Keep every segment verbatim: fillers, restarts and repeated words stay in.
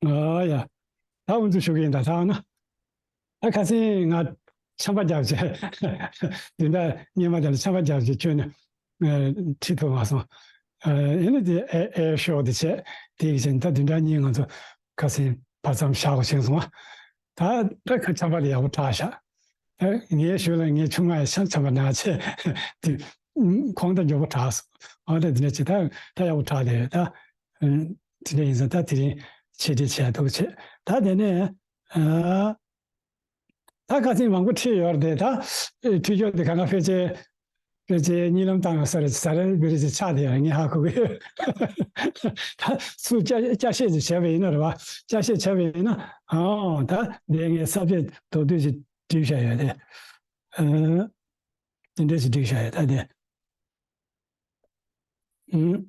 ཨ་ཡ། ད་འུ་ཚོ་ཞུ་གི་ཡིན་ད་ཐང་ན། ད་ཁ་སང་ང་ཆམ་པ་རྒྱབ་བྱས། བདུན་ཕྲག་སྔོན་མ་དེ་ལ་ཆམ་པ་རྒྱབ་བྱས་ཁྱོན་ནས་ཁྲིད་ཐུབ་མ་སོང་། ཨ་ཨེ་ནི་དེ་ཨེ་ཨེ་ཤོག་དེ་བྱས་དེ་གི་ཕྱིན་ད་བདུན་ཕྲག་གཉིས་ང་ཚོ་ཁ་སང་བར་མཚམས་བཞག་དགོས་བྱུང་སོང་ཨ། ད་ད་ཁ་ཆམ་པ་དེ་ཡག་པོ་དྲག་ཤག་ཨེ་ངའི་ཞོལ་ལ་ངའི་ཆུང་མ་ཡང་ཆམ་ཆམ་པ་ན་བྱས་དེ་ཁོང་ད་མགྱོགས་པོ་དྲག་སོང་ཨ། ད་དེ་འདྲ་བྱས་ད་ད་ཡག་པོ་དྲག་ལས་ཡོད་ད། དེ་འདྲ་ཡིན་ཙང་ད་དེ་རིང་ཆེད་ཁྲིད་བྱས་འདུག་བྱས་ད་དེ་ནས་ཨ། ད་ཁ་སང་མང་པོ་ཁྲིད་ཡོད་རེད་དེ་ད། ཁྲིད་ཡོད་དེ་གང་ག་ཕལ་ཆེར་ཕལ་ཆེར་གཉིད་ལམ་བཏང་ཡོད་ས་རེད། ཟ་རེ་བི་རེ་ཅིག་ཆགས་བསྡད་ཡོད་རེད། ངས་ཧ་གོ་གི་ཡོད། ད་ཚུར་བསྐྱར་བསྐྱར་བཤད་ཅིག་བྱས་པ་ཡིན་ན་རེད་བ། བསྐྱར་བཤད་བྱས་པ་ཡིན་ན་ཨང་ད་འདི་ངས་ས་བཅད་མདོར་བསྡུས་ཅིག་བསྒྲིགས་བཞག་ཡོད་དེ། ཨ་དེ་འདྲས་ཅིག་བསྒྲིགས་བཞག་ཡོད་ད་དེ། ཨུམ།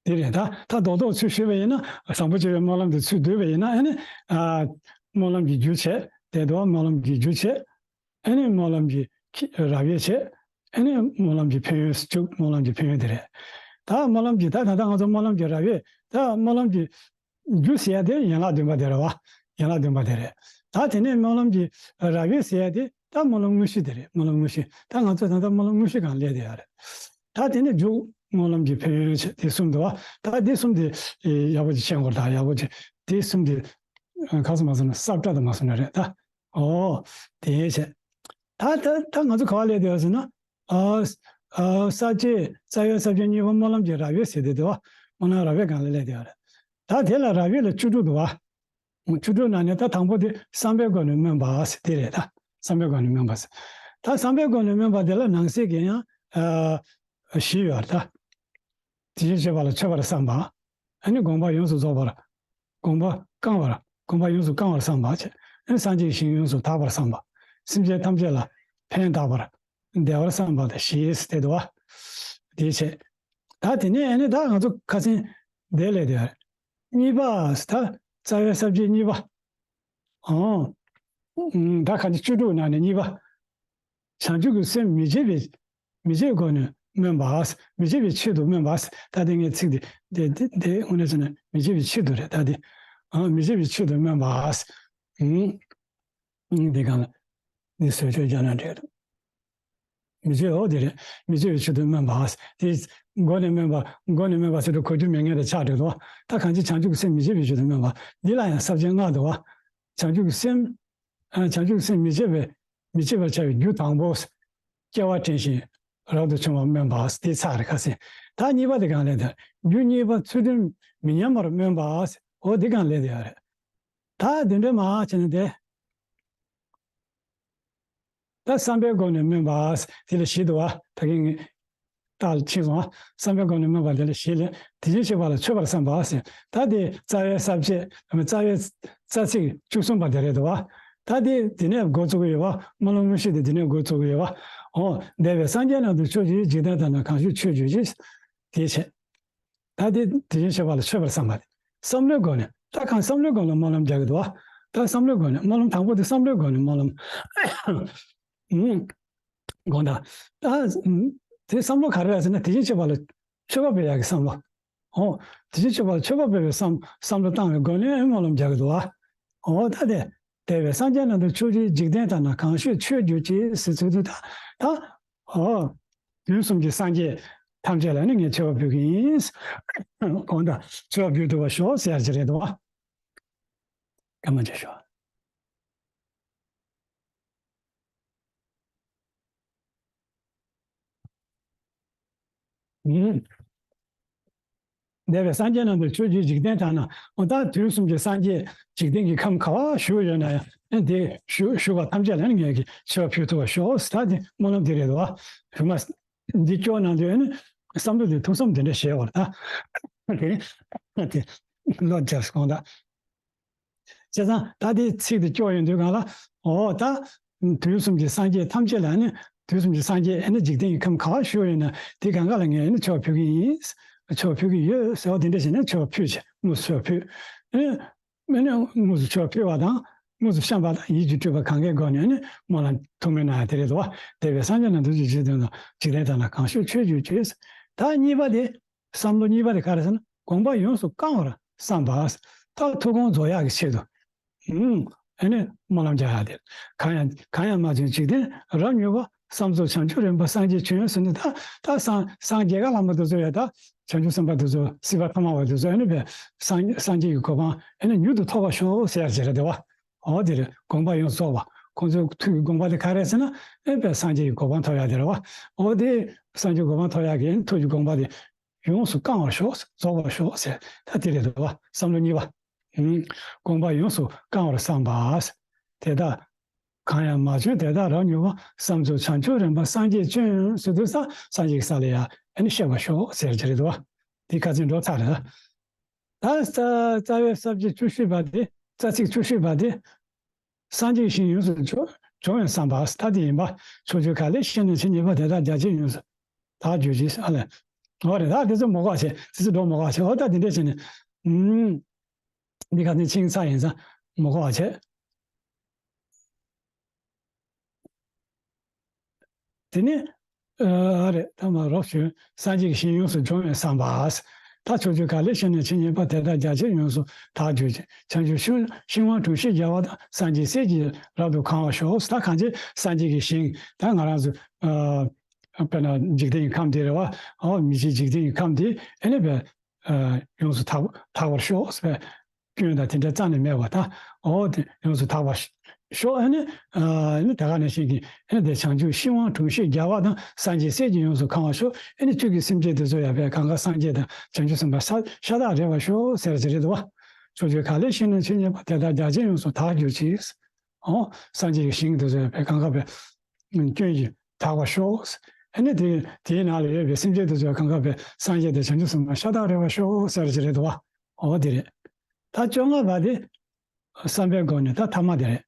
དེ་རེད་ད། ད་རྡོག་རྡོག་ཚུར་ཞུས་པ་ཡིན་ན་བཟང་པོ་བྱེད་པའི་སྨོན་ལམ་དེ་ཚུར་བསྡུས་པ་ཡིན་ན་ཨ་ནི། ཨ་སྨོན་ལམ་གྱི་རྒྱུ་བྱས་དེ་འདུག་སྨོན་ལམ་གྱི་རྒྱུ་བྱས་ཨ་ནི་སྨོན་ལམ་གྱི་ཁྱི་རབ་དབྱེ་བྱས་ཨ་ནི་སྨོན་ལམ་གྱི་ཕན་ཡོན་བཅུ་སྨོན་ལམ་གྱི་ཕན་ཡོན་དེ་རེད། ད་སྨོན་ལམ་གྱི་ད་ད་ལྟ་ང་ཚོ་སྨོན་ལམ་གྱི་རབ་དབྱེ་ད་སྨོན་ལམ་གྱི་རྒྱུ་ཟེར་ཡ་དེ་ཡན་ལག་བདུན་པ་དེ་རེད་བ། ཡན་ལག་བདུན་པ་དེ་རེད། ད་དེ་ནས་སྨོན་ལམ་གྱི་རབ་དབྱེ་ཟེར་ཡ་དེ་ད་སྨོན་ལམ་དངོས་གཞི་དེ་རེད། སྨོན་ལམ་དངོས་གཞི་ད་ང་ཚོ་ད་ལྟ་སྨོན་ལམ་དངོས་གཞི་སྒང་སླེབས་བསྡད་ཡོད་རེད། ད་དེ་ནས་མཇུག་སྨོན་ལམ་གྱི་ཕན་ཡོན་བྱས་དེ་གསུམ་འདུག་བ། ད་དེ་གསུམ་དེ་ཡག་པོ་ཅིག་ཤེས་དགོས་རེད། ད་ཡག་པོ་ཅིག་དེ་གསུམ་དེ་ག་ཚོད་མ་སོང་ན་སྲབ་ཏྲ་དུ་མ་སོང་ན་རེད་ད། ཨོ་དེ་བྱས། ད་ད་ད་ང་ཚོ་ག་པར་སླེབས་བསྡད་ཡོད་ཟེར་ན། ཨ་ཨ་ས་བཅད་རྩ་བའི་ས་བཅད་གཉིས་པ་སྨོན་ལམ་གྱི་རབ་དབྱེ་ཟེར་དེ་འདུག་བ། སྨོན་ལམ་རབ་དབྱེ་སྒང་ལ་སླེབས་བསྡད་ཡོད་རེད། ད་དེ་ལ་རབ་དབྱེ་ལ་བཅུ་དྲུག་འདུག་བ། བཅུ་དྲུག་ནང་ནས་ད་དང་པོ་དེ་བསམ་པའི་སྒོ་ནས་སྨོན་པ་ཟེར་དེ་རེད་ད། བསམ་པའི་སྒོ་ནས་སྨོན་པ་ཟེར། ད་བསམ་པའི་སྒོ་ནས་སྨོན་པ་དེ་ལ་ནང་གསེས་ཀྱི་ཡང་ཨ་བཞི་ཡོད་རེད་ད། དེ་བཞིན་གཤེགས་པ་ལ་མཆོད་པར་བསམ་པ། ཨ་ནི་དགོངས་པ་ཡོངས་སུ་རྫོགས་པར། དགོངས་པ་བསྐང་བར། དགོངས་པ་ཡོངས་སུ་བསྐང་བར་བསམ་པ་བྱས། ཨ་ནི་སངས་རྒྱས་ཞིང་ཡོངས་སུ་དག་པར་བསམ་པ། སེམས་ཅན་ཐམས་ཅད་ལ་ཕན་བཏགས་པར། བདེ་བར་བསམ་པ་དང་ཞེས་དེ་འདུག་བ། དེ་བྱས། ད་དེ་ནས་ཨ་ནི་ད་ང་ཚོ་ཁ་སང་འདིར་སླེབས་བསྡད་ཡོད་རེད། གཉིས་པ་ད་རྩ་བའི་ས་བཅད་གཉིས་པ། ཨང་། ད་ག་ནི་བཅུ་དྲུག་ནང་ནས་གཉིས་པ། བྱང་ཆུབ་ཀྱི་སེམས་མི་བརྗེད་པའི་མི་བརྗེད་སྒོ་ནས་སྨོན་པ། མི་བརྗེད་པའི་ཆེད་དུ་སྨོན་པ། ད་དེ་ངའི་ཚིག་འདི་དེ་དེ་དེ་དངོས་གནས་བྱས་ན་མི་བརྗེད་པའི་ཆེད་དུ་རེད་ད་དེ། ཨང་། མི་བརྗེད་པའི་ཆེད་དུ་སྨོན་པ། ཨང་། འདི་གང་ལ་འདི་བཟོས་བཅོས་རྒྱག་ན་འགྲིག་རེད། མི་བརྗེད་འོ་དེ་རེད། མི་བརྗེད་པའི་ཆེད་དུ་སྨོན་པ། དེ་སྒོ་ནས་སྨོན་པ་སྒོ་ནས་སྨོན་པ་ཟེར་དུས་གོ་རྒྱུ་མེད་མཁན་དེ་ཆགས་འགྲོ་འདུག་ད་གང་ཅི་བྱང་ཆུབ་ཀྱི་སེམས་མི་བརྗེད་པའི་ཆེད་དུ་སྨོན་པ། འདི་ལ་ཡང་ས་བཅད་ལྔ་འདུག་བ། བྱང་ཆུབ་ཀྱི་སེམས། ཨ་བྱང་ཆུབ་ཀྱི་སེམས་མི་བརྗེད་པའི་མི་བརྗེད་པར་བྱ་བའི་རྒྱུ་དང་པོ། སྐྱེ་བ་དྲན་ཞིང་རབ་ཏུ་བྱུང་བ་སྨོན་པ་དེ་ཚར་རེད་ཁ་སང་། ད་གཉིས་པ་དེ་གང་ལས་དང་རྒྱུ་གཉིས་པ་ཚུལ་ཁྲིམས་མི་ཉམས་པར་སྨོན་པ། འོ་དེ་གང་ལས་དེ་ཡོད་རེད། ད་དེ་འདྲ་མ་བྱས་ན་དེ། ད་བསམ་པའི་སྒོ་ནས་སྨོན་པ། དེ་ལ་བཞི་འདུག་བ། ད་གིན་ངས་རྟགས་ཕྱིན་སོང་བ། བསམ་པའི་སྒོ་ནས་སྨོན་པ་དེ་ལ་བཞི་ལས། དེ་བཞིན་གཤེགས་པ་ལ་མཆོད་པར་བསམ་པ་ཟེར། ད་དེ་རྩ་བའི་ས་བཅད་རྩ་བའི་རྩ་ཚིག་བཅུ་གསུམ་པ་དེ་རེད་འདུག་བ། ད་དེ་དེ་ནས་འགོ་བཙུགས་ཀྱི་ཡོད་བ། སྨོན་ལམ་དངོས་གཞི་དེ་དེ་ནས་འགོ་བཙུགས་ཀྱི་ཡོད་བ། འོ། འདས་པའི་སངས་རྒྱས་རྣམས་དང་ཕྱོགས་བཅུའི་འཇིག་རྟེན་དག་ན་གང་བཞུགས་མཆོད་བརྗོད་ཅིག་དེ་བྱས། ད་དེ་དེ་བཞིན་གཤེགས་པ་ལ་མཆོད་པར་བསམ་པ་རེད། བསམ་བློའི་སྒོ་ནས་ད་གང་བསམ་བློའི་སྒོ་ནས་སྨོན་ལམ་རྒྱག་གི་འདུག་བ། ད་བསམ་བློའི་སྒོ་ནས་སྨོན་ལམ་དང་པོ་དེ་བསམ་བློའི་སྒོ་ནས་སྨོན་ལམ། ཨུམ། དགོངས་དག་ད་དེ་བསམ་བློ་ག་རེ་རེད་ཟེར་ན་དེ་བཞིན་གཤེགས་པ་ལ་མཆོད་པ་འབུལ་ཡག་གི་བསམ་བློ། འོ། དེ་བཞིན་གཤེགས་པ་ལ་མཆོད་པ་འབུལ་བའི་བསམ་བསམ་བློ་བཏང་བའི་སྒོ་ནས་སྨོན་ལམ་རྒྱག་གི་འདུག་བ། འོ་ད་དེ། འདས་པའི་སངས་རྒྱས་རྣམས་དང་ཕྱོགས་བཅུའི་འཇིག་རྟེན་དག་ན་གང་བཞུགས་མཆོད་བརྗོད་ཅིག་ཟེར་ཚུལ་དུ་ད་ད། ཨོ། དུས་གསུམ་གྱི་སངས་རྒྱས་ཐམས་ཅད་ལ་ནི་ངས་མཆོད་པ་ཕུལ་གྱི་ཡིན། གང་ལྟར་མཆོད་པ་ཕུལ་ཐུབ་པར་ཤོག་ཟེར་ཡ་ཅིག་རེད་དོ། སྐར་མ་ཅིག་ཤོག་ཡིན། འདས་པའི་སངས་རྒྱས་རྣམས་དང་ཕྱོགས་བཅུའི་འཇིག་རྟེན་དག་ན། འོ་ད་དུས་གསུམ་གྱི་སངས་རྒྱས་འཇིག་རྟེན་གྱི་ཁམས་ག་པར་བཞུགས་ཡོད་ན་ཡང་དེ་བཞུགས་བཞུགས་པ་ཐམས་ཅད་ལ་ནི་ངས་ཀྱི་མཆོད་པ་ཕུལ་ཐུབ་པར་ཤོག་ད་དེ་སྨོན་ལམ་དེ་རེད་དོ། བུ་མ་འདི་སྐྱོར་གནང་དུས་ནི་བསམ་བློ་དེ་ཐུགས་བསམ་དེ་འདྲ་བཞེས་པར་ད། དེ་དེ་བློ་རྒྱག་དགོངས་དག་བྱས་ཙང་ད་དེ་ཚིག་དེ་སྐྱོར་ཡོང་དུས་གང་ལ། འོ་ད། དུས་གསུམ་གྱི་སངས་རྒྱས་ཐམས་ཅད་ལ་ནི་དུས་གསུམ་གྱི་སངས་རྒྱས་ཨ་ནི་འཇིག་རྟེན་གྱི་ཁམས་ག་པར་བཞུགས་ཡོད་ན་དེ་གང་ག་ལ་ངས་ནི་མཆོད་པ་ཕུལ་གྱི་ཡིན། མཆོད་པ་ཕུལ་གྱི་ཡོད་ཟེར་བ་དེ་འདྲ་བྱས་ནས་མཆོད་པ་ཕུལ་བྱས་དངོས་སུ་མཆོད་པ་ཕུལ། ཨ་ནི་དངོས་སུ་མཆོད་པ་ཕུལ་བ་དང་ དངོས་སུ་བཤམས་པ་དང་ཡིད་ཀྱིས་སྤྲུལ་པ་གང་གཱའི་སྒོ་ནས་ནི་སྨོན་ལམ་ཐུགས་སྨོན་གནང་ཡ་དེ་རེད་དོ། འདས་པའི་སངས་རྒྱས་རྣམས་ཐུགས་རྗེས་བཞེད་དོན་དང་འཇིག་རྟེན་དག་ན་གང་བཞུགས་ཆོས་བརྒྱུད་ཀྱི། ད་གཉིས་པ་དེ། བསམ་བློ་གཉིས་པ་དེ་ག་རེ་ཟེར་ན་དགོངས་པ་ཡོངས་སུ་བསྐང་བར་བསམ་པ། ད་ཐུགས་དགོངས་རྫོགས་ཡག་གི་ཆེད་དུ། ཨུམ། ཨེ་ནི་སྨོན་ལམ་རྒྱག་ཡག་དེ། གང་ཡང་གང་ཡང་མ་བྱོན་འཇིག་རྟེན་རབ་མྱུར་བ། བསམ་རྫོགས་བྱང་ཆུབ་རིམ་པ་སངས་རྒྱས་བྱོན་ཟེར་ནས་ད་ད་སངས་སངས་རྒྱས་ག་ལ་མ་དེ་ཚོ་ཡ་ད་བྱང་ཆུབ་སེམས་དཔའ་དེ་ཚོ་སྲིད་པ་ཐ་མ་བ་དེ་ཚོ་ཨེ་ནི་བས་སངས་སངས་རྒྱས་ཀྱི་གོ་འཕང་ཨེ་ནི་མྱུར་དུ་ཐོབ་པར་ཤོག་ཟེར་ཡག་ཅིག་རེད་དེ་བ། འོ་དེ་རེད་དགོངས་པ་ཡོངས་རྫོགས་པ། ཁོང་ཚོའི་ཐུགས་ཀྱི་དགོངས་པ་དེ་ག་རེ་ཟེར་ན་ཨེ་བས་སངས་རྒྱས་ཀྱི་གོ་འཕང་ཐོབ་ཡག་དེ་རེད་བ། འོ་དེ་སངས་རྒྱས་གོ་འཕང་ཐོབ་ཡག་གི་ཨེ་ནི་ཐུགས་ཀྱི་དགོངས་པ་དེ། ཡོངས་སུ་བསྐང་བར་ཤོག་རྫོགས་པར་ཤོག་ཟེར་ད་དེ་རེད་དོ། བསམ་བློ་གཉིས་པ། ཨུམ། དགོངས་པ་ཡོངས་སུ་བསྐང་བར་བསམ་པ། དེ་དག་གང་ཡང་མ་བྱོན་དེ་དག་རབ་མྱུར་བ། བསམ་རྫོགས་བྱང་ཆུབ་རིམ་པ་སངས་རྒྱས་བྱོན་ཟེར་དུས་ས་སངས་རྒྱས་ཀྱི་ས་ལ་ཡ་ཨ་ནི་གཤེགས་པར་ཤོག་ཟེར་གྱི་རེད་དོ། དེ་ཁ་ཚིག་འགྲོ་ཚར་རེད། ད་རྩ་རྩ་བའི་ས་བཅད་བཅུ་བཞི་པ་དེ་རྩ་ཚིག་བཅུ་བཞི་པ་དེ། སངས་རྒྱས་ཞིང་ཡོངས་སུ་སྦྱོང་སྦྱོང་བའི་བསམ་པ་ལྟ་དེ་ཡིན་པ། ཕྱོགས་བཅུའི་ཁ་ལས་ཤིན་ཏུ་ཆེས་སྙེད་པ་དེ་དག་རྒྱ་ཆེར་ཡོངས་སུ་དག་གྱུར་ཅིག་ཨ་ལས། འོ་རེད་ད་དེ་ཚོ་མ་གོ་བ་བྱེད་དེ་ཚོ་འགྲོ་མ་གོ་བ་བྱེད་འོ་ད་དེ་འདྲས་བྱས་ནས། ཨུམ། འདི་ག་ནས་ཕྱིན་ཚར་ཡིན་ཙང་མ་གོ་བ་བྱེད། དེ་ནས། ཨ་རེད་ད་མ་རོགས་བྱོས། སངས་རྒྱས་ཀྱི་ཞིང་ཡོངས་སུ་སྦྱོང་བའི་བསམ་པ། ད་ཕྱོགས་བཅུའི་ཁ་ལས་ཤིན་ཏུ་ཆེས་སྙེད་པ་དེ་དག་རྒྱ་ཆེར་ཡོངས་སུ་དག་གྱུར་ཅིག་བྱང་ཆུབ་ཤིང་དབང་དྲུང་བཞི་རྒྱལ་བ་དང་སངས་རྒྱས་སྲས་ཀྱིས་རབ་ཏུ་གང་བར་ཤོག་ད་གང་ཅི་སངས་རྒྱས་ཀྱི་ཞིང་ད་ང་རང་ཚོ། ཨ། དཔེར་ན་འཇིག་རྟེན་གྱི་ཁམས་དེ་རེད་བ། ཨོ་མི་ཚེ་འཇིག་རྟེན་གྱི་ཁམས་དེ་ཨེ་ནས་པའི། ཡོངས་སུ་དག་དག་པར་ཤོག་ཟེར་བའི་སྐྱོན་དང་དེ་འདྲ་རྩ་ནས་མེད་པ་དང་། འོ་དེ་ཡོངས་སུ་དག་པར་ཤོག་ཨ་ནི། ཨ་ནི་དེ་ག་ནང་བཞིན་གྱི་ཨ་ནི་དེ་བྱང་ཆུབ་ཤིང་དབང་དྲུང་བཞི་རྒྱལ་བ་དང་སངས་རྒྱས་སྲས་ཀྱིས་ཡོངས་སུ་གང་བར་ཤོག་ཨ་ནི་བཅུད་ཀྱི་སེམས་ཅན་དེ་ཚོ་ཡང་བས་གང་ག་སངས་རྒྱས་དང་བྱང་ཆུབ་སེམས་དཔའ་ཤ་ཤ་སྟག་རེ་བར་ཤོག་ཟེར་གྱི་རེད་དོ། ཕྱོགས་བཅུའི་ཁ་ལས་ཤིན་ཏུ་ཆེས་སྙེད་པ་དེ་དག་རྒྱ་ཆེར་ཡོངས་སུ་དག་གྱུར་ཅིག་ཨོ། སངས་རྒྱས་ཀྱི་ཞིང་དེ་ཚོ་ཡང་བས་གང་ག་བས། སྐྱོན་གྱིས་དག་པར་ཤོག་ཨ་ནི་དེ་དེའི་ནང་ལ་ཡོད་པའི་སེམས་ཅན་དེ་ཚོ་གང་ག་བས་སངས་རྒྱས་དང་བྱང་ཆུབ་སེམས་དཔའ་ཤ་སྟག་རེ་བར་ཤོག་ཟེར་གྱི་རེད་དོ། འོ་དེ་རེད། ད་བཅོ་ལྔ་པ་དེ། བསམ་པའི་སྒོ་ནས་ད་ཐ་མ་དེ་རེད།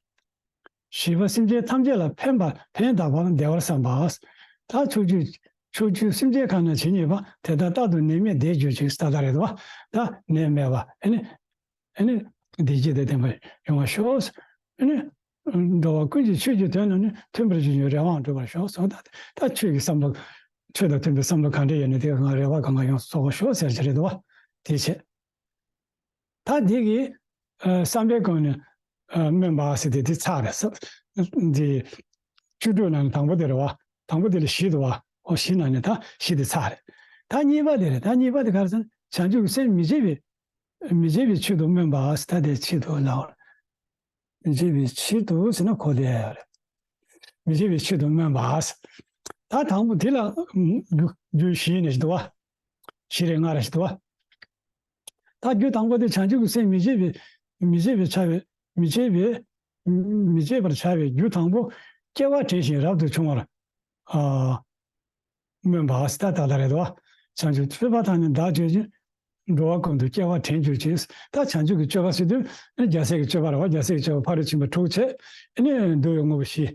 བྱིས་པ་སེམས་ཅན་ཐམས་ཅད་ལ་ཕན་པ་ཕན་བཏགས་པ་བདེ་བར་བསམ་པ། ད་ཕྱོགས་བཅུའི་ཕྱོགས་བཅུའི་སེམས་ཅན་གང་ན་ཇི་སྙེད་པ་དེ་དག་རྟག་ཏུ་ནད་མེད་བདེ་གྱུར་ཅིག་ད་ལྟ་རེད་དོ། ད་ནད་མེད་པ་ཨ་ནི། ཨ་ནི། བདེ་སྐྱིད་དང་ལྡན་པ་ཡོང་བར་ཤོག་ཨ་ནི། འགྲོ་བ་ཀུན་གྱི་ཆོས་ཀྱི་དོན་རྣམས་ནི་མཐུན་པར་བྱེད་ཀྱི་རེ་བའང་འགྲུབ་པར་ཤོག་ཟེར་བ་དང་ད་ཆོས་ཀྱི་བསམ་བློ། ཆོས་དང་མཐུན་པའི་བསམ་བློ་གང་འདྲ་ཡོད་ན་དེ་གང་རེ་བ་གང་གང་ཡོངས་སུ་རྫོགས་པར་ཤོག་ཟེར་གྱི་རེད་དོ། དེ་བྱས། ད་འདི་གི། ཨ། བསམ་པའི་སྒོ་ནས། ཨ། སྨོན་པ་ཟེར་དེ་དེ་ཚར་རེད་ས། འདི། བཅུ་དྲུག་ནང་ནས་དང་པོ་དེ་རེད་བ། དང་པོ་དེ་ལ་བཞི་འདུག་བ། འོ་བཞི་ནང་ནས་ད་བཞི་དེ་ཚར་རེད། ད་གཉིས་པ་དེ་རེད། ད་གཉིས་པ་དེ་ག་རེ་ཟེར་ན་བྱང་ཆུབ་ཀྱི་སེམས་མི་བརྗེད་པའི། མི་བརྗེད་པའི་ཆེད་དུ་སྨོན་པ་ཟེར་ད་དེ་ཆེད་དུ་ལའོ། མི་བརྗེད་པའི་ཆེད་དུ་ཟེར་ན་གོ་བདེ་ཡ་རེད། མི་བརྗེད་པའི་ཆེད་དུ་སྨོན་པ་ཟེར། ད་དང་པོ་དེ་ལ། རྒྱུ་རྒྱུ་བཞི་ནས་ཞིག་འདུག་བ། བཞི་རེ་ལྔ་རེ་ཞིག་འདུག་བ། ད་རྒྱུ་དང་པོ་དེ་བྱང་ཆུབ་ཀྱི་སེམས་མི་བརྗེད་པའི། མི་བརྗེད་པའི་བྱ་བའི། མི་བརྗེད་པའི། མི་བརྗེད་པར་བྱ་བའི་རྒྱུ་དང་པོ། སྐྱེ་བ་དྲན་ཞིང་རབ་ཏུ་བྱུང་བར། ཨ། སྨོན་པ་ཟེར་ད་ད་ལྟ་རེད་དོ། བྱང་ཆུབ་སྤྱོད་པ་དག་ནི་བདག་སྤྱོད་ཅིང་། འགྲོ་བ་ཀུན་ཏུ་སྐྱེ་བ་དྲན་གྱུར་ཅིག་ད་བྱང་ཆུབ་ཀྱི་སྤྱོད་པ་ཟེར་དུས་ནི་རྒྱལ་སྲས་ཀྱི་སྤྱོད་པ་རེད་བ། རྒྱལ་སྲས་ཀྱི་སྤྱོད་པ་ཕ་རོལ་ཕྱིན་པ་དྲུག་བྱས། ཨ་ནི་འདུལ་བའི་དངོས་པོ་བཞི།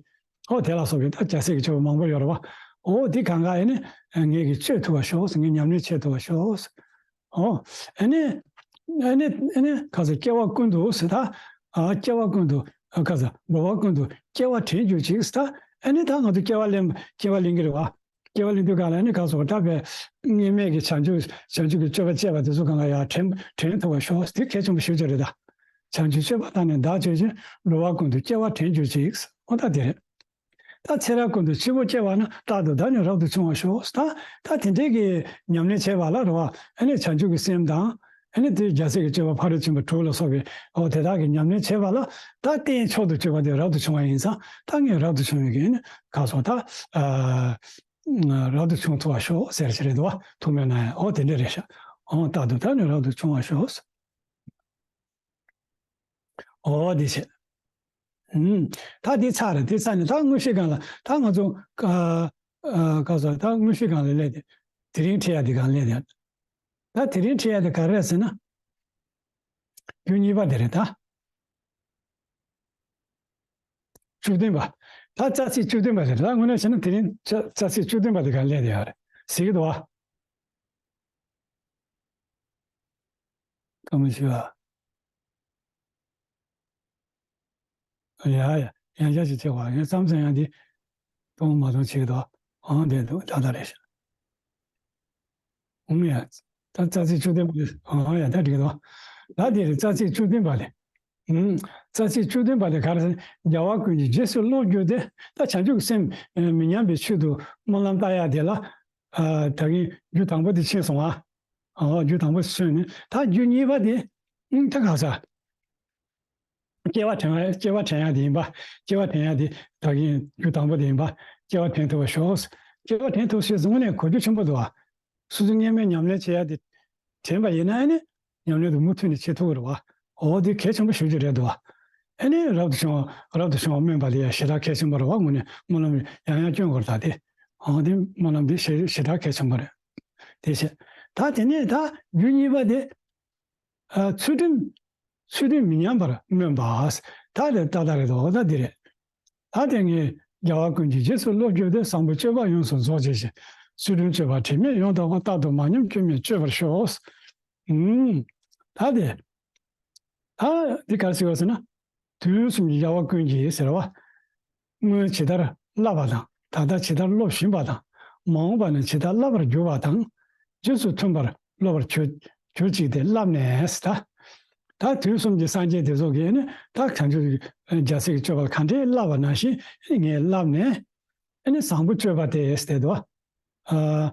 ཨོ་དེ་ལ་སོགས་པའི་ད་རྒྱལ་སྲས་ཀྱི་སྤྱོད་པ་མང་པོ་ཡོད་རེད་བ། ཨོ་དེ་གང་ག་ཨེ་ནི་ངེད་ཀྱིས་སྤྱོད་ཐུབ་པར་ཤོག་ངས་ཉམས་ལེན་བྱེད་ཐུབ་པར་ཤོག་ཨོ། ཨེ་ནི། ཨེ་ནི་ཨེ་ནི་ག་ཚོད་སྐྱེ་བ་ཀུན་ཏུ་ཟེར་ད། ཨ་སྐྱེ་བ་ཀུན་ཏུ། ཨ་ག་ཚོད་འགྲོ་བ་ཀུན་ཏུ་སྐྱེ་བ་དྲན་གྱུར་ཅིག་ཟེར་ད། ཨེ་ནི་ད་ང་ཚོ་སྐྱེ་བ་ལེན་སྐྱེ་བ་ལེན་གྱི་རེད་བ། སྐྱེ་བ་ལེན་དུས་གང་ལ་ཨེ་ནི་ག་ཚོད་ད་བས་སྔོན་མེད་ཀྱི་བྱང་ཆུབ་བྱང་ཆུབ་ཀྱི་སྤྱོད་པ་སྤྱད་པ་དེ་ཚོ་གང་ག་ཡར་དྲན་དྲན་ཐུབ་པར་ཤོག་དེ་གལ་ཆེན་པོ་ཞེ་པོ་ཅིག་རེད་ད། བྱང་ཆུབ་སྤྱོད་པ་དག་ནི་བདག་སྤྱོད་ཅིང་འགྲོ་བ་ཀུན་ཏུ་སྐྱེ་བ་དྲན་གྱུར་ཅིག་ཨོ་ད་དེ་རེད། ད་ཚེ་རབས་ཀུན་ཏུ་འཆི་བོ་སྐྱེ་བ་ན་རྟག་ཏུ་བདག་ནི་རབ་ཏུ་བྱུང་བར་ཤོག་ད་ད་དེ་འདྲའི་གི་ཉམས་ལེན་བྱས་པ་ལ་རེད་བ། ཨ་ནི་བྱང་ཆུབ་ཀྱི་སེམས་དང་། ཨ་ནི་དེ་རྒྱལ་སྲས་ཀྱི་སྤྱོད་པ་ཕ་རོལ་ཕྱིན་པ་དྲུག་ལ་སོགས་པའི་འོ་དེ་དག་གི་ཉམས་ལེན་བྱས་པ་ལ་ད་རྟེན་མཆོག་ཏུ་གྱུར་པ་དེ་རབ་ཏུ་བྱུང་བ་ཡིན་ཙང་ད་ངས་རབ་ཏུ་བྱུང་བའི་གི་ཨ་ནི་ག་སོང་ད། ཨ་རབ་ཏུ་བྱུང་ཐུབ་པར་ཤོག་ཟེར་གྱི་རེད་འདུག་བ། ཐུགས་སྨོན་གནང་ཡ་འོ་དེ་འདྲ་རེད་ཤག་འོ་རྟག་ཏུ་བདག་ནི་རབ་ཏུ་བྱུང་བར་ཤོག་འོ་དེ་བྱས། ཨུམ། ད་དེ་ཚར་རེད། དེ་ཚར་ནས་ད་དངོས་གཞི་སྒང་ལ་ད་ང་ཚོ་ཨ་ཨ་ག་ཟེར་ད་དངོས་གཞི་སྒང་ལ་སླེབས་ཏེ་དེ་རིང་ཁྲིད་ཡ་དེ་སྒང་སླེབས་ཏེ། ད་དེ་རིང་ཁྲིད་ཡ་དེ་ག་རེ་རེད་ཟེར་ན། རྒྱུ་གཉིས་པ་དེ་རེད་ད། བཅུ་བདུན་པ། ད་རྩ་ཚིག་བཅུ་བདུན་པ་དེ་རེད། ད་དངོས་གནས་བྱས་ན་དེ་རིང་རྩ་རྩ་ཚིག་བཅུ་བདུན་པ་དེ་སྒང་སླེབས་ཏེ་ཡོད་རེད། གཟིགས་ཀྱི་འདུག་བ། ཀ་མ་ཤི་བ། ཡ་ཡ། ཡང་བསྐྱར་ཞིག་བྱེད་དགོས། ཡང་མཚམས་མཚམས་ཡང་འདི་གཏོང་མ་གཏོང་བྱེད་ཀྱི་འདུག་ཨང་། དེ་འདུག་ཏག་ཏག་རེད་ཤག་ཨང་། ཡ། ད་རྩ་ཚིག་བཅུ་བདུན་པ་དེ། ཨང་། ཡ། ད་འགྲིག་གི་འདུག་ད་དེ་རེད། རྩ་ཚིག་བཅུ་བདུན་པ་དེ། ཨང་། རྩ་ཚིག་བཅུ་བདུན་པ་དེ་ག་རེ་ཟེར། རྒྱལ་བ་ཀུན་གྱིས་རྗེས་སུ་སློབ་གྱུར་ཏེ། ད་བྱང་ཆུབ་སེམས་མི་ཉམས་པའི་ཆེད་དུ་སྨོན་ལམ་བཏབ་ཡ་དེ་ལ། ཨ། ད་གིན་རྒྱུ་དང་པོ་དེ་ཕྱིན་སོང་ཨ། ཨོ། རྒྱུ་དང་པོ་སོན་ནས། ད་རྒྱུ་གཉིས་པ་དེ། ཨང་། ད་ག་ས། སྐྱེ་བ་དྲན་ཡ། སྐྱེ་བ་དྲན་ཡ་དེ་ཡིན་པ། སྐྱེ་བ་དྲན་ཡ་དེ་ད་གིན་རྒྱུ་དང་པོ་དེ་ཡིན་པ། སྐྱེ་བ་དྲན་ཐུབ་པར་ཤོག་སྐྱེ་བ་དྲན་ཐུབ་ཟེར་དུས་ནས་གོ་རྒྱུ་ཆེན་པོ་འདུག་ཨ། སོ་སོ་སྔོན་མའི་ཉམས་ལེན་བྱེད་ཡ་དེ་དྲན་པ་ཡིན་ན། ཨ་ནི་ཉམས་ལེན་དུ་མུ་མཐུད་ནས་བྱེད་ཐུབ་ཀྱི་རེད་བ། འོ། དེ་གལ་ཆེན་པོ་ཞེ་པོ་ཅིག་རེད་འདུག་བ། ཨ་ནི་རབ་ཏུ་བྱུང་བ། རབ་ཏུ་བྱུང་བ་སྨོན་པ་དེ་ཡང་ཞེ་དྲག་གལ་ཆེན་པོ་རེད་བ། དངོས་གནས་སྨོན་ལམ་ཡང་ཡང་སྐྱོན་དགོས་རེད་ད་དེ། འོ། དེ་སྨོན་ལམ་དེ་ཞེ་ཞེ་དྲག་གལ་ཆེན་པོ་རེད། དེ་བྱས། ད་དེ་ནས་ད་རྒྱུ་གཉིས་པ་དེ། ཨ། ཚུལ་ཁྲིམས། ཚུལ་ཁྲིམས་མི་ཉམས་པར་སྨོན་པ། ད་དེ་ཏག་ཏག་རེད་འདུག་འོ། ད་འདི་རེད། ད་དེ་ངས། རྒྱལ་བ་ཀུན་གྱིས་རྗེས་སུ་སློབ་གྱུར་ཏེ། བཟང་པོ་སྤྱོད་པ་ཡོངས་སུ་རྫོགས་བྱེད་ཅིང་། ཚུལ་ཁྲིམས་སྤྱོད་པ་དྲི་མེད་ཡང་དག་པ། རྟག་ཏུ་མ་ཉམས་སྐྱོན་མེད་སྤྱོད་པར་ཤོག་ཨུམ། ད་དེ། ད་འདི་ག་རེ་ཟེར་བ་ཟེར་ན། དུས་གསུམ་གྱི་རྒྱལ་བ་ཀུན་གྱིས་ཟེར་བ། སྔོན་ཇི་ལྟར་བསླབས་པ་དང་། ད་ལྟ་ཇི་ལྟར་སློབ་བཞིན་པ་དང་། མ་འོངས་པ་ན་ཇི་ལྟར་བསླབ་པར་འགྱུར་བ་དང་། རྗེས་སུ་མཐུན་པར་སློབ་པར་གྱུར་གྱུར་ཅིག་སྟེ་བསླབས་ནས། ད་ད་དུས་གསུམ་གྱི་སངས་རྒྱས་དེ་ཚོ་གིས་ནི། ད་བྱང་ཆུབ་རྒྱལ་སྲས་ཀྱི་སྤྱོད་པ་ག་འདྲས་བསླབས་པ་ནང་བཞིན་ངས་བསླབས་ནས། ཨ་ནི་བཟང་པོ་སྤྱོད་པ་དེ་སྟེ་དོ། ཨ།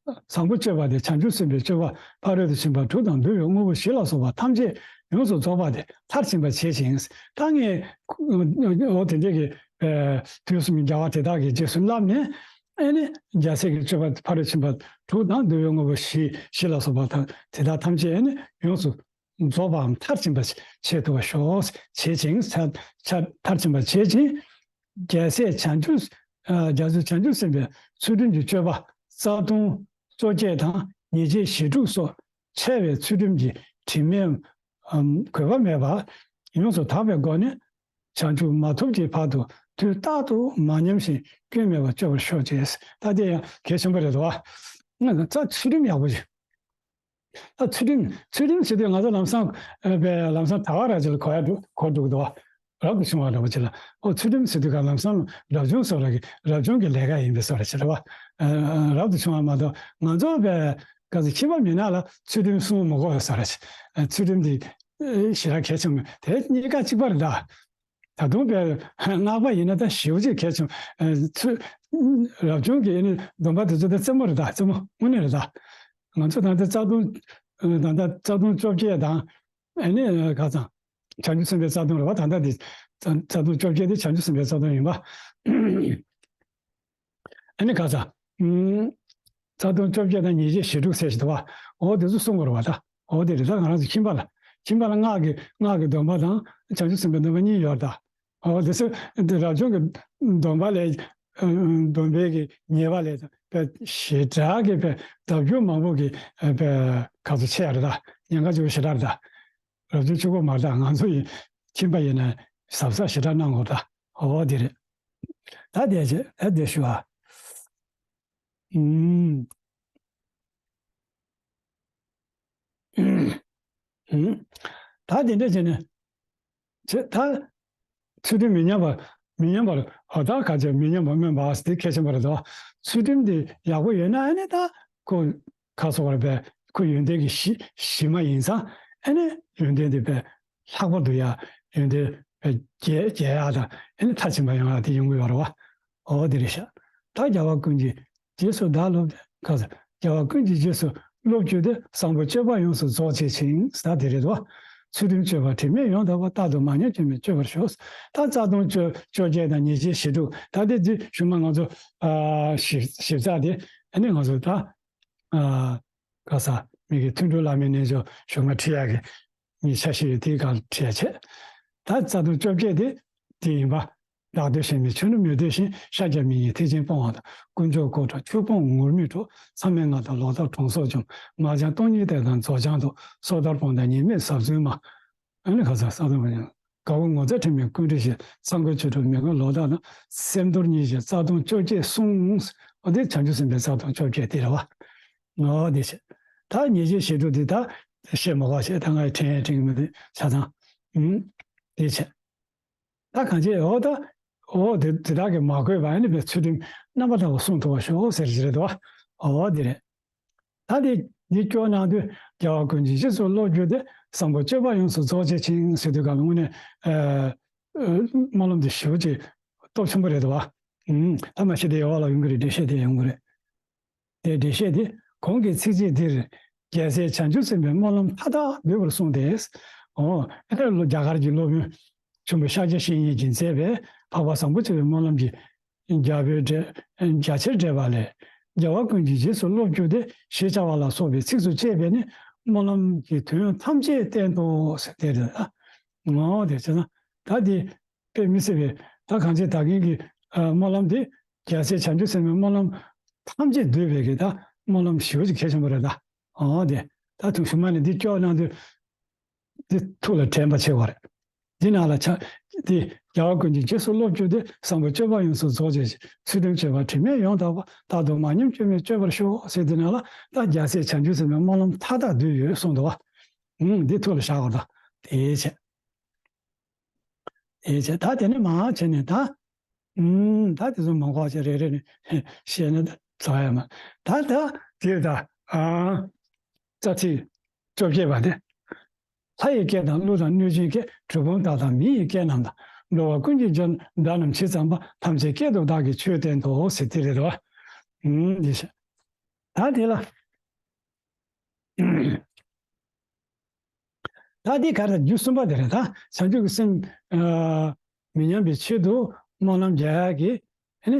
བཟང་པོ་སྤྱོད་པ་དེ་བྱང་ཆུབ་སེམས་དཔའི་སྤྱོད་པ་ཕ་རོལ་ཏུ་ཕྱིན་པ་དྲུག་དང་། འདུལ་བའི་དངོས་པོ་བཞི་ལ་སོགས་པ་ཐམས་ཅད་ཡོངས་སུ་རྫོགས་པ་དེ་མཐར་ཕྱིན་པར་བྱེད་ཅིང་། ད་ངས། འོ། དེ་འདྲས་ཀྱི། ཨ། དུས་གསུམ་གྱི་རྒྱལ་བ་དེ་དག་གིས་རྗེས་སུ་བསླབས་ནས། ཨ་ནི་རྒྱལ་སྲས་ཀྱི་སྤྱོད་པ་ཕ་རོལ་ཕྱིན་པ་དྲུག་དང་། འདུལ་བའི་དངོས་པོ་བཞི། བཞི་ལ་སོགས་པ་དང་། དེ་དག་ཐམས་ཅད་ཨ་ནི་ཡོངས་སུ་རྫོགས་པའམ་མཐར་ཕྱིན་པར་བྱེད་ཐུབ་པར་ཤོག་བྱེད་ཅིང་། མཐར་མཐར་ཕྱིན་པར་བྱེད་ཅིང་། རྒྱལ་སྲས་བྱང་ཆུབ། ཨ། རྒྱ་མཚོ་བྱང་ཆུབ་སེམས་དཔའི་ཚུལ་ཁྲིམས་ཀྱི་སྤྱོད་པ་རྩ་ལྟུང་བཅོ་བརྒྱད་དང་ཉེས་བྱས་ཞེ་དྲུག་སོགས་འཆལ་བའི་ཚུལ་ཁྲིམས་ཀྱི་དྲི་མས། ཨམ། གོས་པ་མེད་པར་ཡོངས་སུ་དག་པའི་སྒོ་ནས། བྱང་ཆུབ་མ་ཐོབ་ཀྱི་བར་དུ་དུས་རྟག་ཏུ་མ་ཉམས་ཤིང་སྐྱོན་མེད་པར་སྤྱོད་པར་ཤོག་ཅེས། ད་དེ་ཡང་གལ་ཆེན་པོ་རེད་དོ། ང་ཚོ་ཚུལ་ཁྲིམས་ཡག་པོ་ཞིག་ད་ཚུལ་ཁྲིམས། ཚུལ་ཁྲིམས་ཟེར་དུས་ང་ཚོ་ལམ་སང་། ཨ། པའི་ལམ་སང་གྲྭ་པ་ར་ཅིག་ལ་གོ་ཡ་འདུག་གོ་འདུག་དོ། རབ་ཏུ་བྱུང་བ་འདྲ་པོ་ཅིག་ལ། ཨོ། ཚུལ་ཁྲིམས་ཟེར་དུས་ག་ལམ་སང་རབ་བྱུང་བཟོ་འདྲ་གི། རབ་བྱུང་གི་ལས་ཀ་ཡིན་པའི་བཟོ་འདྲ་ཅིག་རེད་བ། ཨ། རབ་ཏུ་བྱུང་བ་མ་གཏོགས་ང་ཚོ་པའི་ག་ཚོད་ཁྱིམ་པ་མི་ནག་ལ་ཚུལ་ཁྲིམས་སྲུང་མི་དགོས་པའི་བཟོ་འདྲ་ཅིག་ཨ། ཚུལ་ཁྲིམས་འདི། ཨེ། ཞེ་དྲག་གལ་ཆེན་པོ་དེ་གཉིས་ཀ་གཅིག་པ་རེད་ད། ད་དུང་པའི་སྔགས་པ་ཡིན་ན་ད་ཞེ་པོ་ཅིག་གལ་ཆེན། ཨ། ཚུལ། རབ་བྱུང་གི་ཨ་ནི་སྡོམ་པ་དེ་ཚོ་ད་རྩེད་མོ་རེད་ད། རྩེད་མོ་དངོས་གནས་རེད་ད། ང་ཚོ་ད་ལྟ་རྩ་ལྟུང་། ད་ལྟ་རྩ་ལྟུང་བཅོ་བརྒྱད་དང་། ཨ་ནི་ག་ཚང་། བྱང་ཆུབ་སེམས་དཔའི་རྩ་ལྟུང་རེད་བ། ད་ལྟ་འདི་རྩ་རྩ་ལྟུང་བཅོ་བརྒྱད་དེ་བྱང་ཆུབ་སེམས་དཔའི་རྩ་ལྟུང་ཡིན་པ། ཨ་ནི་ག་ཚང་། ཨུམ། རྩ་ལྟུང་བཅོ་བརྒྱད་དང་ཉེས་བྱས་ཞེ་དྲུག་ཟེར་ཞིག་འདུག་བ། འོ། དེ་ཚོ་སྲུང་དགོས་རེད་བ་ད། འོ། དེ་རེད་ད། ང་རང་ཚོ་ཁྱིམ་པ་ལ། ཁྱིམ་པ་ལ་སྔགས་ཀྱི། སྔགས་ཀྱི་སྡོམ་པ་དང་བྱང་ཆུབ་སེམས་དཔའི་སྡོམ་པ་གཉིས་ཡོད་རེད་ད། འོ། དེ་ཚོ་འདི་རབ་བྱུང་གི་སྡོམ་པ་ལས། ཨ། སྡོམ་པའི་གི་ཉེས་པ་ལས་པའི་ཞེ་དྲག་གི་པའི་ལྡབ་འགྱུར་མང་པོ་གི་པའི་ག་ཚོད་ཆེ་ཡ་རེད་ད། ཉེན་ཁ་ཆེ་བོ་ཞེ་དྲག་རེད་ད། རབ་བྱུང་གཅིག་པོ་མ་རེད་ད། ང་ཚོ་ཡི་ཁྱིམ་པ་ཡིན་ན་གཟབ་གཟབ་ཞེ་དྲག་གནང་དགོས་ད། འོ། དེ་རེད། ད་དེ་བྱས། ད་དེ་ཞུ་ཨ། ཨུམ། ཨུམ། ད་དེ་འདྲ་བྱས་ནས། བྱས། ད་ཚུལ་ཁྲིམས་མི་ཉམས་པར། མི་ཉམས་པར། འོ། ད་ག་ཚོད་མི་ཉམས་པར་སྨོན་པ་ཟེར་དེ་གལ་ཆེན་པོ་རེད་དོ། ཚུལ་ཁྲིམས་དེ་ཡག་པོ་ཡོད་ན། ཨ་ནི་ད་ཁོ་ག་སོགས་པར་པའི་ཁོ་ཡོན་ཏན་གྱི་གཞི་གཞི་མ་ཡིན་ཙང་། ཨ་ནི་ཡོན་ཏན་དེ་པའི་ལྷག་པར་དུ་ཡ་ཡོན་ཏན་པའི་རྒྱས་རྒྱས་ཡ་དང་། ཨ་ནི་མཐར་ཕྱིན་པ་ཡོང་ཡ་དེ་ཡོང་གི་ཡོད་རེད་བ། འོ། དེ་རེད་ཤག་ད་རྒྱལ་བ་ཀུན་གྱིས་རྗེས་སུ་བདག་སློབ་སྟེ། ག་ས། རྒྱལ་བ་ཀུན་གྱིས་རྗེས་སུ་སློབ་གྱུར་ཏེ། བཟང་པོ་སྤྱོད་པ་ཡོངས་སུ་རྫོགས་བྱེད་ཅིང་། ད་དེ་རེད་དོ། ཚུལ་ཁྲིམས་སྤྱོད་པ་དྲི་མེད་ཡང་དག་པ། རྟག་ཏུ་མ་ཉམས་སྐྱོན་མེད་སྤྱོད་པར་ཤོག་ད་རྩ་ལྟུང་བཅོ་བཅོ་བརྒྱད་དང་ཉེས་བྱས་ཞེ་དྲུག་ད་དེ་དེ་གཞུག་མ་ང་ཚོ། ཨ། ཞིབ་ཞིབ་ཚགས་དེ་ཨ་ནི་ང་ཚོ་ད། ཨ། ག་ས། མི་གི་ཐུན་དྲུག་བླ་མའི་རྣལ་འབྱོར་གཞུག་མ་ཁྲིད་ཡག་གི་ངས་ཆ་ཤས་ཡོད། དེའི་སྒང་ཁྲིད་ཡག་བྱས། ད་རྩ་ལྟུང་བཅོ་བརྒྱད་དེ་དེ་ཡིན་པ། བདག་འདོད་གཞན་མིན་ཆོས་རྣམས་མྱུར་འདོད་བཞིན། ཤཱཀྱ་མི་ཡི་ཐེག་ཆེན་སྤོང་བ་དང་། དཀོན་མཆོག་གཽ་ཌ་ཆོས་སྤོང་ངུར་སྨྲིག་གྲོགས། མཚམས་མེད་ལྔ་དང་ལོག་ལྟ་གྲོང་སོགས་འཇོམས། མ་བྱང་སྟོང་ཉིད་བདེ་དང་རྫོགས་བྱང་དུ། སོ་ཐར་སྤོང་དང་ཉེས་མེད་ཟབ་གསོལ་མ། ཨ་ནི་ག་ས། ས་དང་པོ་ཡང་དགའ་བོ་ངོ་མཚར་དྲི་མེད་ཀུན་བྲལ་ཞིང་། ཚངས་སྐུད་ཆོས་དྲུག་མི་མངོན་ལོག་ལྟ་དང་། སེམས་དོར་ཉེས་བྱས་རྩ་ལྟུང་བཅོ་བརྒྱད་གསུངས། འོ། དེ་བྱང་ཆུབ་སེམས་དཔའི་རྩ་ལྟུང་བཅོ་བརྒྱད་དེ་རེད་བ། འོ། དེ་བྱས། ད་ཉེས་བྱས་ཞེ་དྲུག་དེ་ད་བཤད་མ་དགོས་བྱས། ད་ང་ཡི་དྲན་དྲན་གི་མི་འདུག་ཆ་ཚང་། ཨུམ། དེ་བྱས། ད་གང་བྱེད་འོ་ད། འོ་དེ་དེ་དག་གིས་མ་གོས་པ་ཨ་ནི་པའི་ཚུལ་ཁྲིམས་རྣམ་པར་དག་པ་སྲུང་ཐུབ་པར་ཤོག་ཟེར་གྱི་རེད་དོ། འོ་དེ་རེད། ད་དེ་འདི་སྐྱོར་གནང་དུས་རྒྱལ་བ་ཀུན་གྱི་རྗེས་སུ་སློབ་གྱུར་ཏེ། བཟང་པོ་སྤྱོད་པ་ཡོངས་སུ་རྫོགས་བྱེད་ཅིང་ཟེར་དུས་སྐབས་དངོས་གནས་ཨ་ཨ་སྨོན་ལམ་འདི་ཞེ་པོ་ཅིག་སྟོབས་ཆེན་པོ་རེད་དོ། ཨུམ། ད་མ་གཞི་དེ་ཡོག་ལ་ཡོང་གི་རེད། འགྲེལ་བཤད་དེ་ཡོང་གི་རེད། དེ་འགྲེལ་བཤད་དེ་གོང་གི་ཚིགས་བཅད་འདིར་རྒྱལ་སྲས་བྱང་ཆུབ་སེམས་དཔའི་སྨོན་ལམ་མཐའ་དག་འདུས་པར་གསུངས་ཏེ། འོ། ཨེ་ལོ་རྒྱ་གར་གྱི་སློབ་དཔོན་ཆེན་པོ་ཤཱཀྱ་བཤེས་གཉེན་གྱིས་མཛད་པའི་འཕགས་པ་བཟང་པོ་སྤྱོད་པའི་སྨོན་ལམ་གྱི་རྒྱ་བོད་འགྲེལ་རྒྱ་ཆེར་འགྲེལ་པ་ལས། རྒྱལ་བ་ཀུན་གྱི་རྗེས་སུ་སློབ་གྱུར་ཏེ་ཞེས་བྱ་བ་ལ་སོགས་པའི་ཚིགས་སུ་བཅད་པས་ནི་སྨོན་ལམ་གྱི་དོན་ཐམས་ཅད་བསྟན་ཏོ་ཟེར་ཏེ་རེད། འོ་དེ་བྱས་ན་ད་དེ། དཔེ་མི་སྲིད་པའི་ད་གང་བྱེད་ད་གིན་གྱི་ཨ་སྨོན་ལམ་དེ་རྒྱལ་སྲས་བྱང་ཆུབ་སེམས་དཔའི་སྨོན་ལམ་ཐམས་ཅད་འདུས་པའི་གི་ད་སྨོན་ལམ་ཞེ་པོ་ཅིག་གལ་ཆེན་པོ་རེད་ད། འོ་དེ་ད་ཐུགས་ཞུ་མ་ནས་འདི་སྐྱོར་གནང་དུས་འདི་ཐུགས་ལ་དྲན་པ་ཆེ་བ་རེད། འདི་ནང་ལ་ཆ་འདི་རྒྱལ་བ་ཀུན་གྱི་རྗེས་སུ་སློབ་གྱུར་ཏེ། བཟང་པོ་སྤྱོད་པ་ཡོངས་སུ་རྫོགས་བྱེད་ཅིང་། ཚུལ་ཁྲིམས་སྤྱོད་པ་དྲི་མེད་ཡོངས་དག་པ། རྟག་ཏུ་མ་ཉམས་སྐྱོན་མེད་སྤྱོད་པར་ཤོག་ཟེར་འདི་ནང་ལ་ད་རྒྱལ་སྲས་བྱང་ཆུབ་སེམས་དཔའི་སྨོན་ལམ་མཐའ་དག་འདུས་ཡོད་གསུངས་འདུག་བ། ཨུང་། འདི་ཐུགས་ལ་བཞག་དགོས་ད། དེའི་ཕྱིར། དེའི་ཕྱིར་ད་དེ་ནས་མར་བྱས་ནས་ད། ཨུམ། ད་དེ་ཚོ་མང་པོ་ཞིག་རེ་རེ་ནས་བཤད་ན་ད་ཚར་ཡ་མ། ད་ད་དེ་ད། ཨ། རྩ་ཚིག་བཅོ་བརྒྱད་པ་དེ། ལྷ་ཡི་སྐད་དང་ཀླུ་དང་གནོད་སྦྱིན་སྐད། གྲུལ་བུམ་དག་དང་མི་ཡི་སྐད་རྣམས་དང་། འགྲོ་བ་ཀུན་གྱི་སྒྲ་རྣམས་ཇི་ཙམ་པ། ཐམས་ཅད་སྐད་དུ་བདག་གིས་ཆོས་བསྟན་ཏོ་ཟེར་དེ་རེད་དོ། ཨུམ། དེ་བྱས། ད་དེ་ལ། ད་འདི་ག་རེ། རྒྱུ་གསུམ་པ་དེ་རེད་ད། བྱང་ཆུབ་ཀྱི་སེམས་ཨ་མི་ཉམས་པའི་ཆེད་དུ་སྨོན་ལམ་རྒྱག་ཡག་གི་ཨ་ནི་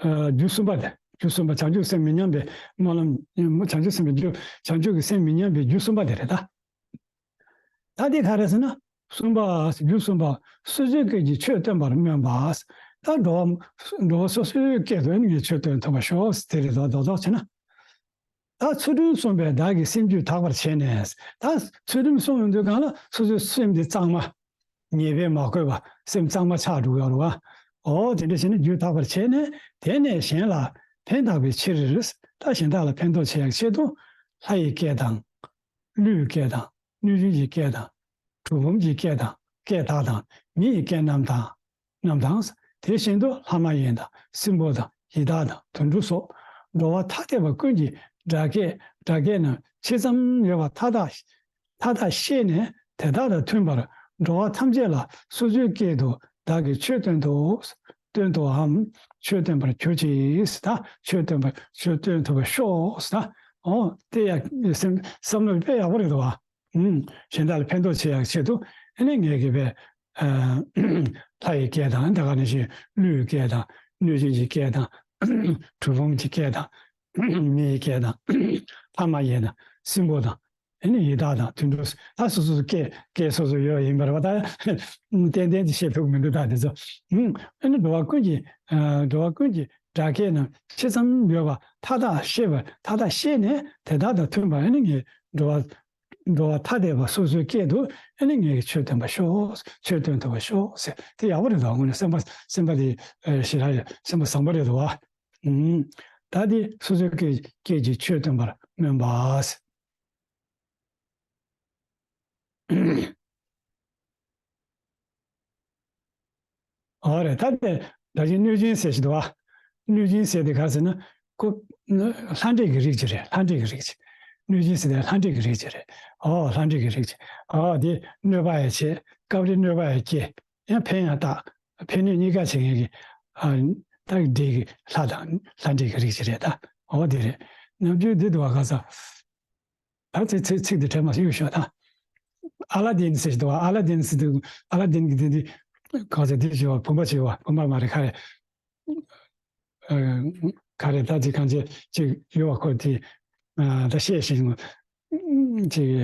ཨ་རྒྱུ་གསུམ་པ་དེ། རྒྱུ་གསུམ་པ་བྱང་ཆུབ་སེམས་མི་ཉམས་པའི་སྨོན་ལམ། བྱང་ཆུབ་སེམས་ཀྱི་རྒྱུ། བྱང་ཆུབ་ཀྱི་སེམས་མི་ཉམས་པའི་རྒྱུ་གསུམ་པ་དེ་རེད་ད། ད་འདི་ག་རེ་ཟེར་ན། གསུམ་པ། རྒྱུ་གསུམ་པ། སོ་སོའི་སྐད་ཀྱིས་ཆོས་སྟོན་པར་སྨོན་པ། ད་འགྲོ་བ་འགྲོ་བ་སོ་སོའི་སྐད་དུ་ཨ་ནི་ངས་ཆོས་སྟོན་ཐུབ་པར་ཤོག་དེ་རེད་དོ། རྡོག་རྡོག་བྱས་ན། ད་ཚུལ་ཁྲིམས་སྲུང་བས་བདག་གི་སེམས་རྒྱུད་དག་པར་བྱས་ནས། ད་ཚུལ་ཁྲིམས་སྲུང་ཡོང་དུས་སྒང་ལ་སོ་སོའི་སེམས་དེ་གཙང་མ། ཉེས་པས་མ་གོས་པ། སེམས་གཙང་མ་ཆགས་འགྲོ་གི་ཡོད་རེད་བ། འོ་དེ་འདྲ་བྱས་ནས་རྒྱུད་དག་པར་བྱས་ནས། དེ་ནས་གཞན་ལ་ཕན་བཏགས་པའི་ཕྱིར། ད་གཞན་དག་ལ་ཕན་ཐོགས་བྱེད་ཡག་ཆེད་དུ། ལྷ་ཡི་སྐད་དང་། ཀླུའི་སྐད་དང་། གནོད་སྦྱིན་གྱི་སྐད་དང་། གྲུལ་བུམ་གྱི་སྐད་དང་། སྐད་དག་དང་། མི་ཡི་སྐད་རྣམས་དང་། རྣམས་དང་། དེ་བཞིན་དུ་ལྷ་མ་ཡིན་དང་། སྲིན་པོ་དང་། ཡི་དྭགས་དང་། དུད་འགྲོ་སོགས་འགྲོ་བ་ཐ་དད་པ་ཀུན་གྱི་སྒྲ་སྐད། སྒྲ་སྐད་རྣམས་ཇི་ཙམ་ཡོད་པ་མཐའ་དག་མཐའ་དག་ཤེས་ནས། དེ་དག་དང་མཐུན་པར་འགྲོ་བ་ཐམས་ཅད་ལ་སོ་སོའི་སྐད་དུ་བདག་གིས་ཆོས་སྟོན་ཏོ། སྟོན་ཏོའམ་ཆོས་སྟོན་པར་གྱུར་ཅིག། ད་ཆོས་སྟོན་པར་ཆོས་སྟོན་ཐུབ་པར་ཤོག། ད་འོ་དེ་ཡང་སེམས་བསམ་བློ་དཔེ་ཡག་པོ་རེད་འདུག་བ། ཨུམ། གཞན་དག་ལ་ཕན་ཐོགས་བྱེད་ཡག་ཆེད་དུ་ཨ་ནི་ངས་གི་བས། ཨ། ལྷ་ཡི་སྐད་དང་། ད་ག་ནང་བཞིན་ཀླུའི་སྐད་དང་། གནོད་སྦྱིན་གྱི་སྐད་དང་། གྲུལ་བུམ་གྱི་སྐད་དང་། མི་ཡི་སྐད་དང་། ལྷ་མ་ཡིན་དང་། སྲིན་པོ་དང་། ཨ་ནི་ཡི་དྭགས་དང་དུད་འགྲོ། ད་སོ་སོ་སྐད་སྐད་སོ་སོ་ཡོད་ཡིན་པ་རེད་བ། ད་ཏན་ཏན་ཅིག་བཤད་ཐུབ་མི་འདུག་ད་དེ་ཚོ། ཨུམ། ཨ་ནི་འགྲོ་བ་ཀུན་གྱི། ཨ། འགྲོ་བ་ཀུན་གྱི་སྒྲ་སྐད་རྣམས་ཇི་ཙམ་ཡོད་པ་མཐའ་དག་ཤེས་པ། མཐའ་དག་ཤེས་ནས་དེ་དག་དང་མཐུན་པར་ཨ་ནི་ངས་འགྲོ་བ། འགྲོ་བ་ཐ་དད་པ་སོ་སོའི་སྐད་དུ་ཨ་ནི་ངས་ཆོས་སྟོན་པར་ཤོག། ཆོས་སྟོན་ཐུབ་པར་ཤོག་ཟེར། དེ་ཡག་པོ་རེད་འདུག་དངོས་གནས་སེམས་པ། སེམས་པ་དེ་ཨ་ཞེ་དྲག་ཡོད། སེམས་པ་བཟང་པོ་རེད་འདུག་བ། ཨུམ། ད་དེ་སོ་སོའི་སྐད་སྐད་ཀྱིས་ཆོས་སྟོན་པར་སྨོན་པ་ཟེར། ཨོ་རེད། ད་དེ་ད་གིན་གནོད་སྦྱིན་ཟེར་ཞིག་འདུག་བ། གནོད་སྦྱིན་ཟེར་དེ་ག་ཟེར་ན། ཁོ་ལྷ་འདྲེ་གི་རིགས་ཅིག་རེད། ལྷ་འདྲེ་གི་རིགས་ཅིག་གནོད་སྦྱིན་ཟེར་དེ་ལྷ་འདྲེ་གི་རིགས་ཅིག་རེད། ཨོ་ལྷ་འདྲེ་གི་རིགས་ཅིག་ཨོ་དེ་གནོད་པ་ཡང་བྱེད། སྐབས་རེ་གནོད་པ་ཡང་སྐྱེལ། ཡང་ཕན་ཡང་བཏགས། ཕན་གནོད་གཉིས་ཀ་བྱེད་མཁན་གྱི། ཨ། ད་འདྲེ་གི་ལྷ་དང་ལྷ་འདྲེ་གི་རིགས་ཅིག་རེད་ད། ཨོ་དེ་རེད། ནམ་རྒྱུན་འདི་འདུག་བ་ག་ས། ད་ཚིག་ཚིག་ཚིག་འདི་དྲན་མ་སོང་ཡོད་ཤོག་ད། ཨ་ལ་དིན་ཟེར་ཞིག་འདུག་བ། ཨ་ལ་དིན་ཟེར་དུས། ཨ་ལ་དིན་གྱི་དེ་འདི་ག་ཚོད་འདི་བྱས་བ། བུམ་པ་བྱས་བ། བུམ་པ་མ་རེད། ག་རེ། ཨ། ག་རེ། ད་ཅིག་གང་བྱས་ཅིག་ཡོད་བ། ཁོ་དེ། ཨ། ད་བཤད་ཤེས་ཅིག་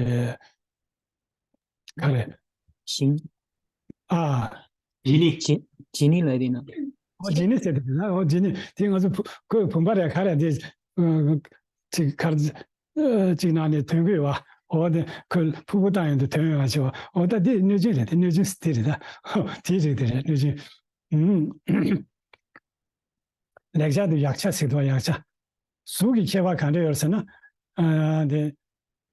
ག་རེ། ཞིང་། ཨ། ཇི་ནི། ཇི་ཇི་ནི་ལ་དེ་ན། ཨོ་ཇི་ནི་ཟེར་དེ་ན། ཨོ་ཇི་ནི་དེ་ང་ཚོ་བུ་ཁོའི་བུམ་པ་རེད། ག་རེ་དེ། ཨ། ཅིག་གར། ཨ། ཅིག་ནང་ནས་ཐོན་གི་ཡོད་བ། ཨོ་དེ་ཁོའི་ཕུ་བོ་བཏང་ཡོང་དུས་ཐོན་ཡོང་བ་བྱས་བ། ཨོ་ད་དེ་གནོད་སྦྱིན་རེད། དེ་གནོད་སྦྱིན་དེ་རེད་ད། ཨོ་དེ་རེད། དེ་རེད། གནོད་སྦྱིན། ཨུམ། ལེགས་སྦྱར་དུ་ཡག་ཆ་ཟེར་དུས་ཡག་ཆ། གཟུགས་ཀྱི་ཁྱད་པར་ག་འདྲ་ཡོད་ཟེར་ན། ཨ། དེ།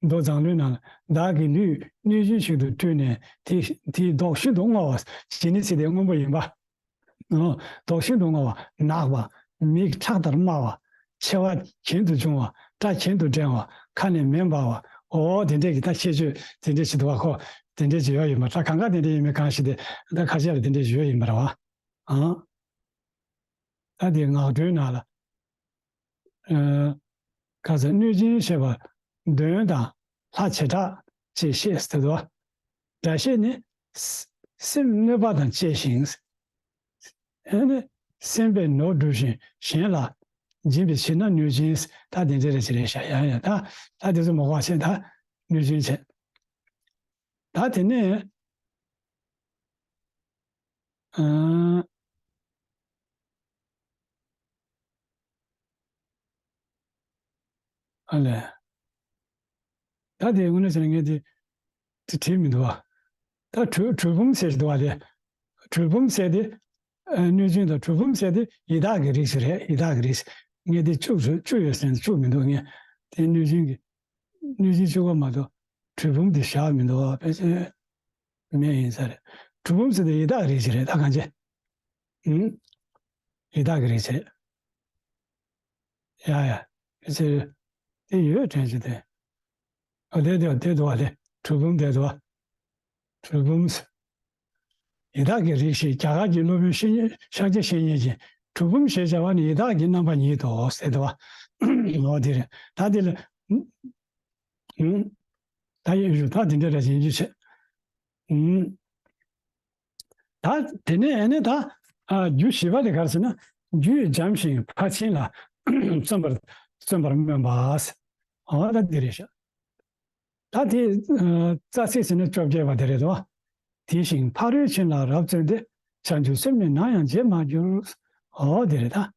མདོ་མཛངས་བླུན་ནང་ལ། བདག་གི་ལུས་གནོད་སྦྱིན་ཞིག་ཏུ་སྤྲུལ་ནས། དེ་དེའི་མདོག་ཤིན་ཏུ་སྔོ་བ། ཇི་ནི་སི་དེ་སྔོན་པོ་ཡིན་པ། ཨོ། མདོག་ཤིན་ཏུ་སྔོ་བ། ནག་པ། མིག་ཁྲག་ལྟར་དམར་བ། མཆེ་བ་གྱེན་དུ་འབྱུང་བ། སྐྲ་གྱེན་དུ་འགྲེང་བ། ཁ་ནས་མེ་འབར་བ། ཨོ། དེ་འདྲས་ཀྱི་ད་ཁྱད་ཆོས་དེ་འདྲས་ཞིག་འདུག་བ། ཁོ་དེ་འདྲས་ཅིག་ཡོད་ཡིན་པ། ད་གང་ག་དེ་འདྲས་ཡིན་མིན་གང་ཤེས་ཏེ། ད་ཁ་ཤས་ལ་དེ་འདྲས་ཡོད་ཡིན་པ་རེད་བ། ཨང་། ད་དེ་ངག་སྒྲོས་ནང་ལ། ཨ། ག་ས། གནོད་སྦྱིན་ཞེས་པ་གདོན་དང་ལྷ་བྱེ་བྲག་ཅེས་བཤད་ཟེར་དོ། སྒྲ་བཤད་ནི། སེམས་གནོད་པ་དང་བཅས་ཤིང་། ཨ་ནི་སེམས་པས་ནོར་སྒྲུབ་ཤིང་གཞན་ལ་སྦྱིན་པའི་ཕྱིར་ན་གནོད་སྦྱིན། ད་དེ་འདྲ་རེ་ཅིག་རེད་ཤག། ཡ་ཡ། ད་ད་དེ་ཚོ་མ་གོ་བ་བྱས། ད་གནོད་སྦྱིན་བྱས། ད་དེ་ནས། ཨ། ཨ་ལས། ད་དེ་དངོས་གནས་བྱས་ན་ངས་དེ་དེ་བྲིས་མི་འདུག་བ། ད་གྲུལ་གྲུལ་བུམ་ཟེར་གྱི་འདུག་བ། དེ་གྲུལ་བུམ་ཟེར་དེ། ཨ། གནོད་སྦྱིན་དང་གྲུལ་བུམ་ཟེར་དེ་ཡི་དྭགས་ཀྱི་རིགས་ཤིག་རེད། ཡི་དྭགས་ཀྱི་རིགས། ངས་དེ་བཅུ་བཅུ་ཡོད་ཟེར་ན་བཅུ་མི་འདུག། ངས་དེ་གནོད་སྦྱིན་གྱི། གནོད་སྦྱིན་བཅུ་པ་མ་གཏོགས་གྲུལ་བུམ་དེ་བཞག་མི་འདུག་བ། ཕལ་ཆེར་མེད་ཡིན་ས་རེད། གྲུལ་བུམ་ཟེར་དེ་ཡི་དྭགས་རིགས་ཤིག་རེད། ད་གང་བྱེད། ཨུམ། ཡི་དྭགས་ཀྱི་རིགས་བྱེད། ཡ་ཡ། ཕལ་ཆེར་དེ་ཡོད་དྲན་གྱི་དེ། ཨ། དེ་དེ་དེ་འདུག་བ། དེ་གྲུལ་བུམ་དེ་འདུག་བ། གྲུལ་བུམ། ཡི་དྭགས་ཀྱི་རིགས་ཤིག། རྒྱ་གར་གྱི་སློབ་དཔོན་བཤེས་གཉེན། ཤཱཀྱ་བཤེས་གཉེན་གྱིས་གྲུལ་བུམ་ཞེས་བྱ་བ་ནི་ཡི་དྭགས་ཀྱི་རྣམ་པ་ཉིད་དོ་ཟེར་འདུག་བ། འོ་དེ་རེད། ད་དེ་ལ། ཨུམ། ད་ཡིན་རུང་ད་དེ་འདྲ་རེ་ཡིན་རྒྱུ་བྱེད། ཨུམ། ད་དེ་ནས་ཨ་ནི་ད། ཨ། རྒྱུ་བཞི་པ་དེ་ག་རེ་ཟེར་ན། རྒྱུད་འཇམ་ཞིང་ཕར་ཕྱིན་ལ་བརྩོན་པར་བརྩོན་པར་སྨོན་པ། འོ་ད་འདི་རེད་ཤག། ད་དེ། ཨ། རྩ་ཚིག་ཟེར་ན་བཅོ་བརྒྱད་པ་དེ་རེད་དོ། དེ་བཞིན་ཕ་རོལ་ཕྱིན་ལ་རབ་བརྩོན་ཏེ། བྱང་ཆུབ་སེམས་ནི་ནམ་ཡང་བརྗེད་མ་གྱུར། འོ་དེ་རེད་ད།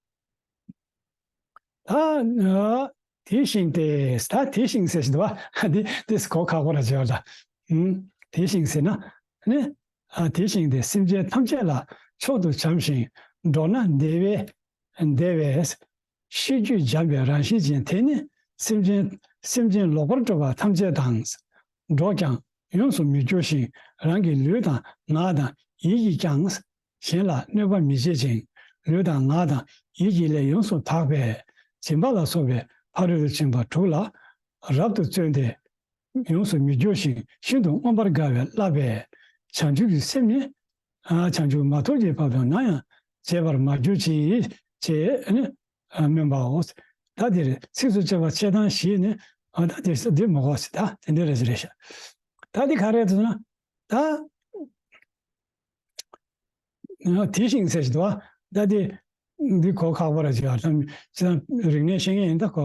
ད། ཨ། དེ་བཞིན་ཏེ། ད་དེ་བཞིན་ཟེར་བཞིན་འདུག་བ། འདི་འདི་གོ་ཁག་པོ་ར་བྱེད་པ་ད། ཨུམ། དེ་བཞིན་ཟེར་ན་ནི། ཨ། དེ་བཞིན་ཏེ། སེམས་ཅན་ཐམས་ཅད་ལ་མཆོག་ཏུ་བྱམས་ཤིང་། མདོར་ན་བདེ་བས་བདེ་བས་ཤེས་རྒྱུད་འཇམ་པའི་རང་བཞིན་ཅན་དེ་ནི། སེམས་ཅན་སེམས་ཅན་ལོག་པར་སྤྲོ་བ་ཐམས་ཅད་དང་འགྲོགས་ཀྱང་ཡོངས་སུ་མི་སྐྱོ་ཞིང་། རང་གི་ལུས་དང་ངག་དང་ཡིད་ཀྱིས་ཀྱང་གཞན་ལ་གནོད་པ་མི་བྱེད་ཅིང་། ལུས་དང་ངག་དང་ཡིད་ཀྱི་ལས་ཡོངས་སུ་དག་པས། སྦྱིན་པ་ལ་སོགས་པའི་ཕ་རོལ་ཏུ་ཕྱིན་པ་དྲུག་ལ་རབ་ཏུ་བརྩོན་ཏེ། ཡོངས་སུ་མི་སྐྱོ་ཞིང་ཤིན་ཏུ་མངོན་པར་དགའ་བའི་བསླབ་པས། བྱང་ཆུབ་ཀྱི་སེམས་ནི། ཨ། བྱང་ཆུབ་མ་ཐོབ་ཀྱི་བར་དུ་ནམ་ཡང་བརྗེད་པར་མ་གྱུར་ཅིག་ཅེས་ནི། ཨ། སྨོན་པའོ། ད་འདིར་ཚིགས་སུ་བཅད་པ་བྱེད་སྟངས་བཞི་ནི། ཨ། ད་འདིར་འདི་མ་གོ་ཟེར། ད་དེ་འདྲ་རེ་ཞིག་རེད་ཤག། ད་འདི་ག་རེ་རེད་ཟེར་ན། ད་དེ་བཞིན་ཟེར་ཞིག་འདུག་བ། ད་འདི་འདི་གོ་ཁག་པོ་ར་ཅིག་ཡོད། ད་ཅི་ད་རིག་གནས་ཤེས་མཁན་ཡིན་ད་ཁོ།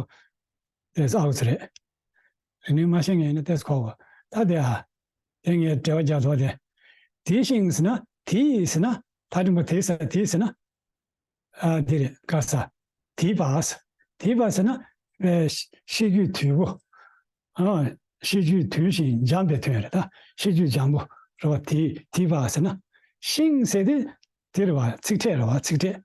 དེ་ཨའུ་ཙི་རེད། རིག་གནས་མ་ཤེས་མཁན་ཡིན་ན་དེ་གོ་གོ། ད་དེ་ཨ། དེ་ངས་འགྲེལ་པ་རྒྱག་ཐོག་དེ། དེ་བཞིན་ཟེར་ན། དེ་ཡིས་ཟེར་ན། ད་རིང་པ་དེ་ཟེར་དེ་ཟེར་ན། ཨ། དེ་རེད། ག་ས། དེ་བ་ས། དེ་བ་ཟེར་ན། ཨེ། ཤེས་རྒྱུད་དོད་པོ། ཨ། ཤེས་རྒྱུད་དོད་ཞིང་འཇམ་པའི་དོན་རེད་ད། ཤེས་རྒྱུད་འཇམ་པོ་རེད་བ། དེ་དེ་བ་ཟེར་ན། ཤིང་ཟེར་དེ་དེ་རེད་བ། ཚིག་ཕྲད་རེད་བ། ཚིག་ཕྲད།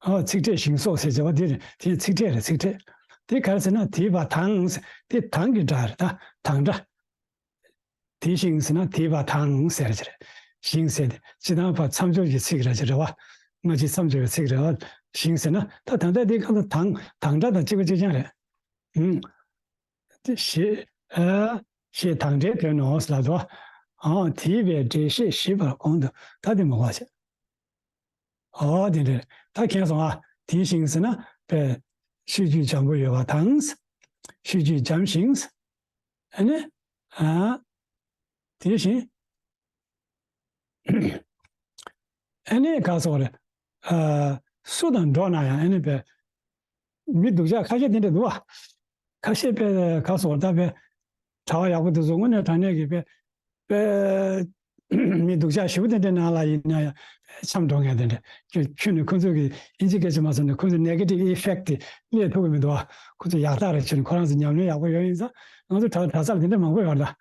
ཨ། ཚིག་ཕྲད་ཞིང་སོགས་ཟེར་བྱ་བ་དེ་རེད། དེ་ཚིག་ཕྲད་རེད། ཚིག་ཕྲད། དེ་ག་རེ་ཟེར་ན། དེ་བ་དང་ཟེར། དེ་དང་གི་སྒྲ་རེད་ད། དང་སྒྲ། དེ་ཤིང་ཟེར་ན་དེ་བ་དང་ཟེར་གྱི་རེད། ཤིང་ཟེར་དེ་སྤྱིར་བཏང་བར་མཚམས་སྦྱོར་གྱི་ཚིག་ར་ཅིག་རེད་བ། སྔ་ཕྱི་མཚམས་སྦྱོར་གྱི་ཚིག་རེད་བ། ཤིང་ཟེར་ན་ད་ད་ལྟ་དེ་གང་ལྟར་དང་དང་སྒྲ་དང་གཅིག་པ་གཅིག་རྐྱང་རེད། ཨུམ། དེ་ཞེས། ཨ། ཞེས་དང་སྒྲའི་དོན་ནོ་ལབ་དོ། ཨ། དེ་བས་འགྲེལ་བཤད་ཞིབ་པར་གོང་དུ། ད་དེ་མ་གོ་བ་བྱེད། ཨོ་དེ་འདྲ། ད་མཁྱེན་སོང་ཨ། དེ་ཤིང་ཟེར་ན་པའི་ཤེས་རྒྱུད་འཇམ་པོ་ཡོད་པ་དང་། ཤེས་རྒྱུད་འཇམ་ཞིང་། ཨ་ནི། ཨ། དེ་བཞིན། ཨ་ནི་ག་སོགས་རེད། ཨ། སུ་དང་འགྲོགས་ན་ཡང་ཨ་ནི་པའི། མི་སྡུག་ཅག་ཁ་ཤས་དེ་འདྲ་འདུག་བ། ཁ་ཤས་པའི་ག་སོགས་ད་པའི། གྲྭ་བ་ཡག་པོ་དེ་ཚོ་དངོས་གནས་དྲང་གནས་ཀྱི་པའི། པའི། མི་སྡུག་ཅག་ཞེ་པོ་དེ་འདྲའི་ནང་ལ་ཡིན་ན་ཡང་འཆམ་འགྲོ་མཁན་དེ་འདྲ། ཁྱོད་ཁྱོད་ནི་ཁོ་ཚོ་གི་ཨིན་ཇི་སྐད་ཆ་མ་ཟེར་ནས་ཁོ་ཚོ་negative effect་དེ་སླེབས་ཐུབ་ཀྱི་མི་འདུག་བ། ཁོ་ཚོ་ཡག་རྟགས་རེད། ཁྱོད་ནི་ཁོ་རང་ཚོ་ཉམས་ལེན་ཡག་པོ་ཡོད་ཡིན་ཙང་། ང་ཚོ་གྲྭ་གྲྭ་ས་ལ་དེ་འདྲ་མང་པོ་ཡོད་རེད་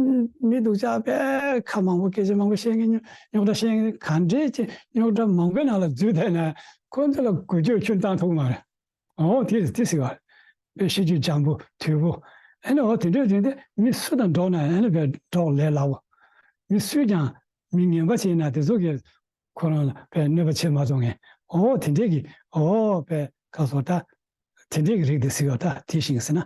ད། མི་སྡུག་ཅག་པས་ཁ་མང་པོ་སྐད་ཆ་མང་པོ་བཤད་མཁན་རྙོག་དྲ་བཤད་མཁན་ག་འདྲས་ཀྱི་རྙོག་དྲ་མང་པོའི་ནང་ལ་འཛུལ་བསྡད་ན་ཁོ་ཚོ་ལ་འགུལ་སྐྱོད་ཁྱོན་བཏང་ཐུབ་མ་རེད། ཨོ་དེ་དེ་ཟེར་བ་རེད། པའི་ཤེས་རྒྱུད་འཇམ་པོ་དོད་པོ། ཨ་ནི་འོ་དེ་འདྲའི་རིགས་དེ་མི་སུ་དང་འགྲོགས་ན་ཡང་ཨ་ནི་བས་འགྲོགས་ལས་སླ་བོ། མི་སུས་ཀྱང་མི་ངན་པ་བྱས་ན་དེ་ཚོ་གིས་ཁོ་རང་ལ་བས་གནོད་པ་བྱེད་མ་ཐུབ་མཁན། འོ་དེ་འདྲའི་གི་འོ་བས་ཁ་སོ་ད། དེ་འདྲའི་གི་རིགས་དེ་ཟེར་བ་ད་དེ་བཞིན་ཟེར་ན།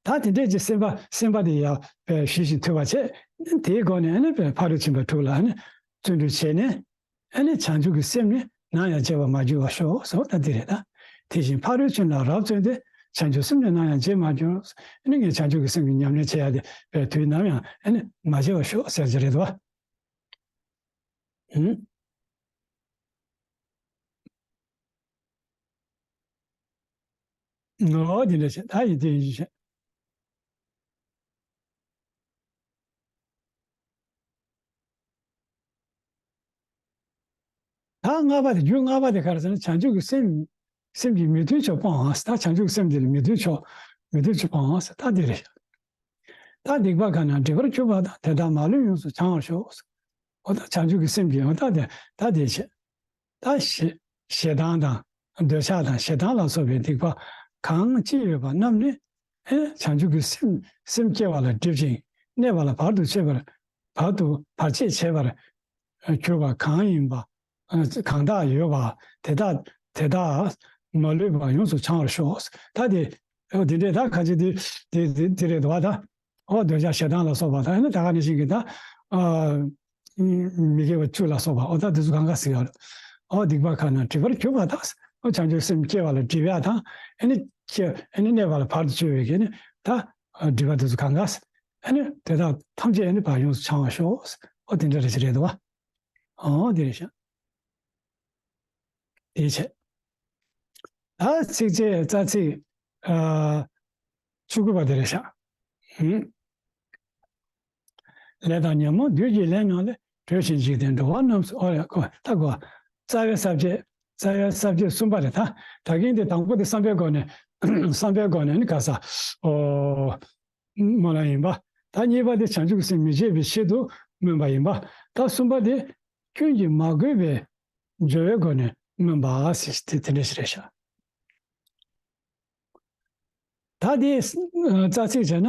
ད་དེ་འདྲའི་གི་སེམས་པ་སེམས་པ་དེ་ཡང་བས་ཞི་ཞིང་དུལ་བ་བྱས། དེའི་སྒོ་ནས་ཨ་ནི་བས་ཕ་རོལ་ཕྱིན་པ་དྲུག་ལ་ཨ་ནི་བརྩོན་འགྲུས་བྱས་ནས། ཨ་ནི་བྱང་ཆུབ་ཀྱི་སེམས་ནི་ནམ་ཡང་བརྗེད་པར་མ་གྱུར་བར་ཤོག་ཟེར་བ་ད་འདི་རེད་ད། དེ་བཞིན་ཕ་རོལ་ཕྱིན་ལ་རབ་བརྩོན་ཏེ། བྱང་ཆུབ་སེམས་ནི་ནམ་ཡང་བརྗེད་མ་གྱུར། ཨ་ནི་ངས་བྱང་ཆུབ་ཀྱི་སེམས་ཀྱི་ཉམས་ལེན་བྱེད་ཡ་དེ་བས་དུས་ནམ་ཡང་ཨ་ནི་མ་བརྗེད་པར་ཤོག་ཟེར་གྱི་རེད་དོ། ཨུམ། ངོ་བོ་འདི་འདྲ་བྱས་ད་ཡིན་དེ་ཡིན་བྱས། ད་ལྔ་པ་དེ་རྒྱུ་ལྔ་པ་དེ་ག་རེ་ཟེར་ན་བྱང་ཆུབ་ཀྱི་སེམས། སེམས་ཀྱི་མི་མཐུན་ཕྱོགས་སྤོང་བ། ད་བྱང་ཆུབ་སེམས་འདི་ལ་མི་མཐུན་ཕྱོགས། མི་མཐུན་ཕྱོགས་སྤོང་བ་ད་འདི་རེད། ད་སྡིག་པ་གང་ན་སྒྲིབ་པར་གྱུར་པ་དག་དེ་དག་མ་ལུས་ཡོངས་སུ་བྱང་བར་ཤོག་འོ་ད་བྱང་ཆུབ་ཀྱི་སེམས་ཀྱི་འོ་ད་དེ་ད་དེ་བྱེད། ད་ཞེ་ཞེ་སྡང་དང་། འདོད་ཆགས་དང་ཞེ་སྡང་ལ་སོགས་པའི་སྡིག་པ་གང་ཅི་ཡོད་པ་རྣམས་ནི། ཨེ་བྱང་ཆུབ་ཀྱི་སེམས་སེམས་སྐྱེ་བ་ལ་སྒྲིབ་ཅིང་གནས་པ་ལ་བར་དུ་གཅོད་པར། བར་དུ་བར་ཆད་བྱེད་པར་གྱུར་པ་གང་ཡིན་པ། གང་དག་ཡོད་པ་དེ་དག་དེ་དག་མ་ལུས་པ་ཡོངས་སུ་བྱང་བར་ཤོག་ད་དེ་འོ་དེ་འདྲས་ད་ག་ཅི་དེ་དེ་དེ་དེ་རེད་དོ་བ་ད། འོ་འདོད་ཆགས་ཞེ་སྡང་ལ་སོགས་པ་དང་ཨ་ནི་ད་ག་ནང་བཞིན་གྱི་ད། ཨ། མི་དགེ་བ་བཅུ་ལ་སོགས་པ་འོ་ད་དེ་ཚོ་གང་ག་ཟེར་ཡོད་རེད། འོ་སྡིག་པ་གང་ན་སྒྲིབ་པར་གྱུར་པ་དང་། འོ་བྱང་ཆུབ་སེམས་སྐྱེ་བ་ལ་སྒྲིབ་ཡ་དང་། ཨ་ནི་སྐྱེ་ཨ་ནི་གནས་པ་ལ་བར་དུ་གཅོད་པའི་གི་ནི་ད། སྒྲིབ་པ་དེ་ཚོ་གང་ག་ཨ་ནི་དེ་དག་ཐམས་ཅད་ཨ་ནི་བར་ཡོངས་སུ་བྱང་བར་ཤོག་འོ་དེ་འདྲ་རེ་ཞིག་རེད་དོ་བ། འོ་དེ་རེད་ཤག་དེའི་ཆེད། ད་ཚིགས་བཅད་རྩ་ཚིག་ཨ། བཅུ་དགུ་པ་དེ་རེད་ཤག་ཨུམ། ལས་དང་ཉོན་མོངས་བདུད་ཀྱི་ལས་རྣམས་ལས། གྲོལ་ཞིང་འཇིག་རྟེན་འགྲོ་བ་རྣམས་སུ། ཨོ་ཡ་གོ་ད་གོ་རྩ་བའི་ས་བཅད་རྩ་བའི་ས་བཅད་གསུམ་པ་རེད་ད། ད་གིན་དེ་དང་པོ་དེ་བསམ་པའི་སྒོ་ནས་བསམ་པའི་སྒོ་ནས་ནི་ག་ས་ཨོ། སྨོན་ལམ་ཡིན་པ། ད་གཉིས་པ་དེ་བྱང་ཆུབ་སེམས་མི་བརྗེད་པའི་ཆེད་དུ་སྨོན་པ་ཡིན་པ། ད་གསུམ་པ་དེ་སྐྱོན་གྱིས་མ་གོས་པའི་སྦྱོར་བའི་སྒོ་ནས་སྨོན་པ་ཟེར་དེ་དེ་འདྲ་ཞིག་རེད་ཤག་ད་དེ་རྩ་ཚིག་བྱས་ན།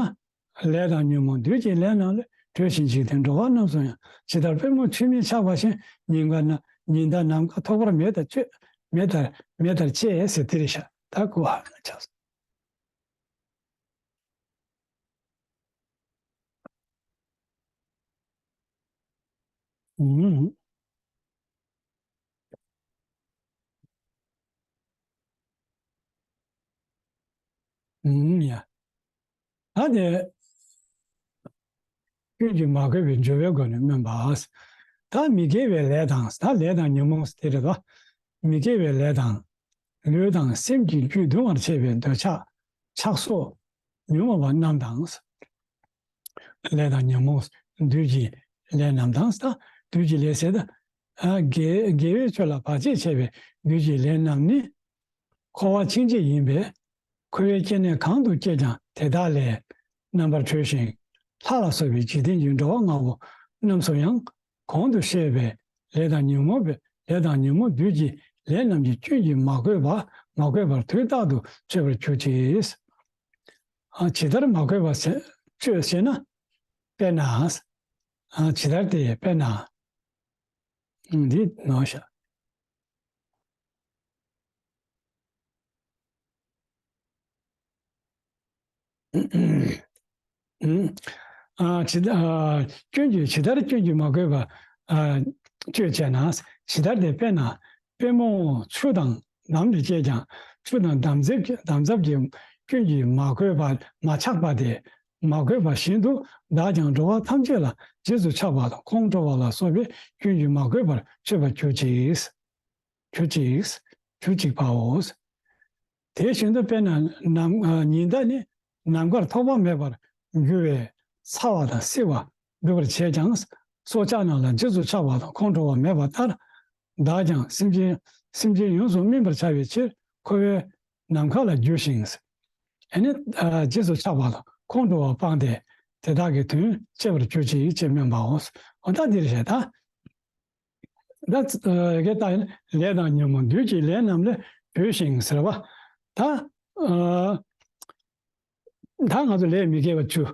ལས་དང་ཉོན་མོངས་བདུད་ཀྱི་ལས་རྣམས་ལས། གྲོལ་ཞིང་འཇིག་རྟེན་འགྲོ་བ་རྣམས་སུ་ཡང་། ཇི་ལྟར་པུས་མོ་ཆུ་མིག་ཆགས་པ་བཞིན། ཉིན་དཀར་ན་ཉི་ཟླ་ནམ་མཁའ་ཐོགས་པ་མེ་ལྟར་གཅོད། མེ་ལྟར་མེ་ལྟར་གཅེས་ཟེར་དེ་རེད་ཤག་ད་གོ་ཧ་ཆགས། ཨུམ། ཨུམ་ཡ། ད་དེ། སྐྱོན་གྱིས་མ་གོས་པའི་སྦྱོར་བའི་སྒོ་ནས་སྨོན་པ། ད་མི་དགེ་བའི་ལས་དང་ད་ལས་དང་ཉོན་མོངས་དེ་རེད་དོ། མི་དགེ་བའི་ལས་དང་། ལུས་དང་སེམས་ཀྱི་རྒྱུད་གདུང་བར་བྱེད་པའི་འདོད་ཆགས་ཆགས་སོགས་ཉོན་མོངས་པ་རྣམས་དང་། ལས་དང་ཉོན་མོངས་བདུད་ཀྱི་ལས་རྣམས་དང་། ད་བདུད་ཀྱི་ལས་ཟེར་ད། ཨ་དགེ་དགེ་བའི་ཆོས་ལ་བར་ཆད་བྱེད་པའི་བདུད་ཀྱི་ལས་རྣམས་ནི། འཁོར་བ་འཆིང་བྱེད་ཡིན་པས། འཁོར་བའི་སྐྱེ་གནས་གང་དུ་སྐྱེས་ཀྱང་དེ་དག་ལས། རྣམ་པར་གྲོལ་ཞིང་། ལྷ་ལ་སོགས་པའི་འཇིག་རྟེན་གྱི་འགྲོ་བ་ལྔ་པོ་རྣམས་སུ་ཡང་། གོང་དུ་བཤད་པའི་ལས་དང་ཉོན་མོངས་པའི་ལས་དང་ཉོན་མོངས་བདུད་ཀྱི་ལས་རྣམས་ཀྱི་སྐྱོན་གྱིས་མ་གོས་པ་མ་གོས་པར་དུས་རྟག་ཏུ་གཅོད་པར་གྱུར་ཅིག་ཨ་ཇི་ལྟར་མ་གོས་པ་ཟེར་གཅོད་ཟེར་ན། དཔེར་ན། ཨ་ཇི་ལྟར་ཏེ་དཔེར་ན། འདི་ནོ་ཤ། ཨ་ཇི་ལྟར་ཨ་སྐྱོན་གྱིས་ཇི་ལྟར་སྐྱོན་གྱིས་མ་གོས་པ་ཨ་གཅོད་བྱས་ན། ཇི་ལྟར་ཏེ་དཔེར་ན་པུས་མོ་ཆུ་དང་འདམ་ལས་སྐྱེས་ཀྱང་ཆུ་དང་འདམ་རྫབ་ཀྱི་འདམ་རྫབ་ཀྱི་སྐྱོན་གྱིས་མ་གོས་པ་མ་ཆགས་པ་དེ། མ་གོས་པ་བཞིན་དུ་བདག་ཀྱང་འགྲོ་བ་ཐམས་ཅད་ལ་རྗེས་སུ་ཆགས་པ་དང་ཁོང་ཁྲོ་བ་ལ་སོགས་པའི་སྐྱོན་གྱིས་མ་གོས་པར་གཅོད་པར་གྱུར་ཅིག་གྱུར་ཅིག་གྱུར་ཅིག་པའོ། དེ་བཞིན་དུ་དཔེར་ན་ནམ་ཉི་ཟླ་ནི་ནམ་མཁར་ཐོགས་པ་མེད་པར་རྒྱུ་བས་ཚ་བ་དང་བསིལ་བ་སྒྲུབ་པར་བྱེད་ཀྱང་། སྲོག་ཆགས་རྣམས་ལ་རྗེས་སུ་ཆགས་པ་དང་ཁོང་ཁྲོ་བ་མེད་པ་ལྟར། བདག་ཀྱང་སེམས་ཅན་སེམས་ཅན་ཡོངས་སུ་སྨིན་པར་བྱ་བའི་ཕྱིར་འཁོར་བའི་ནམ་མཁའ་ལ་རྒྱུ་ཞིང་། ཨ་ནི་རྗེས་སུ་ཆགས་པ་དང་ཁོང་ཁྲོ་བ་སྤངས་ཏེ་དེ་དག་གི་དོན་སྤྱད་པར་གྱུར་ཅིག་ཅེས་སྨོན་པའོ། འོ་ད་འདིར་བཤད་ད། ད་ཨ་གེ་ད་ལས་དང་ཉོན་མོངས་བདུད་ཀྱི་ལས་རྣམས་ལས་གྲོལ་ཞིང་ཟེར་བ། ད་ཨ་ ད་ང་ཚོ་ལས་མི་དགེ་བ་བཅུ།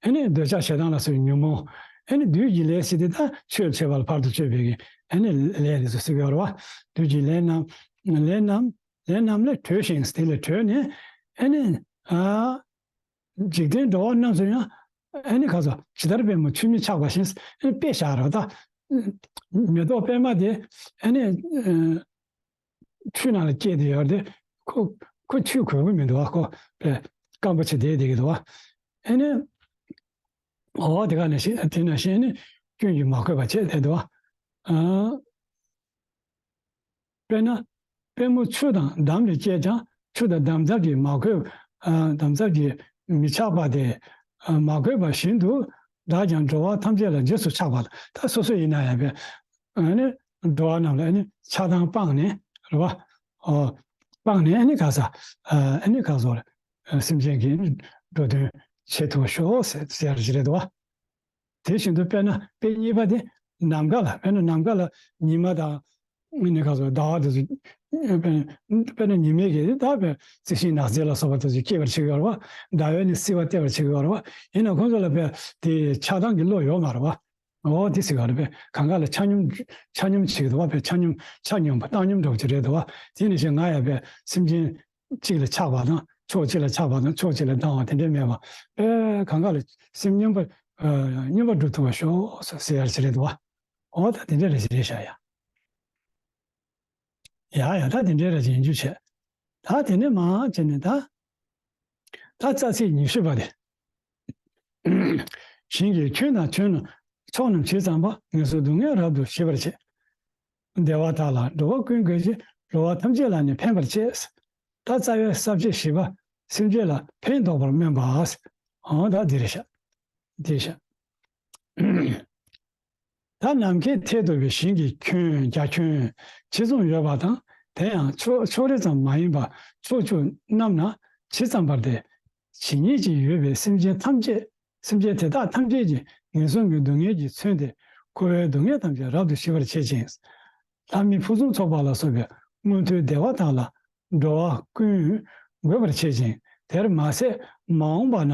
ཨ་ནི་འདོད་ཆགས་ཞེ་སྡང་ལ་སོགས་པའི་ཉོན་མོངས། ཨ་ནི་བདུད་ཀྱི་ལས་ཟེར་དེ་ད་ཆོས་འཆད་པ་ལ་ཕར་དུ་གཅོད་པའི་གི་ཨ་ནི་ལས་དེ་ཚོ་ཟེར་གི་ཡོད་རེད་བ། བདུད་ཀྱི་ལས་རྣམས་ལས་རྣམས་ལས་རྣམས་ལས་གྲོལ་ཞིང་། དེ་ལས་གྲོལ་ནས་ཨ་ནི་ཨ། འཇིག་རྟེན་འགྲོ་བ་རྣམས་སུ་ཡང་ཨ་ནི་ག་ཚོད་ཇི་ལྟར་པད་མོ་ཆུ་མིག་ཆགས་པ་བཞིན་ཨ་ནི་དཔེ་བཞག་རེད་བ་ད། མེ་ཏོག་པད་མ་དེ་ཨ་ནི་ཆུ་ནང་ལ་སྐྱེས་ཏེ་ཡོད་དེ། ཁོ་ཁོ་ཆུ་གོས་ཀྱི་མི་འདུག་བ། ཁོ་དཔེ་སྐམ་པོ་བྱས་བསྡད་བསྡད་ཀྱི་འདུག་བ། ཨ་ནི་འོ་དེ་ག་ནང་བཞིན་དེ་ནང་བཞིན་ཨ་ནི་སྐྱོན་གྱིས་མ་གོས་པ་བྱས་བསྡད་འདུག་བ། ཨ། དཔེར་ན། པད་མོ་ཆུ་དང་འདམ་ལས་སྐྱེས་ཀྱང་ཆུ་དང་འདམ་རྫབ་ཀྱིས་མ་གོས། ཨ། འདམ་རྫབ་ཀྱིས་མི་ཆགས་པ་དེ། ཨ། མ་གོས་པ་བཞིན་དུ་བདག་ཀྱང་འགྲོ་བ་ཐམས་ཅད་ལ་རྗེས་སུ་ཆགས་པ་ལ། ད་སོ་སོ་ཡིན་ན་ཡང་བས། ཨ་ནི་འགྲོ་བ་རྣམས་ལ་ཨ་ནི་ཆགས་སྡང་སྤངས་ནས་རེད་བ། ཨོ། སྤངས་ནས་ཨ་ནི་ག་ས། ཨ་ནི་ག་ཟེར། སེམས་ཅན་གྱི་འགྲོ་དོན་བྱེད་ཐུབ་ཤོག་ཟེར་ཟེར་གྱི་རེད་དོ། དེ་བཞིན་དུ་དཔེར་ན་དཔེ་གཉིས་པ་དེ་ནམ་མཁའ་ལ། དཔེར་ན་ནམ་མཁའ་ལ་ཉི་མ་དང་ནི་ག་ཚོད་ཟླ་བ་དེ་ཚོ། དཔེར་ན་ཉི་མའི་གི་ད་དཔེ་རྩི་ཤིང་ནགས་ཚལ་ལ་སོགས་པ་དེ་ཚོ་སྐྱེད་པར་བྱེད་ཀྱི་ཡོད་རེད་བ། ཟླ་བས་ནི་བསིལ་བ་སྟེར་བར་བྱེད་ཀྱི་ཡོད་རེད་བ། ཡིན་ན་ཁོང་ཚོ་ལ་དཔེ་དེ་ཆགས་སྡང་གི་བློ་ཡོད་མ་རེད་བ། འོ་དེ་ཟེར་གྱི་ཡོད་རེད་པས། གང་ག་ལ་ཆ་སྙོམས། ཆ་སྙོམས་བྱེད་ཀྱི་འདུག་བ། དཔེ་ཆ་སྙོམས། ཆ་སྙོམས་པ་བཏང་སྙོམས་འདྲ་བོ་ཅིག་རེད་འདུག་བ། དེ་ནི་བཞིན་ང་ཡང་དཔེ་སེམས་ཅན་གཅིག་ལ་ཆགས་པ་དང་ཕྱོགས་གཅིག་ལ་ཆགས་པ་དང་ཕྱོགས་གཅིག་ལ་སྡང་བ་དེ་འདྲ་མེད་པ། ཨེ། གང་ག་ལ་སེམས་སྙོམས་པ། ཨ། སྙོམས་པར་འགྲོ་ཐུབ་པར་ཤོག་ཟེར་ཡ་ཅིག་རེད་འདུག་བ། འོ་ད་དེ་འདྲ་རེད་ཞིག་རེད་ཤག་ཡ། ཡ་ཡ། ད་དེ་འདྲ་རེད་ཅིག་ཡིན་རྒྱུ་བྱས། ད་དེ་ནས་མར་བྱས་ནས་ད། ད་རྩ་ཚིག་ཉི་ཤུ་པ་དེ། གཞན་གྱི་སྐྱོན་དང་ཕྱོགས་རྣམས་ཇི་ཙམ་པ། ངན་སོང་སྡུག་བསྔལ་རབ་ཏུ་ཞི་བར་བྱེད། བདེ་བ་དག་ལ་འགྲོ་བ་ཀུན་དགོད་ཅིང་། འགྲོ་བ་ཐམས་ཅད་ལ་ནི་ཕན་པར་བྱེད། ད་རྩ་བའི་ས་བཅད་བཞི་པ། སེམས་ཅན་ལ་ཕན་འདོགས་པར་སྨོན་པ། འོ་ད་འདི་རེད་ཤག་འདི་ཤག་ད་ནམ་མཁའི་མཐས་གཏུགས་པའི་གཞན་གྱི་སྐྱོན་རྒྱ་ཁྱོན་ཇི་ཙམ་ཡོད་པ་དང་། དེ་ཡང་ཕྱོགས་ཕྱོགས་རིས་ཙམ་མ་ཡིན་པ་ཕྱོགས་བཅུ་རྣམས་ན་ཇི་ཙམ་པར་ཏེ། ཇི་སྙེད་ཅིག་ཡོད་པའི་སེམས་ཅན་ཐམས་ཅད། སེམས་ཅན་དེ་དག་ཐམས་ཅད་ཀྱིས་ངན་སོང་གི་སྡུག་བསྔལ་གྱིས་མཚོན་ཏེ། འཁོར་བའི་སྡུག་བསྔལ་ཐམས་ཅད་རབ་ཏུ་ཞི་བར་བྱེད་ཅིང་། ལྷ་མི་ཕུན་སུམ་ཚོགས་པ་ལ་སོགས་པའི་མངོན་མཐོའི་བདེ་བ་དག་ལ་འགྲོ་བ་ཀུན་འགོད་པར་བྱེད་ཅིང་། དེར་མ་ཟད་མ་འོངས་པ་ན་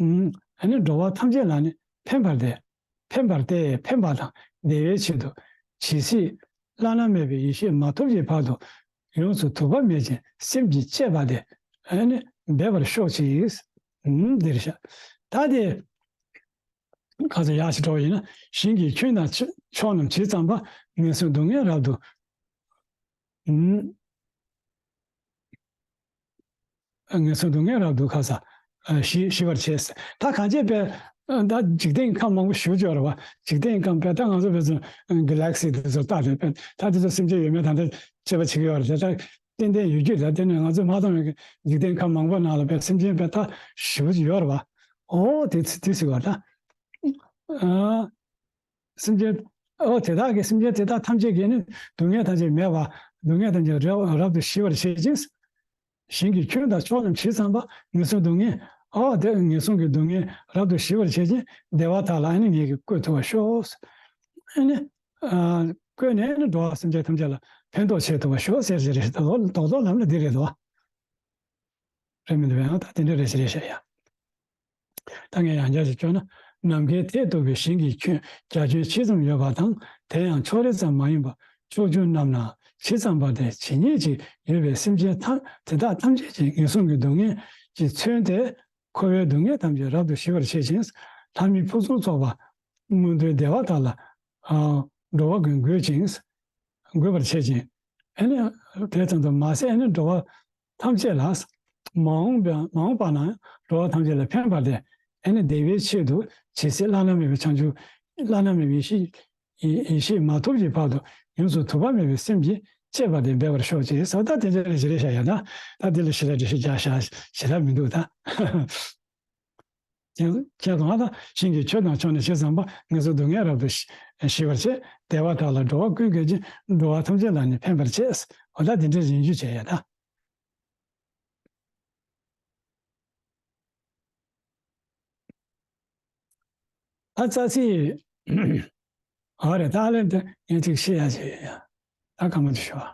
ཡང་། ཨ་ནི་འགྲོ་བ་ཐམས་ཅད་ལ་ནི་ཕན་པར་ཏེ། ཕན་པར་ཏེ། ཕན་པ་དང་བདེ་བའི་ཆེད་དུ་ཇི་སྲིད་བླ་ན་མེད་པའི་ཡེ་ཤེས་མ་ཐོབ་ཀྱི་བར་དུ་ཡོངས་སུ་དུབ་པ་མེད་ཅིང་སེམས་ཀྱིས་གཅེས་པ་དེ་ཨ་ནི་འབད་པར་ཤོག་ཅིག་འདིར་བཤད། ད་དེ་ག་ཚོད་ཡག་ཞིག་འགྲོ་བ་ཡིན་ན། གཞན་གྱི་སྐྱོན་དང་ཕྱོགས་རྣམས་ཇི་ཙམ་པ། ངན་སོང་སྡུག་བསྔལ་རབ་ཏུ། ངན་སོང་སྡུག་བསྔལ་རབ་ཏུ་ག་ས། ཨ། ཞི་ཞི་བར་བྱེད། ད་གང་བྱས་པས། ཨ། ད་འཇིག་རྟེན་ཁམས་མང་པོ་ཞེ་པོ་ཅིག་ཡོད་རེད་བ། འཇིག་རྟེན་ཁམས་པས་ད་ང་ཚོ་བས་ཙང་གྷ་ལེག་སི་དེ་ཚོ་བལྟས་ཏེ་པས་ད་དེ་ཚོ་སེམས་ཅན་ཡོད་མེད་ད་ལྟ་དཔྱད་པ་བྱེད་ཀྱི་ཡོད་རེད། ད་ཏན་ཏན་ཡོད་རྒྱུ་རེད། དེ་ནས་ང་ཚོས་མ་མཐོང་བའི་འཇིག་རྟེན་ཁམས་མང་པོ་ནང་ལ་པས་སེམས་ཅན་པས་ད་ཞེ་པོ་ཅིག་ཡོད་རེད་བ། ཨོ་དེ་དེ་ཟེར་བ་ད། ཨ། སེམས་ཅན། ཨོ་དེ་དག་གིས། སེམས་ཅན་དེ་དག་ཐམས་ཅད་ཀྱིས་ནི་སྡུག་བསྔལ་ཐམས་ཅད་མེད་པ། སྡུག་བསྔལ་ཐམས་ཅད་རབ་རབ་ཏུ་ཞི་བར་བྱེད་ཅིང་། གཞན་གྱི་སྐྱོན་དང་ཕྱོགས་རྣམས་ཇི་ཙམ་པ། ངན་སོང་སྡུག་བསྔལ། ཨོ་དེ་ངན་སོང་གི་སྡུག་བསྔལ་རབ་ཏུ་ཞི་བར་བྱེད་ཅིང་བདེ་བ་དག་ལ་ནི་ངེད་ཀྱིས་བཀོད་ཐུབ་པར་ཤོག་ཨ་ནི། ཨ། བཀོད་ནས་ནི་འགྲོ་བ་སེམས་ཅན་ཐམས་ཅད་ལ་ཕན་ཐོགས་བྱེད་ཐུབ་པར་ཤོག་ཟེར་ཞིག་རེད། རྡོག་རྡོག་རྡོག་ལམ་ལ་འདི་རེད་དོ། རེད་མི་འདུག་ཡང་ད་དེ་འདྲ་རེད་ཞིག་རེད་ཤག་ཡ། ད་ངས་ཡང་བསྐྱར་ཞིག་བརྗོད་ན། ནམ་མཁའི་མཐས་གཏུགས་པའི་གཞན་གྱི་སྐྱོན་རྒྱ་ཁྱོན་ཇི་ཙམ་ཡོད་པ་དང་། དེ་ཡང་ཕྱོགས་རིས་ཙམ་མ་ཡིན་པ་ཕྱོགས་བཅུ་རྣམས་ན་ཇི་ཙམ་པར་ཏེ། ཇི་སྙེད་ཅིག་ཡོད་པའི་སེམས་ཅན་ཐམས་དེ་དག་ཐམས་ཅད་ཀྱིས་ངན་སོང་གི་སྡུག་བསྔལ་གྱིས་མཚོན་ཏེ། འཁོར་བའི་སྡུག་བསྔལ་ཐམས་ཅད་རབ་ཏུ་ཞི་བར་བྱེད་ཅིང་། ལྷ་མི་ཕུན་སུམ་ཚོགས་པ་མངོན་མཐོའི་བདེ་བ་དག་ལ། ཨ། འགྲོ་བ་ཀུན་འགོད་ཅིང་། འགོད་པར་བྱེད་ཅིང་། ཨ་ནི་དེ་ཙམ་དུ་མ་ཟད། ཨ་ནི་འགྲོ་བ་ཐམས་ཅད་ལ། མ་འོངས་པ་མ་འོངས་པ་ན་འགྲོ་བ་ཐམས་ཅད་ལ་ཕན་པ་སྟེ། ཨ་ནི་བདེ་བའི་ཆེད་དུ་ཇི་སྲིད་བླ་ན་མེད་པའི་བྱང་ཆུབ། བླ་ན་མེད་པའི་ཡེ་ཤེས། ཡེ་ཡེ་ཤེས་མ་ཐོབ་ཀྱི་བར་དུ་ཡོངས་སུ་དུབ་པ་མེད་པའི་སེམས་ཀྱིས་གཅེས་པ་དེ་འབད་པར་ཤོག་ཅེས་ཟེར། ད་དེ་འདྲ་རེ་ཞིག་རེད་ཤག་ཡ། ད་ད་དེ་ལ་ཞེ་དྲག་འགྲེལ་བཤད་རྒྱག་ཤག་ཞེ་དྲག་མི་འདུག་ད། ཁྱེད་ཁྱེད་རང་ལ་གཞན་གྱི་ཆོས་དང་ཕྱོགས་ནི་ཇི་ཙམ་པ། ངན་སོང་སྡུག་བསྔལ་རབ་ཏུ་ཞི་ཞི་བར་བྱེད། བདེ་བ་དག་ལ་འགྲོ་བ་ཀུན་འགོད་ཅིང་། འགྲོ་བ་ཐམས་ཅད་ལ་ནི་ཕན་པར་བྱེད། འོ་ད་དེ་འདྲ་ཡིན་རྒྱུ་བྱས་ཡ་ད། ད་རྩ་ཚིག་ཨ་རེ། ད་ལན་དེ་ངས་ཅིག་བཤད་ཡ་ཅིག་ཡ། ད་གང་མ་ཅིག་ཞུ་བ།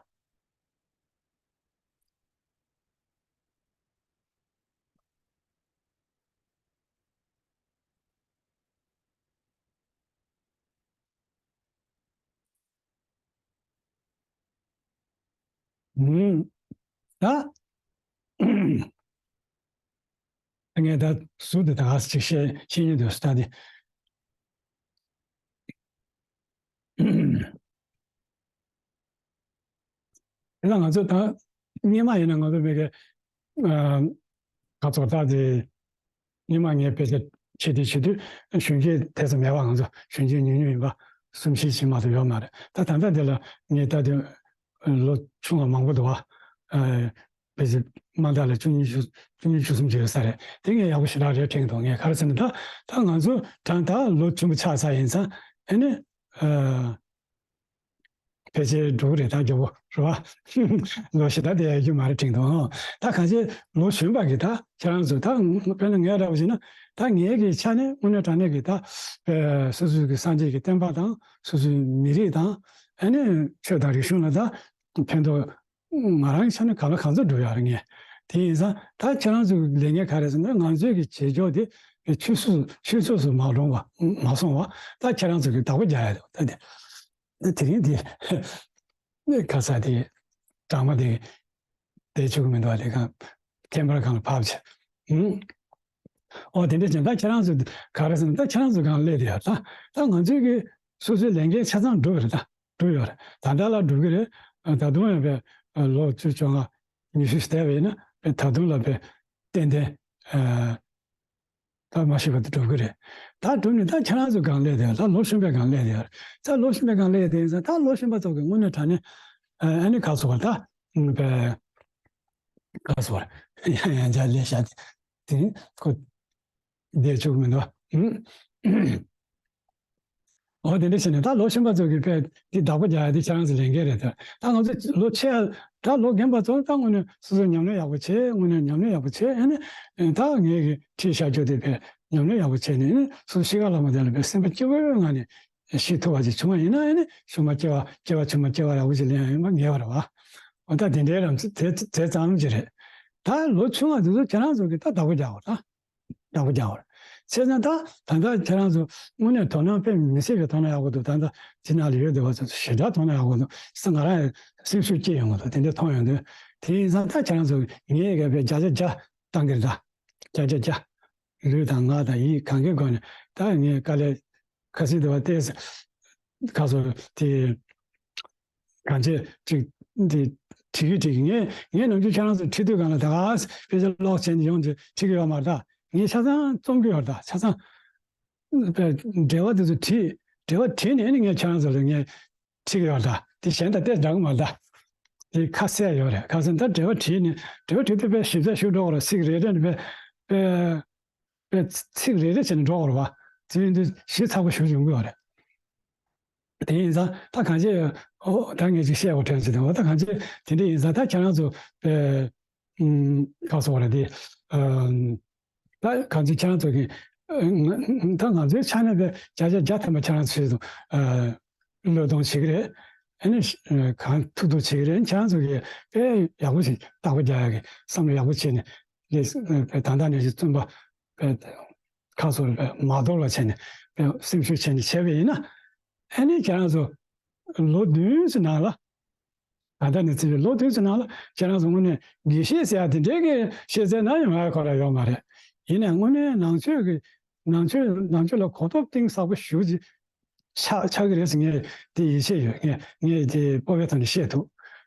ཨུམ། ད། ངས་ད་ཟུར་དུ་ད་ག་ཅིག་བཤད་བཤད་སྙིང་འདོད་སོང་ད་དེ། དེ་ལ་ང་ཚོ་ད་སྔོན་མ་ཡིན་ན་ང་ཚོ་མི་གི་ཨ་ག་ཚོད་ད་དེ། སྔོན་མ་ངས་དཔེ་ཆ་ཁྱེར་དུས་ཁྱེར་དུས་གཞོན་སྐྱེས་དེ་ཚོ་མེད་པ། ང་ཚོ་གཞོན་སྐྱེས་ཉུང་ཉུང་ཡིན་པ། གསུམ་བཞི་ཞིག་མ་གཏོགས་ཡོད་མ་རེད། ད་ད་ལྟ་འདི་ལ་ངས་ད་དུང་ལོ་ཆུང་བ་མང་པོ་འདུག་བ། ཨ་དཔེ་ཆ་དམའ་མཐའ་ལ་བཅུ་གཉིས་བཅུ་བཅུ་གཉིས་བཅུ་གསུམ་ཅིག་ཡོད་ས་རེད། དེ་ངས་ཡག་པོ་ཞེ་དྲག་རེད་དྲན་འདུག་ངས་ག་རེ་ཟེར་ན་ད་ད་ང་ཚོ་གྲངས་ད་ལོ་ཆེན་པོ་ཆགས་ཚར་ཡིན་ཙང་ཨ་ནི་ཨ། ཕལ་ཆེར་འགྲོ་གི་རེད་ད་མགྱོགས་པོ་རེད་བ། ལོ་ཞེ་དྲག་བསྡད་ཡོད་རྒྱུ་མ་རེད་དྲན་འདུག་ད་གང་ཅི་ལོ་གཞོན་པ་གི་ད་ཁྱེད་རང་ཚོ་ད་དཔེར་ན་ངས་འདྲ་བོ་བྱས་ན་ད་ངའི་གི་ཆ་ནས་དངོས་གནས་དྲང་གནས་ཀྱི་ད་ཨེ་སོ་སོའི་གི་སངས་རྒྱས་ཀྱི་བསྟན་པ་དང་སོ་སོའི་མི་རིགས་དང་ཨ་ནི་ཆོས་དང་རིག་གཞུང་ལ་ད་ཕན་ཐོགས་ང་རང་གི་ཆ་ནས་གང་ལ་གང་འཚམ་འགྲོ་ཡག་རེད་ངས། དེ་ཡིན་ཙང་ད་ཁྱེད་རང་ཚོའི་ལས་འགན་ག་རེ་ཟེར་ན་ང་ཚོའི་གི་བྱེད་ཕྱོགས་དེ་ཆོས་ཕྱོགས་ཆོས་ཕྱོགས་སུ་མ་འགྲོ་བ་མ་སོང་བ་ད་ཁྱེད་རང་ཚོ་གི་བདག་པོ་རྒྱག་ཡག་རེད་ད་དེ། དེ་རིང་དེ་ནས་ཁ་ས་དེ་གྲང་མ་དེ་བསྡད་ཆོག་གི་མི་འདུག་བ། དེ་གང་ཁེམ་པར་གང་ལ་ཕབ་བྱས། ཨུམ། ཨོ་དེ་འདྲ་བྱས་ད་ཁྱེད་རང་ཚོ་ག་རེ་ཟེར་ན་ད་ཁྱེད་རང་ཚོ་གང་སླེབས་དེ་ཡོད་ད། ད་ང་ཚོའི་གི་སོ་སོའི་ལས་འགན་ཆ་ཚང་འགྲུབ་རེད་ད། འགྲུབ་ཡོད་རེད། ད་ལྟ་ལ་འགྲུབ་གི་རེད། ད་དུང་ཡང་པའི་ལོ་བཅུ་བཅོ་ལྔ་ཉི་ཤུ་བསྡད་པ་ཡིན་ན་པའི་ད་དུང་ལ་པའི་ཏན་ཏན་ད་མ་ཤི་བར་དུ་འགྲུབ་གི་རེད། ད་འགྲུབ་ནས་ད་ཁྱེད་རང་ཚོ་གང་སླེབས་དེ་ད་ལོ་གཞོན་པའི་གང་སླེབས་དེ་ཡོད་རེད། ད་ལོ་གཞོན་པའི་གང་སླེབས་དེ་ཡིན་ཙང་ད་ལོ་གཞོན་པ་ཚོ་གི་དངོས་གནས་དྲང་གནས་ཨ་ནི་ག་ཚོད་བར་ད་པའི་ག་ཚོད་བར་ཡང་ཡང་བསྐྱར་ལས་བྱ་དེ་ཁོ་བསྡད་ཆོག་གི་མི་འདུག་ཨུམ། འོ་དེ་འདྲ་བྱས་ནས་ད་ལོ་གཞོན་པ་ཚོ་གི་དཔེ་འདི་བདག་པོ་རྒྱག་ཡ་དེ་ཁྱེད་རང་ཚོ་ལས་འགན་རེད་ད། ད་ང་ཚོ་ལོ་ཆེ་ཡ་ད་ལོ་རྒན་པ་ཚོ་ད་དངོས་གནས་སོ་སོ་ཉམས་ལེན་ཡག་པོ་བྱེད། དངོས་གནས་ཉམས་ལེན་ཡག་པོ་བྱེད། ཨ་ནི་ད་ངས་གི་ཁྲིད་བཞག་རྒྱུ་དེ་དཔེ་ཉམས་ལེན་ཡག་པོ་བྱས་ནས་ཨ་ནི་སོ་སོ་ཤི་ཁ་ལ་མ་བསྡད་ལ་དཔེ་སེམས་པ་སྐྱིད་པོའི་ངང་ནས་ཤི་ཐུབ་པ་ཅིག་བྱུང་བ་ཡིན་ན་ཨ་ནི་ཆུང་མ་སྐྱེ་བ་སྐྱེ་བ་ཆུང་མ་སྐྱེ་བ་ཡག་པོ་ཅིག་ལེན་ཡ་ཡོད་པ་ངེས་པ་རེད་བ། འོ་ད་དེ་འདྲའི་རང་ཚོ་དེ་དེ་ཙམ་ཅིག་རེད། ད་ལོ་ཆུང་བ་དེ་ཚོ་ཁྱེད་རང་ཚོ་གི་ད་བདག་པོ་རྒྱག་དགོས་ད། ཡག་པོ་རྒྱག་དགོས་རེད། བྱས་ཙང་ད་ད་ལྟ་ཁྱེད་རང་ཚོ་དངོས་གནས་དོ་སྣང་དཔེ་མི་སྲིད་པའི་དོ་སྣང་ཡག་པོ་འདུག་ད་ལྟ་འདི་ནང་ལ་ཡོད་བསྡད་པ་ཚོ་ཞེ་དྲག་དོ་སྣང་ཡག་པོ་འདུག་ས་ང་རང་སེམས་ཤུགས་སྐྱེ་ཡོང་གི་འདུག་དེ་འདྲ་མཐོང་ཡོང་དུས། དེ་ཡིན་ཙང་ད་ཁྱེད་རང་ཚོ་ངས་ག་བའི་བརྒྱ་ཆ་བརྒྱ་བཏང་གི་རེད་ད། བརྒྱ་ཆ་བརྒྱ། ལུས་དང་ངག་དང་ཡིད་གང་གའི་སྒོ་ནས་ད་ངས་དཀའ་ལས་ཁ་སིག་འདུག་བ་ཏེ་ཁ་སོ་དེ། གང་བྱས་ཅིག་འདི་བྲིས་ཀྱི་བྲིས་ཀྱི་ངས་ངས་ནམ་རྒྱུན་ཁྱེད་རང་ཚོ་ཁྲིད་དུས་གང་ལ་ད་ག་དཔེ་ཆ་ཀློག་བྱས་ནས་ཡོང་དུས་ཁྲིད་ཀྱི་ཡོད་མ་རེད་ད། ངས་ཆ་ཚང་རྩོམ་གྱི་ཡོད་རེད་ད། ཆ་ཚང་འབྲེལ་བ་དེ་ཚོ་བྲིས་འབྲེལ་བ་བྲིས་ནས་ནི་ངས་ཁྱེད་རང་ཚོ་ལ་ངས་ཁྲིད་ཀྱི་ཡོད་རེད་ད། དེ་གཞན་དང་ཏོག་ཙམ་འདྲ་གི་མ་རེད་ད། དེ་ཁ་གསལ་ཡོད་རེད། ཁ་གསལ་ད་འབྲེལ་བ་བྲིས་ནས་འབྲེལ་བ་བྲིས་དུས་དཔེ་ཞིབ་ཚགས་ཞིག་འགྲོ་གི་རེད། ཚིག་རེ་རེ་ནས་དཔེ་དཔེ། པའི་ཚིག་རེ་རེ་བྱས་ནས་འགྲོ་བར་བ། དེ་ཡིན་དུས་ཞིབ་ཚགས་པོ་ཞིག་ཡོང་གི་ཡོད་རེད། དེ་ཡིན་ཙང་ད་གང་ཅི་ཨོ་ད་ངས་ཅིག་བཤད་དགོས་དྲན་ཟེར་དུས་ཨོ་ད་གང་ཅི་དེ་འདྲ་ཡིན་ཙང་ད་ཁྱེད་རང་ཚོ་པའི་ཨུམ་ག་སོ་བ་རེད་དེ། ཨམ་ད་གང་ཅི་ཁྱེད་རང་ཚོ་གི་ཨ་ང་ད་ང་ཚོའི་ཆ་ནས་པའི་བརྒྱ་ཆ་བརྒྱ་ཐམ་པ་ཁྱེད་རང་ཚོས་དུ་ཨ་བློས་གཏོང་བྱེད་ཀྱི་རེད། ཨ་ནི་ཨ་གང་ཐུབ་ཐུབ་བྱེད་ཀྱི་རེད། ཁྱེད་རང་ཚོ་གི་དཔེ་ཡག་པོ་ཞིག་བདག་པོ་རྒྱག་ཡག་གི་བསམ་བློ་ཡག་པོ་བྱས་ནས་ལས་ད་ལྟ་ནས་ཀྱི་བཙུན་པ་ཁ་སོར་མ་གཏོགས་ལ་བྱས་ནས་སེམས་ཤུགས་བྱས་ནས་བྱས་པ་ཡིན་ན། ཨ་ནི་ཁྱེད་རང་ཚོ་ལོ་བདུན་ཙམ་ནང་ལ་ད་ལྟ་ནས་བརྩིས་པའི་ལོ་བདུན་ཙམ་ནང་ལ་ཁྱེད་རང་ཚོ་དངོས་གནས་དགེ་བཤེས་ཟེར་ཡ་དེ་འདྲའི་གི་ཤེས་ཚད་ན་ཡང་ང་ཁོ་ར་ཡོད་མ་རེད། ཡིན་ནའང་དངོས་གནས་ནང་ཆོས་ཀྱི་ནང་ཆོས་ནང་ཆོས་ལ་གོ་རྟོགས་གཏིང་ཟབ་པོ་ཞེ་པོ་ཅིག་ཆགས་ཆགས་ཀྱི་རེད་ཟེར་ངས་དེ་ཡིད་ཆེས་ཡོད། ངས་ངས་དེ་སྤོབས་པའི་ཐོག་ནས་བཤད་ཐུབ།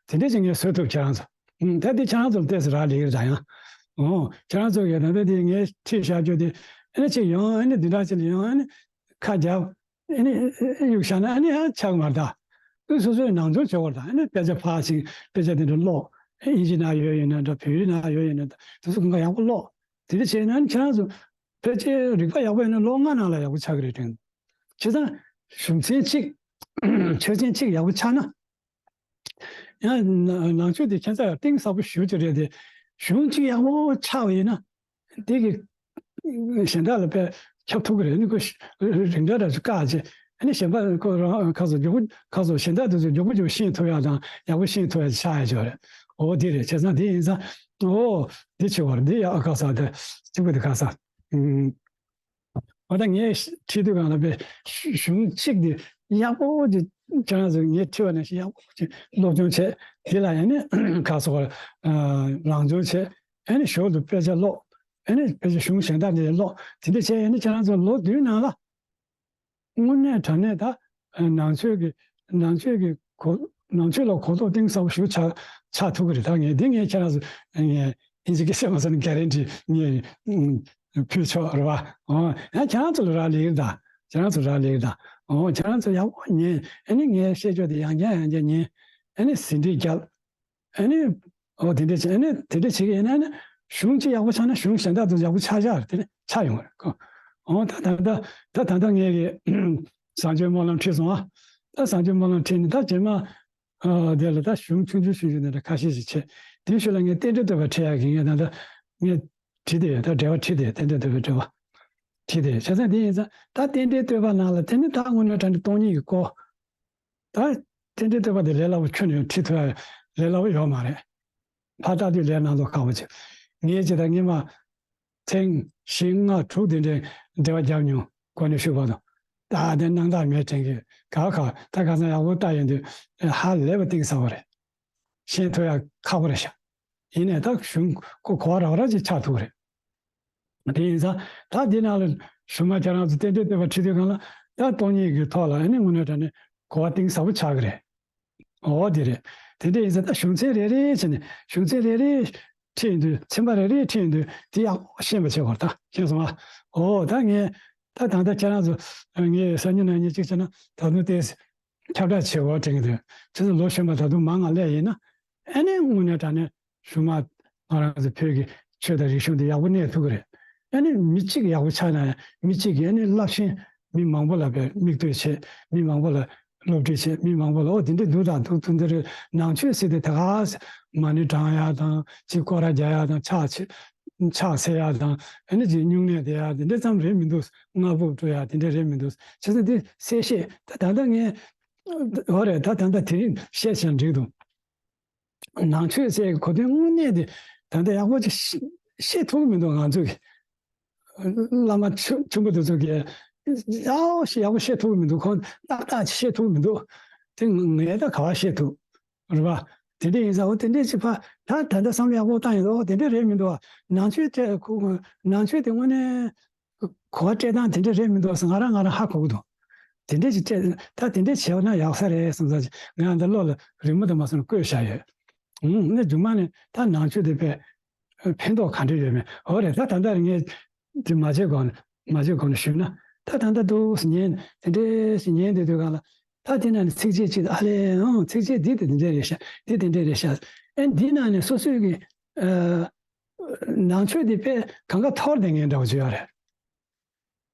དེ་འདྲ་ཅིག་ངས་བཟོ་ཐུབ་ཁྱེད་རང་ཚོ། ཨུམ། ད་དེ་ཁྱེད་རང་ཚོ་ལ་ཏོག་ཙམ་རག་ལས་ཀྱི་རེད་ད་ཡང་། འོ། ཁྱེད་རང་ཚོ་གིས་ད་ལྟ་དེ་ངས་ཁྲིད་བཞག་རྒྱུ་དེ་ཨ་ནི་ཅིག་ཡོང་ཨ་ནི་འདི་འདྲ་ཅིག་ལ་ཡོང་ཨ་ནི་ཁ་རྒྱབ། ཨ་ནི་གཡུག་བཞག་ན་ཨ་ནི་ཡང་ཆགས་མ་རེད་ད། ཨུ་སོ་སོའི་ནང་དོན་བྱེད་དགོས་རེད་ད། ཨ་ནི་དཔེ་ཆ་ཕར་ཕྱིན་དཔེ་ཆ་དེ་འདྲ་ཀློག་ཨིན་ཇི་ནང་ཡོད་ཡིན་ན་འདྲ་བོད་ཡིག་ནང་ཡོད་ཡིན་ན་འདྲ་དེ་ཚོ་གང་ག་ཡག་པོ་ཀློག་དེ་འདྲ་བྱས་ན་ཨ་ནི་ཁྱེད་རང་ཚོ་ཕལ་ཆེར་རིག་པ་ཡག་པོ་ཡིན་ན་ལོ་ལྔ་ནང་ལ་ཡག་པོ་ཆགས་ཀྱི་རེད་དྲན། བྱས་ཙང་གཞུང་ཆེན་གཅིག་ཆོས་ཆེན་གཅིག་ཡག་པོ་ཆགས་ན། ཡང་ན་ནང་ཆོས་དེ་ཁྱད་མཚར་གཏིང་ཟབ་པོ་ཞེ་པོ་ཅིག་རེད་དེ། གཞུང་གཅིག་ཡག་པོ་ཆགས་པ་ཡིན་ན། དེ་གི་གཞན་དག་ལ་དཔེ་ཁྱབ་ཐུབ་ཀྱི་རེད། ཨ་ནི་ཁོ་རིགས་འདྲ་འདྲ་ཅིག་བཀག་བྱས། ཨ་ནི་གཞན་པ་ཁོ་རང་ཁ་སོ་མགྱོགས་པོ་ཁ་སོ་གཞན་དག་དེ་ཚོ་མགྱོགས་པོ་མགྱོགས་པོ་ཤེས་ཐུབ་ཡག་དང་ཡག་པོ་ཤེས་ཐུབ་ཡག་ཆགས་ཡག་ཅིག་རེད། འོ་དེ་རེད། བྱས་ཙང་དེ་ཡིན་ཙང་འོ་དེ་ཆེ་བ་རེད། དེ་ཡག་ཁ་ས་དེ་གཅིག་པུ་དེ་ཁ་ས། ཨུམ། འོ་ད་ངས་ཁྲིད་དུས་གང་ལ་དཔེ་གཞུང་གཅིག་དེ་ཡག་པོ་ཅིག་ ཁྱེད་རང་ཚོས་ངས་ཁྲིད་པ་ནང་བཞིན་ཡག་པོ་ཅིག་སློབ་སྦྱོང་བྱས། དེ་ལ་ཡང་ནི་ག་སོགས་རང་སྦྱོང་བྱས། ཨ་ནི་ཞོར་དུ་དཔེ་ཆ་ཀློག་ཨ་ནི་དཔེ་ཆ་གཞུང་གཞན་དག་འདི་ཀློག་དེ་འདྲ་བྱས། ཨ་ནི་ཁྱེད་རང་ཚོ་ལོ་བདུན་ནང་ལ། དངོས་གནས་དྲང་གནས་ད། ནང་ཆོས་ཀྱི་ནང་ཆོས་ཀྱི་གོ་ནང་ཆོས་ལ་གོ་རྟོགས་གཏིང་ཟབ་པོ་ཞིག་ཆགས་ཆགས་ཐུབ་ཀྱི་རེད། ད་ངས་འདི་ངས་ཁྱེད་རང་ཚོ་ངས་ཨིན་ཇི་སྐད་བཤད་མ་ཚར་ན་གྷ་རན་ཊི་ངས་ཕུལ་ཆོག་རེད་བ། ཨོ་ཡང་ཁྱེད་རང་ཚོ་ལ་རག་ལས་ཀྱི་རེད་ད། ཁྱེད་རང་ཚོ་རག་ལས་ཀྱི་རེད་ད། ཨོ་ཁྱེད་རང་ཚོ་ཡག་པོ་ཉན། ཨ་ནི་ངས་བཤད་ཕྱོགས་དེ་ཡང་བསྐྱར་ཡང་བསྐྱར་ཉན། ཨ་ནི་ཟིན་བྲིས་རྒྱབ། ཨ་ནི། ཨོ་དེ་འདྲ་བྱས། ཨ་ནི་དེ་འདྲ་བྱེད་ཀྱི་ཡིན་ན་ཨ་ནི་གཞུང་གཅིག་ཡག་པོ་ཆགས་ན་གཞུང་གཞན་དག་ཏུ་ཡག་པོ་ཆགས་ཆགས་རེད། དེ་ནི་ཆགས་ཡོང་བ་རེད་ཁོ། ཨོ་ད་ད་ད་ད་ད་ད་ངས་ཀྱི་བཟང་སྤྱོད་སྨོན་ལམ་ཁྲིད་སོང་ཨ། ད་བཟང་སྤྱོད་སྨོན་ལམ་ཁྲིད་ནས་ད་རྗེས་མ། ཨ་དེ་ལ་ད་གཞུང་ཆུང་ཆུང་ཆུང་ཆུང་དེ་འདྲ་ཁ་ཤས་ཤིག་བྱས། དེའི་ཤུལ་ལ་ངས་རྟེན་འབྲེལ་བསྟོད་པ་ཁྲིད་ཡག་གི་ངས་ད་ད་ངས་བྲིས་ཏེ་ཡོད། ད་འགྲེལ་པ་ཁྲིད་དེ་རྟེན་འབྲེལ་བསྟོད་པའི་འགྲེལ་པ་ཁྲིད་དེ་ཡོད། བྱས་ཙང་དེ་ཡིན་ཙང་ད་རྟེན་འབྲེལ་བསྟོད་པ་ནང་ལ་དེ་ནི་ད་དངོས་གནས་དྲང་གནས་སྟོང་ཉིད་ཀྱི་སྐོར། ད་རྟེན་འབྲེལ་བསྟོད་པ་དེ་ལས་སླ་པོ་ཁྱོན་ནས་ཁྲིད་ཐུབ་ཡ་ལས་སླ་པོ་ཡོད་མ་རེད། ཕར་ལྟ་དུས་ལས་སྣ་ཚོགས་ཁག་པོ་ཅིག་ངས་ཇི་ལྟར་སྔོན་མ་ཐེངས་བཞི་ལྔ་དྲུག་དེ་འདྲའི་འགྲེལ་པ་བརྒྱབ་མྱོང་། གོ་ནས་ཞུས་པ་དང་། ད་དེ་སྣང་དག་མེད་དྲན་གི་ག་ག་ད་ག་ཚང་ཡག་པོ་ལྟ་ཡོང་དུས་ཧ་ལས་པ་གཏིང་ཟབ་པོ་རེད། ཤེས་ཐུབ་ཡ་ཁག་པོ་རེད་ཤག་ཡིན་ནའི་ད་གཞུང་ཁོ་གོ་བ་རག་རག་ཅིག་ཆགས་ཐུབ་རེད། དེ་ཡིན་ཙང་ད་འདི་ནང་ལ་གཞུག་མ་ཁྱེད་རང་ཚོ་རྟེན་འབྲེལ་བསྟོད་པ་ཁྲིད་དུས་སྒང་ལ་ད་སྟོང་ཉིད་ཀྱི་ཐོག་ལ་ཨ་ནི་དངོས་གནས་དྲང་གནས་གོ་བ་གཏིང་ཟབ་པོ་ཆགས་ཀྱི་རེད། འོ་དེ་རེད། དེ་འདྲ་ཡིན་ཙང་ད་གཞུང་ཚན་རེ་རེ་བྱས་ནས་གཞུང་ཚན་རེ་རེ་ཁྲིད་ཡོང་དུས་ཚན་པ་རེ་རེ་ཁྲིད་ཡོང་དུས་དེ་ཡག་པོ་ཤེས་པ་བྱེད་དགོས་རེད། ད་ཤེས་སོང་ཨ། འོ་ད་ངས་ད་ད་ལྟ་ཁྱེད་རང་ཚོ་ངས་སང་ཉིན་གནངས་ཉིན་གཅིག་བྱས་ན་ད་དུང་ཏོག་ཙམ་ཁྱབ་བསྒྲགས་བྱེད་དགོས་དྲན་གྱི་འདུག་བྱས་ཙང་ལོ་གཞོན་པ་ད་དུང་མང་ང་སླེབས་ཡིན་ན་ཨ་ནི་དངོས་གནས་དྲང་གནས་གཞུག་མ་ང་རང་ཚོ་བོད་ཀྱི་ཆོས་དང་རིག་གཞུང་འདི་ཡག་པོ་གནས་ཐུབ་ཀྱི་རེད། ཨ་ནི་མི་གཅིག་ཡག་པོ་ཆགས་ན་ཡང་མི་གཅིག་གིས་ཨ་ནི་རླབས་ཆེན་མི་མང་པོ་ལ་བས་མིག་ལྟོས་བྱེད། མི་མང་པོ་ལ་སློབ་ཁྲིད་བྱེད། མི་མང་པོ་ལ་ཨོ་དེ་འདྲ་འདུག་དང་འདུག་འདུག་འདི་རེད། ནང་ཆོས་ཟེར་དེ་ད་ག་ས་མ་ཎི་བགྲང་ཡག་དང་ཅིག་སྐོར་ར་རྒྱག་ཡག་དང་ཕྱག་ཕྱག་འཚལ་ཡག་དང་ཨ་ནི་ཅིག་སྨྱུང་གནས་བསྡད་ཡག་དེ་འདྲ་ཙམ་རེད་མི་འདུག་སྔ་ཕུག་འགྲོ་ཡག་དེ་འདྲ་རེད་མི་འདུག་བྱས་ཙང་འདི་གསལ་བཤད་ད་ད་ལྟ་ངས་ཨོ་རེད། ད་ད་ལྟ་དེ་རིང་བཤད་བྱས་འགྲིག་འདུག་ནང་ཆོས་ཟེར་གོ་དོན་དངོས་གནས་དེ་ད་ལྟ་ཡག་པོ་ཅིག་ཤེས་ཤེས་ཐུབ་ཀྱི་མི་འདུག་ང་ཚོ་གི་བླ་མ་ཆུ་ཆུང་པོ་དེ་ཚོ་གིས་ཡག་ཤེས་ཡག་པོ་ཤེས་ཐུབ་ཀྱི་མི་འདུག་ཁོང་ཏག་ཏག་ཅིག་ཤེས་ཐུབ་ཀྱི་མི་འདུག་དེ་ངས་ད་ག་བ་ཤེས་ཐུབ་རེད་པ། དེ་འདྲ་ཡིན་ཙང་འོ་དེ་འདྲ་ཅིག་ཕ་ད་ད་ལྟ་བསམ་བློ་ཡག་པོ་བཏང་ཡོད། འོ་དེ་འདྲ་རེད་མི་འདུག་བ། ནང་ཆོས་དེ་ཁོ་ནང་ཆོས་དེ་དངོས་གནས། གོ་བ་སྤྲད་སྟངས་དེ་འདྲ་རེད་མི་འདུག་ཟེར་ང་རང་ང་རང་ཧ་གོ་གི་འདུག་དེ་འདྲ་ཞིག་སྤྲད་ད་དེ་འདྲ་བྱས་པ་ན་ཡག་ས་རེད་བསམ་ས་ཅིག་ང་ཡང་འདི་ཀློག་ལ་རི་མོ་དང་མ་སོང་བཀོད་བཞག་ཡོད། ཨུམ་ནི་མཇུག་མ་ནས་ད་ནང་ཆོས་དེ་དཔེ་ཕན་ཐོགས་ག་འདྲ་ཡོད་མེད། འོ་རེད། ད་ད་ལྟ་ངས་དེ་མ་བྱེད་གོང་ནས་མ་བྱེད་གོང་ནས་ཞུས་ན་ད་ད་ལྟ་འདུག་སེ་ཉན་དེ་འདྲ་ཞིག་ཉན་དེ་དུས་གང་ལ་ད་དེ་ན་ནས་ཚིགས་བཅད་ཅིག་ཨ་ལས་ཨང་ཚིགས་བཅད་འདི་དེ་འདྲ་རེད་ཤག་འདི་དེ་འདྲ་རེད་ཤག་ཨེ་འདི་ན་ནས་སོ་སོའི་གི་ནང་ཆོས་དེ་དཔེ་གང་ག་འཐོར་བསྡད་མཁན་འདྲ་བོ་ཅིག་ཡོད་རེད།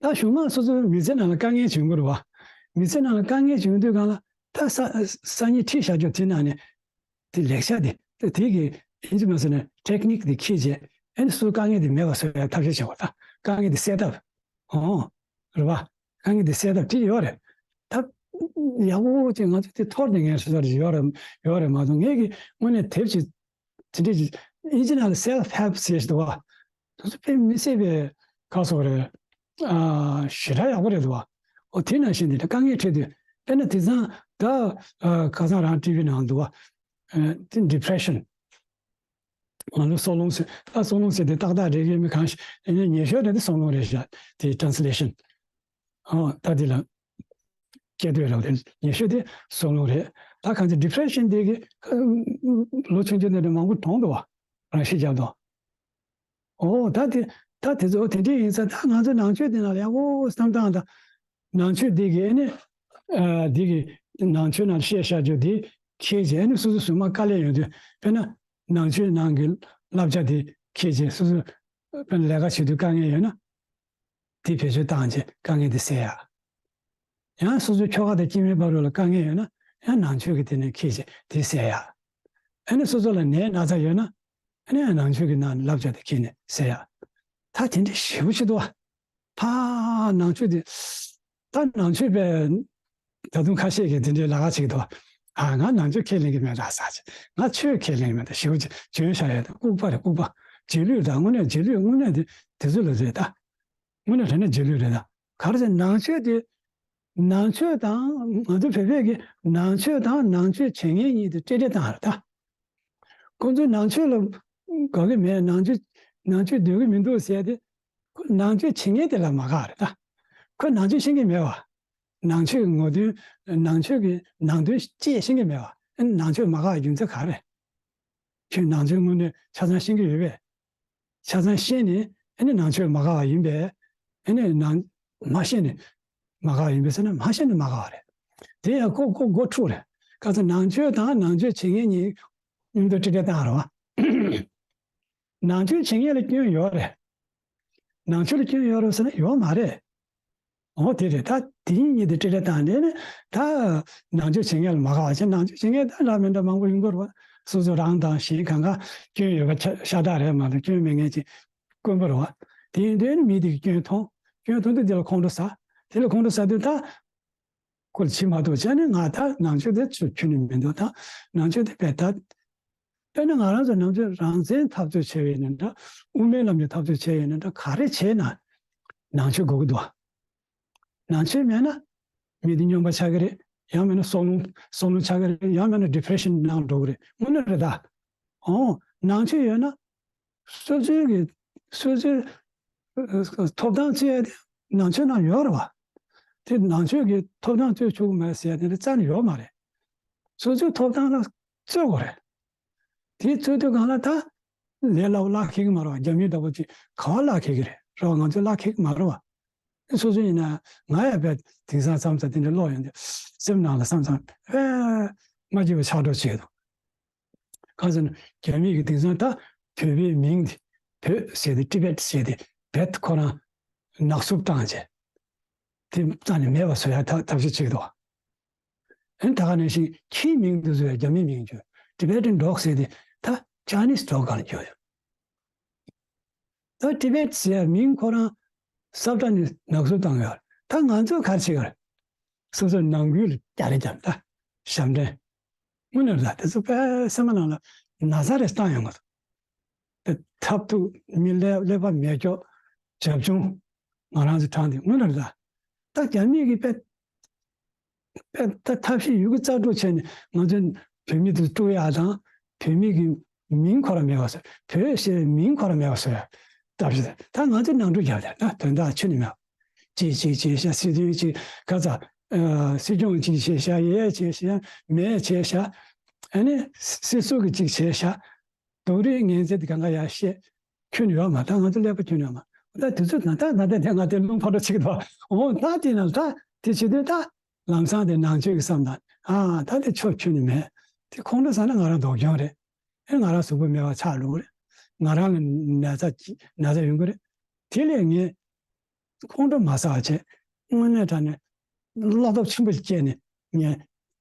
ད་གཞུག་མ་སོ་སོའི་མི་ཚེ་ནང་ལ་དཀའ་ངལ་བྱུང་གི་རེད་བ། མི་ཚེ་ནང་ལ་དཀའ་ངལ་བྱུང་དུས་གང་ལ་ད་ས་སང་ཉིན་ཁྲིད་བཞག་རྒྱུ་དེ་ནང་ནས་དེ་ལེགས་ཆ་དེ་དེ་གི་ཡིན་གཅིག་མ་ཟེར་ན་ཊེག་ནིག་དེ་ཁྱེར་བྱས་ཨེ་ནི་སོ་སོའི་དཀའ་ངལ་དེ་མེད་པ་བཟོ་ཡ་ཐབས་ཤེས་བྱེད་དགོས། ད་དཀའ་ངལ་དེ་སེལ་ཐབས་ཨོ་རེད་བ། དཀའ་ངལ་དེ་སེལ་ཐབས་དེ་ཡོད་རེད། ད་ཡག་པོ་ཅིག་ང་ཚོ་དེ་འཐོར་ནས་ངས་སོ་སོར་ཡོད་རེད་ཡོད་རེད་མ་གཏོགས་ངས་ཀྱི་དངོས་གནས་དེབ་ཅིག་དེ་འདྲ་ཅིག་ཨིན་ཇི་ནང་ལ་སེལ་ཧེལཔ་ཟེར་ཞིག་འདུག་བ། དེ་ཚོ་དཔེ་མི་སྲིད་པའི་ག་སོགས་རེད། ཨ་ཞེ་དྲག་ཡག་པོ་རེད་འདུག་བ། ཨོ་དེ་ནང་བཞིན་དེ་འདྲ་དཀའ་ངལ་འཕྲད་དུས་དཔེར་ན་དེང་སང་ད་ཨ་ཁ་སང་རང་ཊི་ཝི་ནང་འདུག་བ། ཨ་དེ་ཌི་པི་རེ་ཤན། ང་ཚོ་སྲོག་རླུང་ཟེར་ད་སྲོག་རླུང་ཟེར་དེ་ཏག་ཏག་རེད་ཀྱི་མི་གང་ཞིག་ཨ་ནི་ཉེ་ཤོས་དེ་དེ་སྲོག་རླུང་རེད་ཤག་དེ་ཊེ་རན་སི་ལེ་ཤན། ཨོ་ད་དེ་ལ། སྐད་དོད་རེད་བ། དེ་ཉེ་ཤོས་དེ་སྲོག་རླུང་རེད། ད་གང་ཅི་ཌི་པི་རེ་ཤན་དེ་གི་ལོ་ཆུང་ཆུང་དེ་འདྲ་མང་པོ་གྲོངས་འདུག་བ། རང་ཤི་རྒྱབ་འདུག་ཨོ་ད་དེ་ད་དེ་ཚོ་དེ་འདྲ་ཡིན་ཙང་ད་ང་ཚོ་ནང་ཆོས་དེ་ནང་ལ་ཡག་པོ་བསམ་སྟངས་དང་། ནང་ཆོས་དེ་གི་ཨ་ནི་ཨ་དེ་གི་ནང་ཆོས་ནང་བཤད་བཞག་རྒྱུ་དེ་ཁྱེད་ཀྱིས་ཨ་ནི་སོ་སོ་སོ་མ་དཀའ་ལས་ཡོང་དུས་དཔེར་ན་ནང་ཆོས་ནང་གི་བསླབ་བྱ་དེ་ཁྱེད་ཀྱིས་སོ་སོ་དཔེར་ན་ལས་ཀ་བྱེད་དུས་དཀའ་ངལ་ཡོད་ན། དེ་བེད་སྤྱོད་བཏང་རྗེས་དཀའ་ངལ་དེ་སེལ་ཡག་ཡང་སོ་སོའི་ཁྱོ་ག་དང་སྐྱེ་དམན་བར་དུ་ལ་དཀའ་ངལ་ཡོད་ན་ཡང་ནང་ཆོས་ཀྱི་དེ་ནས་ཁྱེར་རྗེས་དེ་སེལ་ཡག་ཨ་ནི་སོ་སོ་ལ་ནད་ན་ཚ་ཡོད་ན་ཨ་ནི་ཡང་ནང་ཆོས་ཀྱི་ནང་བསླབ་བྱ་དེ་ཁྱེར་ནས་སེལ་ཡག་ད་དེ་འདྲ་ཞེ་པོ་ཅིག་འདུག་བ། ཕ་ནང་ཆོས་དེ་ད་ནང་ཆོས་པས་ད་དུང་ཁ་ཤས་ཀྱིས་དེ་འདྲའི་ལབ་ཀ་བྱེད་ཀྱི་འདུག་ཨ་ང་ནང་ཆོས་ཁས་ལེན་གྱི་མེད་ད་ཟེར་ཅིག་ང་ཆོས་ཁས་ལེན་གྱི་མེད་ད་ཞེ་པོ་ཅིག་བྱོན་བཞག་ཡོད་ད། ལྐུགས་པ་རེད་ལྐུགས་པ། རྗེས་ལུས་ད་དངོས་གནས་རྗེས་ལུས་དངོས་གནས་དེ་དེ་ཚོ་ལ་རེད་ད། དངོས་གནས་དྲང་གནས་རྗེས་ལུས་རེད་ད། ག་རེ་ཟེར་ནང་ཆོས་དེ་ ནང་ཆོས་དང་། ང་ཚོ་བོད་པས་ཀྱི་ནང་ཆོས་དང་ནང་ཆོས་བྱེད་མཁན་གཉིས་དེ་འབྲེལ་འདྲིས་བཏང་རེད་ད། ཁོང་ཚོས་ནང་ཆོས་ལ་དགའ་གི་མེད། ནང་ཆོས་ནང་ཆོས་འདོད་གི་མི་འདུག་ཟེར་ཏེ། ཁོ་ནང་ཆོས་བྱེད་མཁན་དེ་ལ་མ་དགའ་རེད་ད། ཁོས་ནང་ཆོས་ཤེས་ཀྱི་མེད་པ། ནང་ཆོས་ཀྱི་ངོ་དོན། ནང་ཆོས་ཀྱི་ནང་དོན་ཅི་ཤེས་ཀྱི་མེད་པ། ཨ་ནི་ནང་ཆོས་མ་དགའ་བའི་རྒྱུ་མཚན་ག་རེ་རེད། ཁྱོད་ནང་ཆོས་དངོས་གནས་ཆ་ཚང་ཤེས་ཀྱི་ཡོད་པས། ཆ་ཚང་ཤེས་ནས་ཨ་ནི་ནང་ཆོས་མ་དགའ་བ་ཡིན་པས། ཨ་ནི་ནང་མ་ཤེས་ནས་མ་དགའ་བ་ཡིན་པས་ཟེར་ན། མ་ཤེས་ནས་མ་དགའ་བ་རེད། དེ་ཡང་ཁོ་ཁོ་མགོ་འཁྲུག་རེད། ག་ཚོད་ནང་ཆོས་དང་ནང་ཆོས་བྱེད་མཁན་གཉིས་མཉམ་དུ་འབྲེལ་འདྲིས་བཏང་རེད་བ། ནང་ཆོས་བྱེད་མཁན་ལ་སྐྱོན་ཡོད་རེད། ནང་ཆོས་ལ་སྐྱོན་ཡོད་རེད་ཟེར་ན་ཡོད་མ་རེད། འོ་དེ་རེད། ད་དེ་གཉིས་དེ་འབྲེལ་འདྲིས་བཏང་ནས་ནི། ད་ནང་ཆོས་བྱེད་མཁན་ལ་མ་དགའ་བ་བྱས། ནང་ཆོས་བྱེད་མཁན་ད་འདྲ་མི་འདྲ་མང་པོ་ཡོང་གི་རེད་བ། སོ་སོ་རང་དང་གཞན་གང་ག་སྐྱོན་ཡོད་པ་ཆ་ཤ་སྟག་རེད་མ་གཏོགས། སྐྱོན་མེད་མཁན་ཅིག་དཀོན་པོ་རེད་བ། དེ་ཡིན་དུས་ནི་མི་དེ་གིས་སྐྱོན་མཐོང་། སྐྱོན་མཐོང་དུས་དེ་ལ་ཁོང་ཁྲོ་ཟ། དེ་ལ་ཁོང་ཁྲོ་ཟ་དུས་ད་ཁོ་ལ་བྱེད་མ་ཐུབ་བྱས་ནས། ང་ད་ནང་ཆོས་དེ་ཚུར་ཁྱོན་ནས་མི་འདུག་ད་ནང་ཆོས་དེ་བས་ད། དཔེར་ན་ང་རང་ཚོ་ནང་ཆོས་རང་བཙན་འཐབ་རྩོད་བྱས་པ་ཡིན་ན་འདྲ། དབུ་མའི་ལམ་གྱི་འཐབ་རྩོད་བྱས་པ་ཡིན་ན་འདྲ། ག་རེ་བྱས་ན་ནང་ཆོས་དགོས་ཀྱི་འདུག་ནང་ཆོས་མེད་ན་མི་དེ་སྨྱོན་པ་ཆགས་ཀྱི་རེད། ཡང་མིན་ན་སྲོག་རླུང་སྲོག་རླུང་ཆགས་ཀྱི་རེད། ཡང་མིན་ན་ཌི་པི་རེ་ཤན་ནང་འགྲོ་གི་རེད། དངོས་གནས་རེད་ད། འོ། ནང་ཆོས་ཡོད་ན་སོ་སོའི་གི་སོ་སོའི་ཨ་ཐོབ་ཐང་རྩོད་ཡ་དེ་ནང་ཆོས་ནང་ཡོད་རེད་བ། དེ་ནང་ཆོས་ཀྱི་ཐོབ་ཐང་རྩོད་ཆོག་གི་མ་རེད་ཟེར་ཡ་དེ་འདྲ་རྩ་ནས་ཡོད་མ་རེད། སོ་སོའི་ཐོབ་ཐང་ལ་རྩོད་དགོས་རེད། དེ་རྩོད་དུས་སྒང་ལ་ད་ལས་སླ་པོ་བརླག་ཁེལ་གི་མ་རེད་བ། རྒྱ་མི་འདྲ་པོ་ཅིག་ག་པར་བརླག་ཁེལ་གི་རེད། རེད་བ། ང་ཚོས་བརླག་ཁེལ་གི་མ་རེད་བ། སོ་སོ་ཡིན་ན། ང་ཡང་དཔེ་དེང་སང་མཚམས་མཚམས་དེ་འདྲ་ཀློག་ཡོང་དུས་སེམས་ནང་ལ་མཚམས་མཚམས་དཔེ་མ་སྐྱིད་པ་ཆགས་འགྲོ་བྱེད་ཀྱི་འདུག་གང་ཟེར་ན། རྒྱ་མི་གིས་དེང་སང་ད་བོད་པའི་མིང་དེ། བོད་ཟེར་དེ། ཊི་བེཊ་ཟེར་དེ། བེཊ་ཁོ་རང་ནག་བསུབ་བཏང་བྱས། དེ་རྩ་ནས་མེད་པ་བཟོ་ཡ་ཐབས་ཤེས་བྱེད་ཀྱི་འདུག་ཨ་ནི་ད་ག་ནང་བཞིན་ཁྱིའི་མིང་དེ་ཚོ་ཡང་རྒྱ་མིའི་མིང་བྱས། ཊི་བེ་ཊན་ཌོག་ཟེར་དེ་ད་ཅའི་ནིས་ཌོག་སྒང་ལ་བསྒྱུར་ཡོད། ད་ཊི་བེཊ་ཟེར་མིང་ཁོ་རང་ས་བཀྲ་ནས་ནག་བསུབ་བཏང་ཡོད། ད་ང་ཚོས་ག་རེ་བྱེད་ཀྱི་རེད། སོ་སོའི་ནང་ཁུལ་ལ་རྒྱག་རེས་རྒྱབ། ད་ཞབས་འདྲེན། དངོས་གནས་རེད་ད། དེ་ཚོ་དཔེ་སེམས་པ་ནང་ལ་ན་ཚ་རེ་བཏང་ཡོང་གི་འདུག་དེ་ཐབས་སྡུག་མི་ཀླད་ཀླད་པ་མེད་སྐྱོ་བྱབ་ཆུང་ང་རང་ཚོ་དྲངས་ཏེ། དངོས་གནས་རེད་ད། ད་རྒྱ་མི་གིས་དཔེ་དཔེ་ད་ཐབས་ཤེས་ཡོད་རྒུ་རྩལ་སྤྲུགས་བྱས་ནས་ང་ཚོའི་བོད་མི་དེ་དཀྲུག་ཡག་དང་། བོད་མི་གི་མིང་ཁོ་རང་མེད་པ་བཟོ། བོད་ཞེས་པའི་མིང་ཁོ་རང་མེད་པ་བཟོ་ཡག་ཐབས་ཤེས། ད་ང་ཚོས་ནང་འཁྲུག་རྒྱབ་ཡག་ད་དོན་དག་ཁྱོན་ནས་མེད་པ། ཅིག་ཅིག་ཅིག་བྱས། སྲིད་དོན་ཅིག་ག་ཚ། ཨ། སྲིད་སྐྱོང་ཅིག་བྱས་བཞག་ཡས་བྱས་བཞག་མེད་བྱས་བཞག་ཨ་ནི་སྲིད་ཟུར་གི་ཅིག་བྱས་བཞག་སྡུག་རུས་ངན་ཚད་དེ་གང་ག་ཡར་བཤད། ཁྱོན་ཡོད་མ། ད་ང་ཚོ་ཀླད་པ་ཁྱོན་ཡོད་མ། ད་དུས་ཚོད་ད་ད་ད་ད་དེ་ང་དེ་རླུང་ཕར་འགྲོ་ཅིག་འདུག་འོ་ད་དེ་ན་ད་དེ་བྱེད་དུས་ད་ལམ་སང་དེ་ནང་ཆོས་ཀྱི་བསམ་སྟངས། ཨ། ད་དེ་ཆོས་ཁྱོན་ནས་མེད། དེ་ཁོང་ཁྲོ་ཟ་ན་ང་རང་སྡུག་གྱོང་རེད། ཨེ། ང་རང་གཟུགས་པོ་མེད་པ་ཆགས་འགྲོ་གི་རེད། ང་རང་ལ་ན་ཚ་ཅི་ན་ཚ་ཡོང་གི་རེད། དེ་ལས་ངས་ཁོང་ཁྲོ་མ་ཟ་བ་བྱས། དངོས་གནས་དྲང་གནས་བློ་སྟོབས་ཆེན་པོ་ཞིག་བསྐྱེད་ནས་ངས་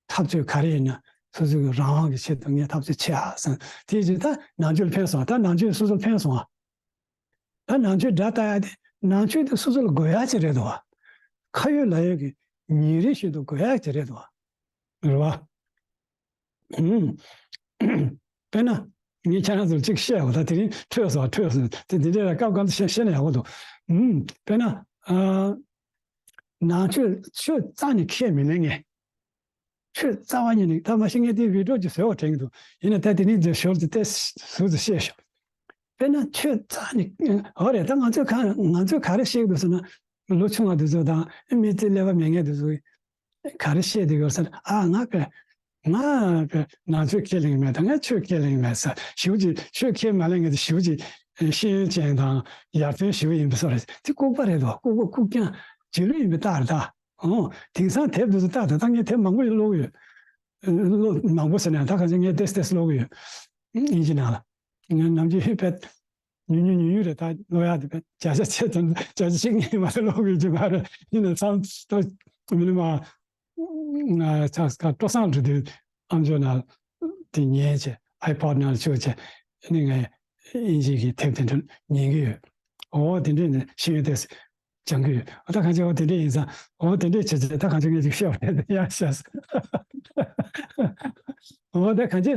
འཐབ་རྩོད་ག་རེ་ཡིན་ན་སོ་སོའི་རང་དབང་གི་ཆེད་དུ་ངས་འཐབ་རྩོད་བྱེད་ཨ་བསམ། དེ་རྗེས་ད་ནང་ཆོས་ལ་ཕན་སོང་། ད་ནང་ཆོས་སོ་སོ་ལ་ཕན་སོང་ཨ། ད་ནང་ཆོས་སྒྲ་ལྟ་ཡ་དེ། ནང་ཆོས་དེ་སོ་སོ་ལ་དགོས་ཡ་ཅིག་རེད་འདུག་བ། ཁ་ཡོད་ལག་ཡོད་ཀྱི་ཉིན་རེ་བཞིན་དུ་དགོས་ཡ་ཅིག་རེད་འདུག་བ། རེད་བ། ཨུམ། དཔེར་ན། ངས་ཁྱེད་རང་ཚོར་གཅིག་བཤད་འོ། ད་དེ་རིང་འཕྲོས་སོང་། འཕྲོས་སོང་། དེ་འདི་འདྲ་ལ་སྐབས་སྐབས་སུ་བཤད་བཤད་ན་ཡག་པོ་འདུག་ཨུམ། དཔེར་ན། ཨ། ནང་ཆོས་ཆོས་རྩ་ནས་ཁས་མི་ལེན་མཁན། ཆོས་རྩ་བ་ཉིད་ནས། ད་མ་གཞི་ངས་དེ་བི་ཌི་ཡོ་ཅིག་བཟོས་པ་དྲན་གྱི་འདུག་ཡིན་ན་ད་དེ་ནས་ཞོར་དུ་ཏོག་ཙམ་ཟུར་དུ་བཤད་ཤོག་དཔེར་ན་ཆོས་རྩ་ནས། འོ་རེད། ད་ང་ཚོས་ག་ང་ཚོས་ག་རེ་བཤད་ཀྱི་འདུག་ཟེར་ན། ལོ་ཆུང་བ་དེ་ཚོ་དང་། མི་ཚེ་ཀླད་པ་མེད་མཁན་དེ་ཚོས་ག་རེ་བཤད་བསྡད་ཡོད་ཟེར། ཨ། ང་དཔེ་ང་དཔེ་ནང་ཆོས་ཁས་ལེན་གྱི་མེད་དང་། ང་ཆོས་ཁས་ལེན་གྱི་མེད་ཟེར། ཞེ་པོ་ཅིག་ཆོས་ཁས་མ་ལེན་མཁན་དེ་ཞེ་པོ་ཅིག་ཤེས་ཡོན་ཅན་དང་ཡར་ཐོན་ཞེ་པོ་ཡིན་པའི་བཟོ་རེད། དེ་ལྐུགས་པ་རེད་དོ། ལྐུགས་པ་ལྐུགས་རྐྱང་རྗེས་ལུས་ཡིན་པའི་རྟགས་རེད་ད། ཨོ། དེང་སང་དེབ་འདི་ཚོ་ལྟ་དང་། ད་ངས་དེབ་མང་པོ་ཞིག་ཀློག་ཡོད། ཀློག་མང་པོ་ཟེར་ན་ད་གང་ཅི་ངས་ཏོག་ཙམ་ཏོག་ཙམ་ཀློག་ཡོད། དབྱིན་ཇི་ནང་ལ། ང་ནམ་རྒྱུན་དཔེ་ཉུང་ཉུང་ཉུང་ཉུང་རེད། ད་ཀློག་ཡག་དེ་དཔེ་བརྒྱ་ཆ་ཕྱེད་ཙམ། བརྒྱ་ཆ་བཅུ་གཉིས་མ་གཏོགས་ཀློག་ཡོད་ཀྱི་མ་རེད། ཡིན་ན་ཙང་ད་མི་ལ་མ། ང་ཚ་ཀ་སྤྲོ་བསང་འགྲོ་དུས་ཨ་མཆོག་ནང་དེ་ཉན་བྱས། ཨའི་པོཌ་ནང་བཅུག་བྱས། ཨ་ནི་ངས་དབྱིན་ཇི་གི་དེབ་དེ་འདྲ་ཉན་གྱི་ཡོད། འོ་དེ་འདྲས་ནས་ཤེས་ཡོན་ཏོག་ཙམ་སྦྱང་གི་ཡོད། འོ་ད་གང་ཅི་འོ་དེ་འདྲས་ཡིན་ཙང་། འོ་དེ་འདྲས་བྱས་བྱས་ད་གང་ཅི་ངས་ཅིག་བཤད་པ་རེད། ཡང་བཤད་སོང་། འོ་ད་གང་ཅི།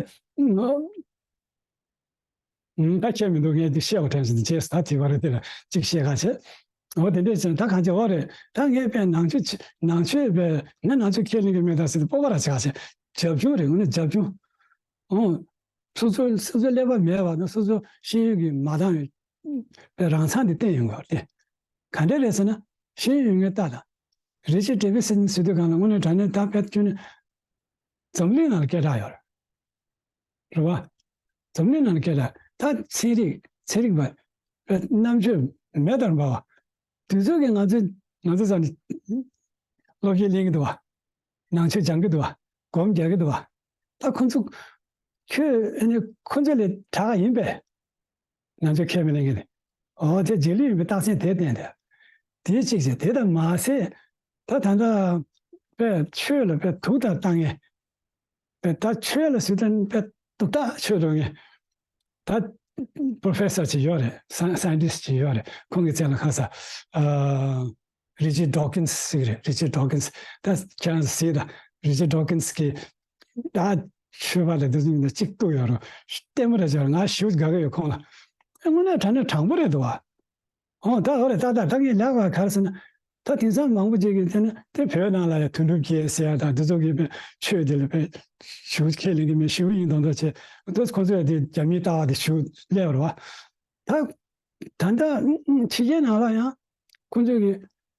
ཨུམ། ད་ཁྱད་མི་འདུག་ངས་འདི་བཤད་པ་དྲན་སོང་། རྗེས་སུ་ད་དེ་བར་དེ་ལ་ཅིག་བཤད་ག་བྱེད། འོ་དེ་འདྲས་བྱས་ད་གང་བྱེད། འོ་རེད། ད་ངས་དཔེ་ནང་ཆོས་བྱེད། ནང་ཆོས་དཔེ་ངས་ནང་ཆོས་ཁས་ལེན་གྱི་མེད་ད་ཟེར་ཏེ་སྤོབས་པ་ར་ཆགས་བྱས། རྒྱབ་ལྗོངས་རེད། དངོས་གནས་རྒྱབ་ལྗོངས། ཨོ། སོ་སོའི་སོ་སོའི་ཀླད་པ་མེད་པ་དང་སོ་སོའི་ཤེས་ཡོན་གྱིས་མ་འདང་བའི་དཔེ་རང་མཚང་དེ་བསྟན་ཡོང་གི་རེད། ག་འདྲས་རེད་ཟེར་ན། ཤེས་ཡོན་ཡོད་མཁན་ལྟ་དང་། རི་ཆར་ཌེ་ཝི་སན་ཟེར་དུས་སྒང་ལ་དངོས་གནས་དྲང་གནས་ད་དཔེ་ཁྱོན་ནས་འཛམ་གླིང་ནང་ལ་སྐད་གྲགས་ཡོད་རེད། རེད་བ། འཛམ་གླིང་ནང་ལ་སྐད་གྲགས། ད་ཚན་རིག་ཚན་རིག་པ་རྣམ་དཔྱོད་མེ་ལྟར་འབར་བ། དུས་ཚོད་ཀྱིས་ང་ཚོའི་ང་ཚོ་ཚོ་ནི་སློབ་གཞི་ལེན་གྱི་འདུག་བ། ནང་ཆོས་སྦྱང་གི་འདུག་བ། སྒོམ་རྒྱག་གི་འདུག་བ། ད་ཁོ་ཚོ་ཁྱོད་ཨ་ནི་ཁོ་ཚོ་ལས་དྲག་ཡིན་པས། ང་ཚོས་ཁས་མི་ལེན་གྱི་རེད། འོ་དེ་རྗེས་ལུས་ཡིན་པའི་རྟགས་མཚན་དེ་བསྟན་ཏེ། དེ་གཅིག་བྱས། དེ་དང་མ་ཟད། ད་ད་ལྟ་དཔེ་ཆོས་ལ་དཔེ་དུག་ལྟར་བཏང་མཁན། དཔེ་ད་ཆོས་ལ་ཟེར་དུས་དཔེ་དུག་ལྟར་ཆོས་འགྲོ་མཁན། ད་པོ་རོ་ཕེ་སར་ཅིག་ཡོད་རེད། སའི་ཨེན་ཊི་སི་ཊི་ཅིག་ཡོད་རེད། ཁོང་གི་མཚན་ལ་ཁ་ས། ཨ། རི་ཆར་ཌི་ཌོ་ཀིན་སི་ཟེར་གྱི་རེད། རི་ཆར་ཌི་ཌོ་ཀིན་སི། ད་ཁྱེད་རང་ཚོ་གཟིགས་དང་། རི་ཆར་ཌི་ཌོ་ཀིན་སི་གིས་ད་ཆོས་པ་ལ་དེ་ཚོ་གཅིག་གཏུག་ཡོད་རུང་ལྟད་མོ་རེ་བྱས་རུང་ང་ཞེ་པོ་དགའ་གི་ཡོད་ཁོང་ལ། ཨེ་དངོས་གནས་དྲང་གནས་དྲང་པོ་རེད་འདུག་བ། ཨོ་ད་འོ་རེད། ད་ད་ད་ངས་ལབ་པ་ག་རེ་ཟེར་ན། ད་དེང་སང་མང་པོ་ཅིག་གིས་དེ་ནི་དེ་བོད་ནང་ལ་ཡང་དོན་གྲུབ་རྒྱལ་ཟེར་ཡ་དང་དེ་ཚོ་གིས་དཔེ་ཆོས་དེ་ལ་དཔེ་ཞེ་པོ་ཁས་ལེན་གྱི་མེད། ཞེ་པོ་ཡིན་མདོག་མདོག་བྱས། ད་ཁོ་ཚོས་དེ་རྒྱ་མིའི་ལྟ་བ་དེ་ཞེ་པོ་སླེབས་པ་རེད་བ། ད་ད་ལྟ་ཕྱི་རྒྱལ་ནང་ལ་ཡང་ཁོ་ཚོས་ཀྱིས་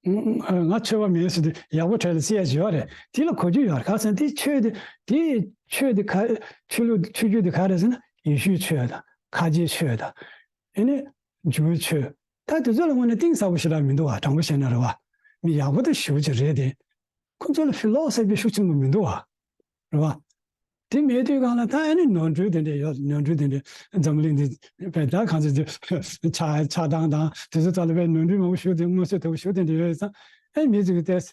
ང་ཆོས་པ་མིན་ཟེར་དུས་ཡག་པོ་གྲས་ལ་བརྩི་ཡ་ཅིག་ཡོད་རེད། དེ་ལ་གོ་རྒྱུ་ཡོད་རེད། ག་རེ་ཟེར་ན་དེ་ཆོས་དེ་དེ་ཆོས་དེ་ག་ཆོས་ལུགས་ཆོས་བརྒྱུད་དེ་ག་རེ་ཟེར་ན་ཡེ་ཤུའི་ཆོས་དང་ཁ་ཆེའི་ཆོས་དང་། ཨེ་ནི་ཇུའི་ཆོས། ད་དེ་ཚོ་ལ་དངོས་གནས་གཏིང་ཟབ་པོ་ཞེ་དྲག་མི་འདུག་བ། དྲང་པོ་བཤད་ན་རེད་བ། མི་ཡག་པོ་དང་ཞེ་པོ་ཅིག་རེད་དེ། ཁོ་ཚོ་ལ་ཕི་ལོ་སོ་ཕི་ཤུགས་ཆེན་པོ་མི་འདུག་བ། རེད་བ། དེ་མེད་དུས་སྒང་ལ་ད་ཨ་ནི་ནོར་འཁྲུལ་དེ་འདྲས་ཡོད། ནོར་འཁྲུལ་དེ་འདྲས་འཛམ་གླིང་འདི་བས་ད་གང་ཚོད་ཆགས་ཆགས་སྟངས་དང་དེ་ཚོ་ཐོག་ལ་བས་ནོར་འཁྲུལ་མང་པོ་ཞིག་དེ་མངོན་གསལ་དོད་པོ་ཞིག་དེ་འདྲས་ཡོད་ཙང་ཨ་མི་ཚོས་ཏོག་ཙམ་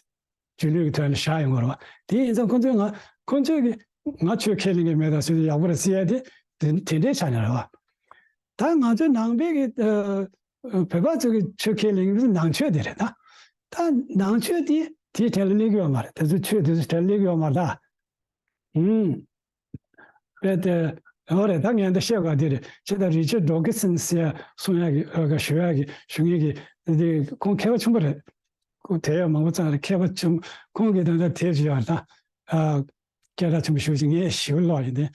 སྒྱིད་ལུག་གི་ཐོག་ལ་བཞག་ཡོང་གི་རེད་བ། དེ་ཡིན་ཙང་ཁོ་ཚོས་ང་ཁོ་ཚོས་ཀྱི་ང་ཆོས་ཁས་ལེན་གྱི་མེད་ད་ཟེར་ཏེ་ཡག་པོ་རེད་ཟེར་ཡ་དེ་དེ་དེ་འདྲས་ཆགས་ནས་རེད་བ། ད་ང་ཚོའི་ནང་པའི་གི་ཨ་ཨ་བོད་པ་ཚོ་གི་ཆོས་ཁས་ལེན་གི་ནང་ཆོས་དེ་རེད་ད། ད་ནང་ཆོས་དེ་དེའི་གྲལ་ལ་སླེབས་ཀྱི་ཡོད་མ་རེད། དེ་ཚོའི་ཆོས་དེ་ཚོའི་གྲལ་ལ་སླེབས་ཀྱི་ཡོད་མ་རེད་ད། ཨུམ། རེད་དེ། འོ་རེད། ད་ངས་འདི་བཤད་དགོས་དེ་རེད། ཁྱེད་ད་རི་ཆར་ཌི་ཌོ་ཀིན་སན་ཟེར་གསུང་ཡག་གི་ཨ་ག་ཞུ་ཡག་གི་ཞུ་མཁན་གི་དེ་ཁོང་མཁས་པ་ཆེན་པོ་རེད། ཁོང་དེབ་ཡག་མང་པོ་བརྩམས་རེད། མཁས་པ་ཆེན་པོ། ཁོང་གི་ད་ལྟ་དེབ་ཅིག་ཡོད་རེད་ད། ཨ། སྐད་གྲགས་ཆེན་པོ་ཞེ་པོ་ཅིག་ངས་ཞེ་པོ་ཀློག་ཡིན་ཏེ།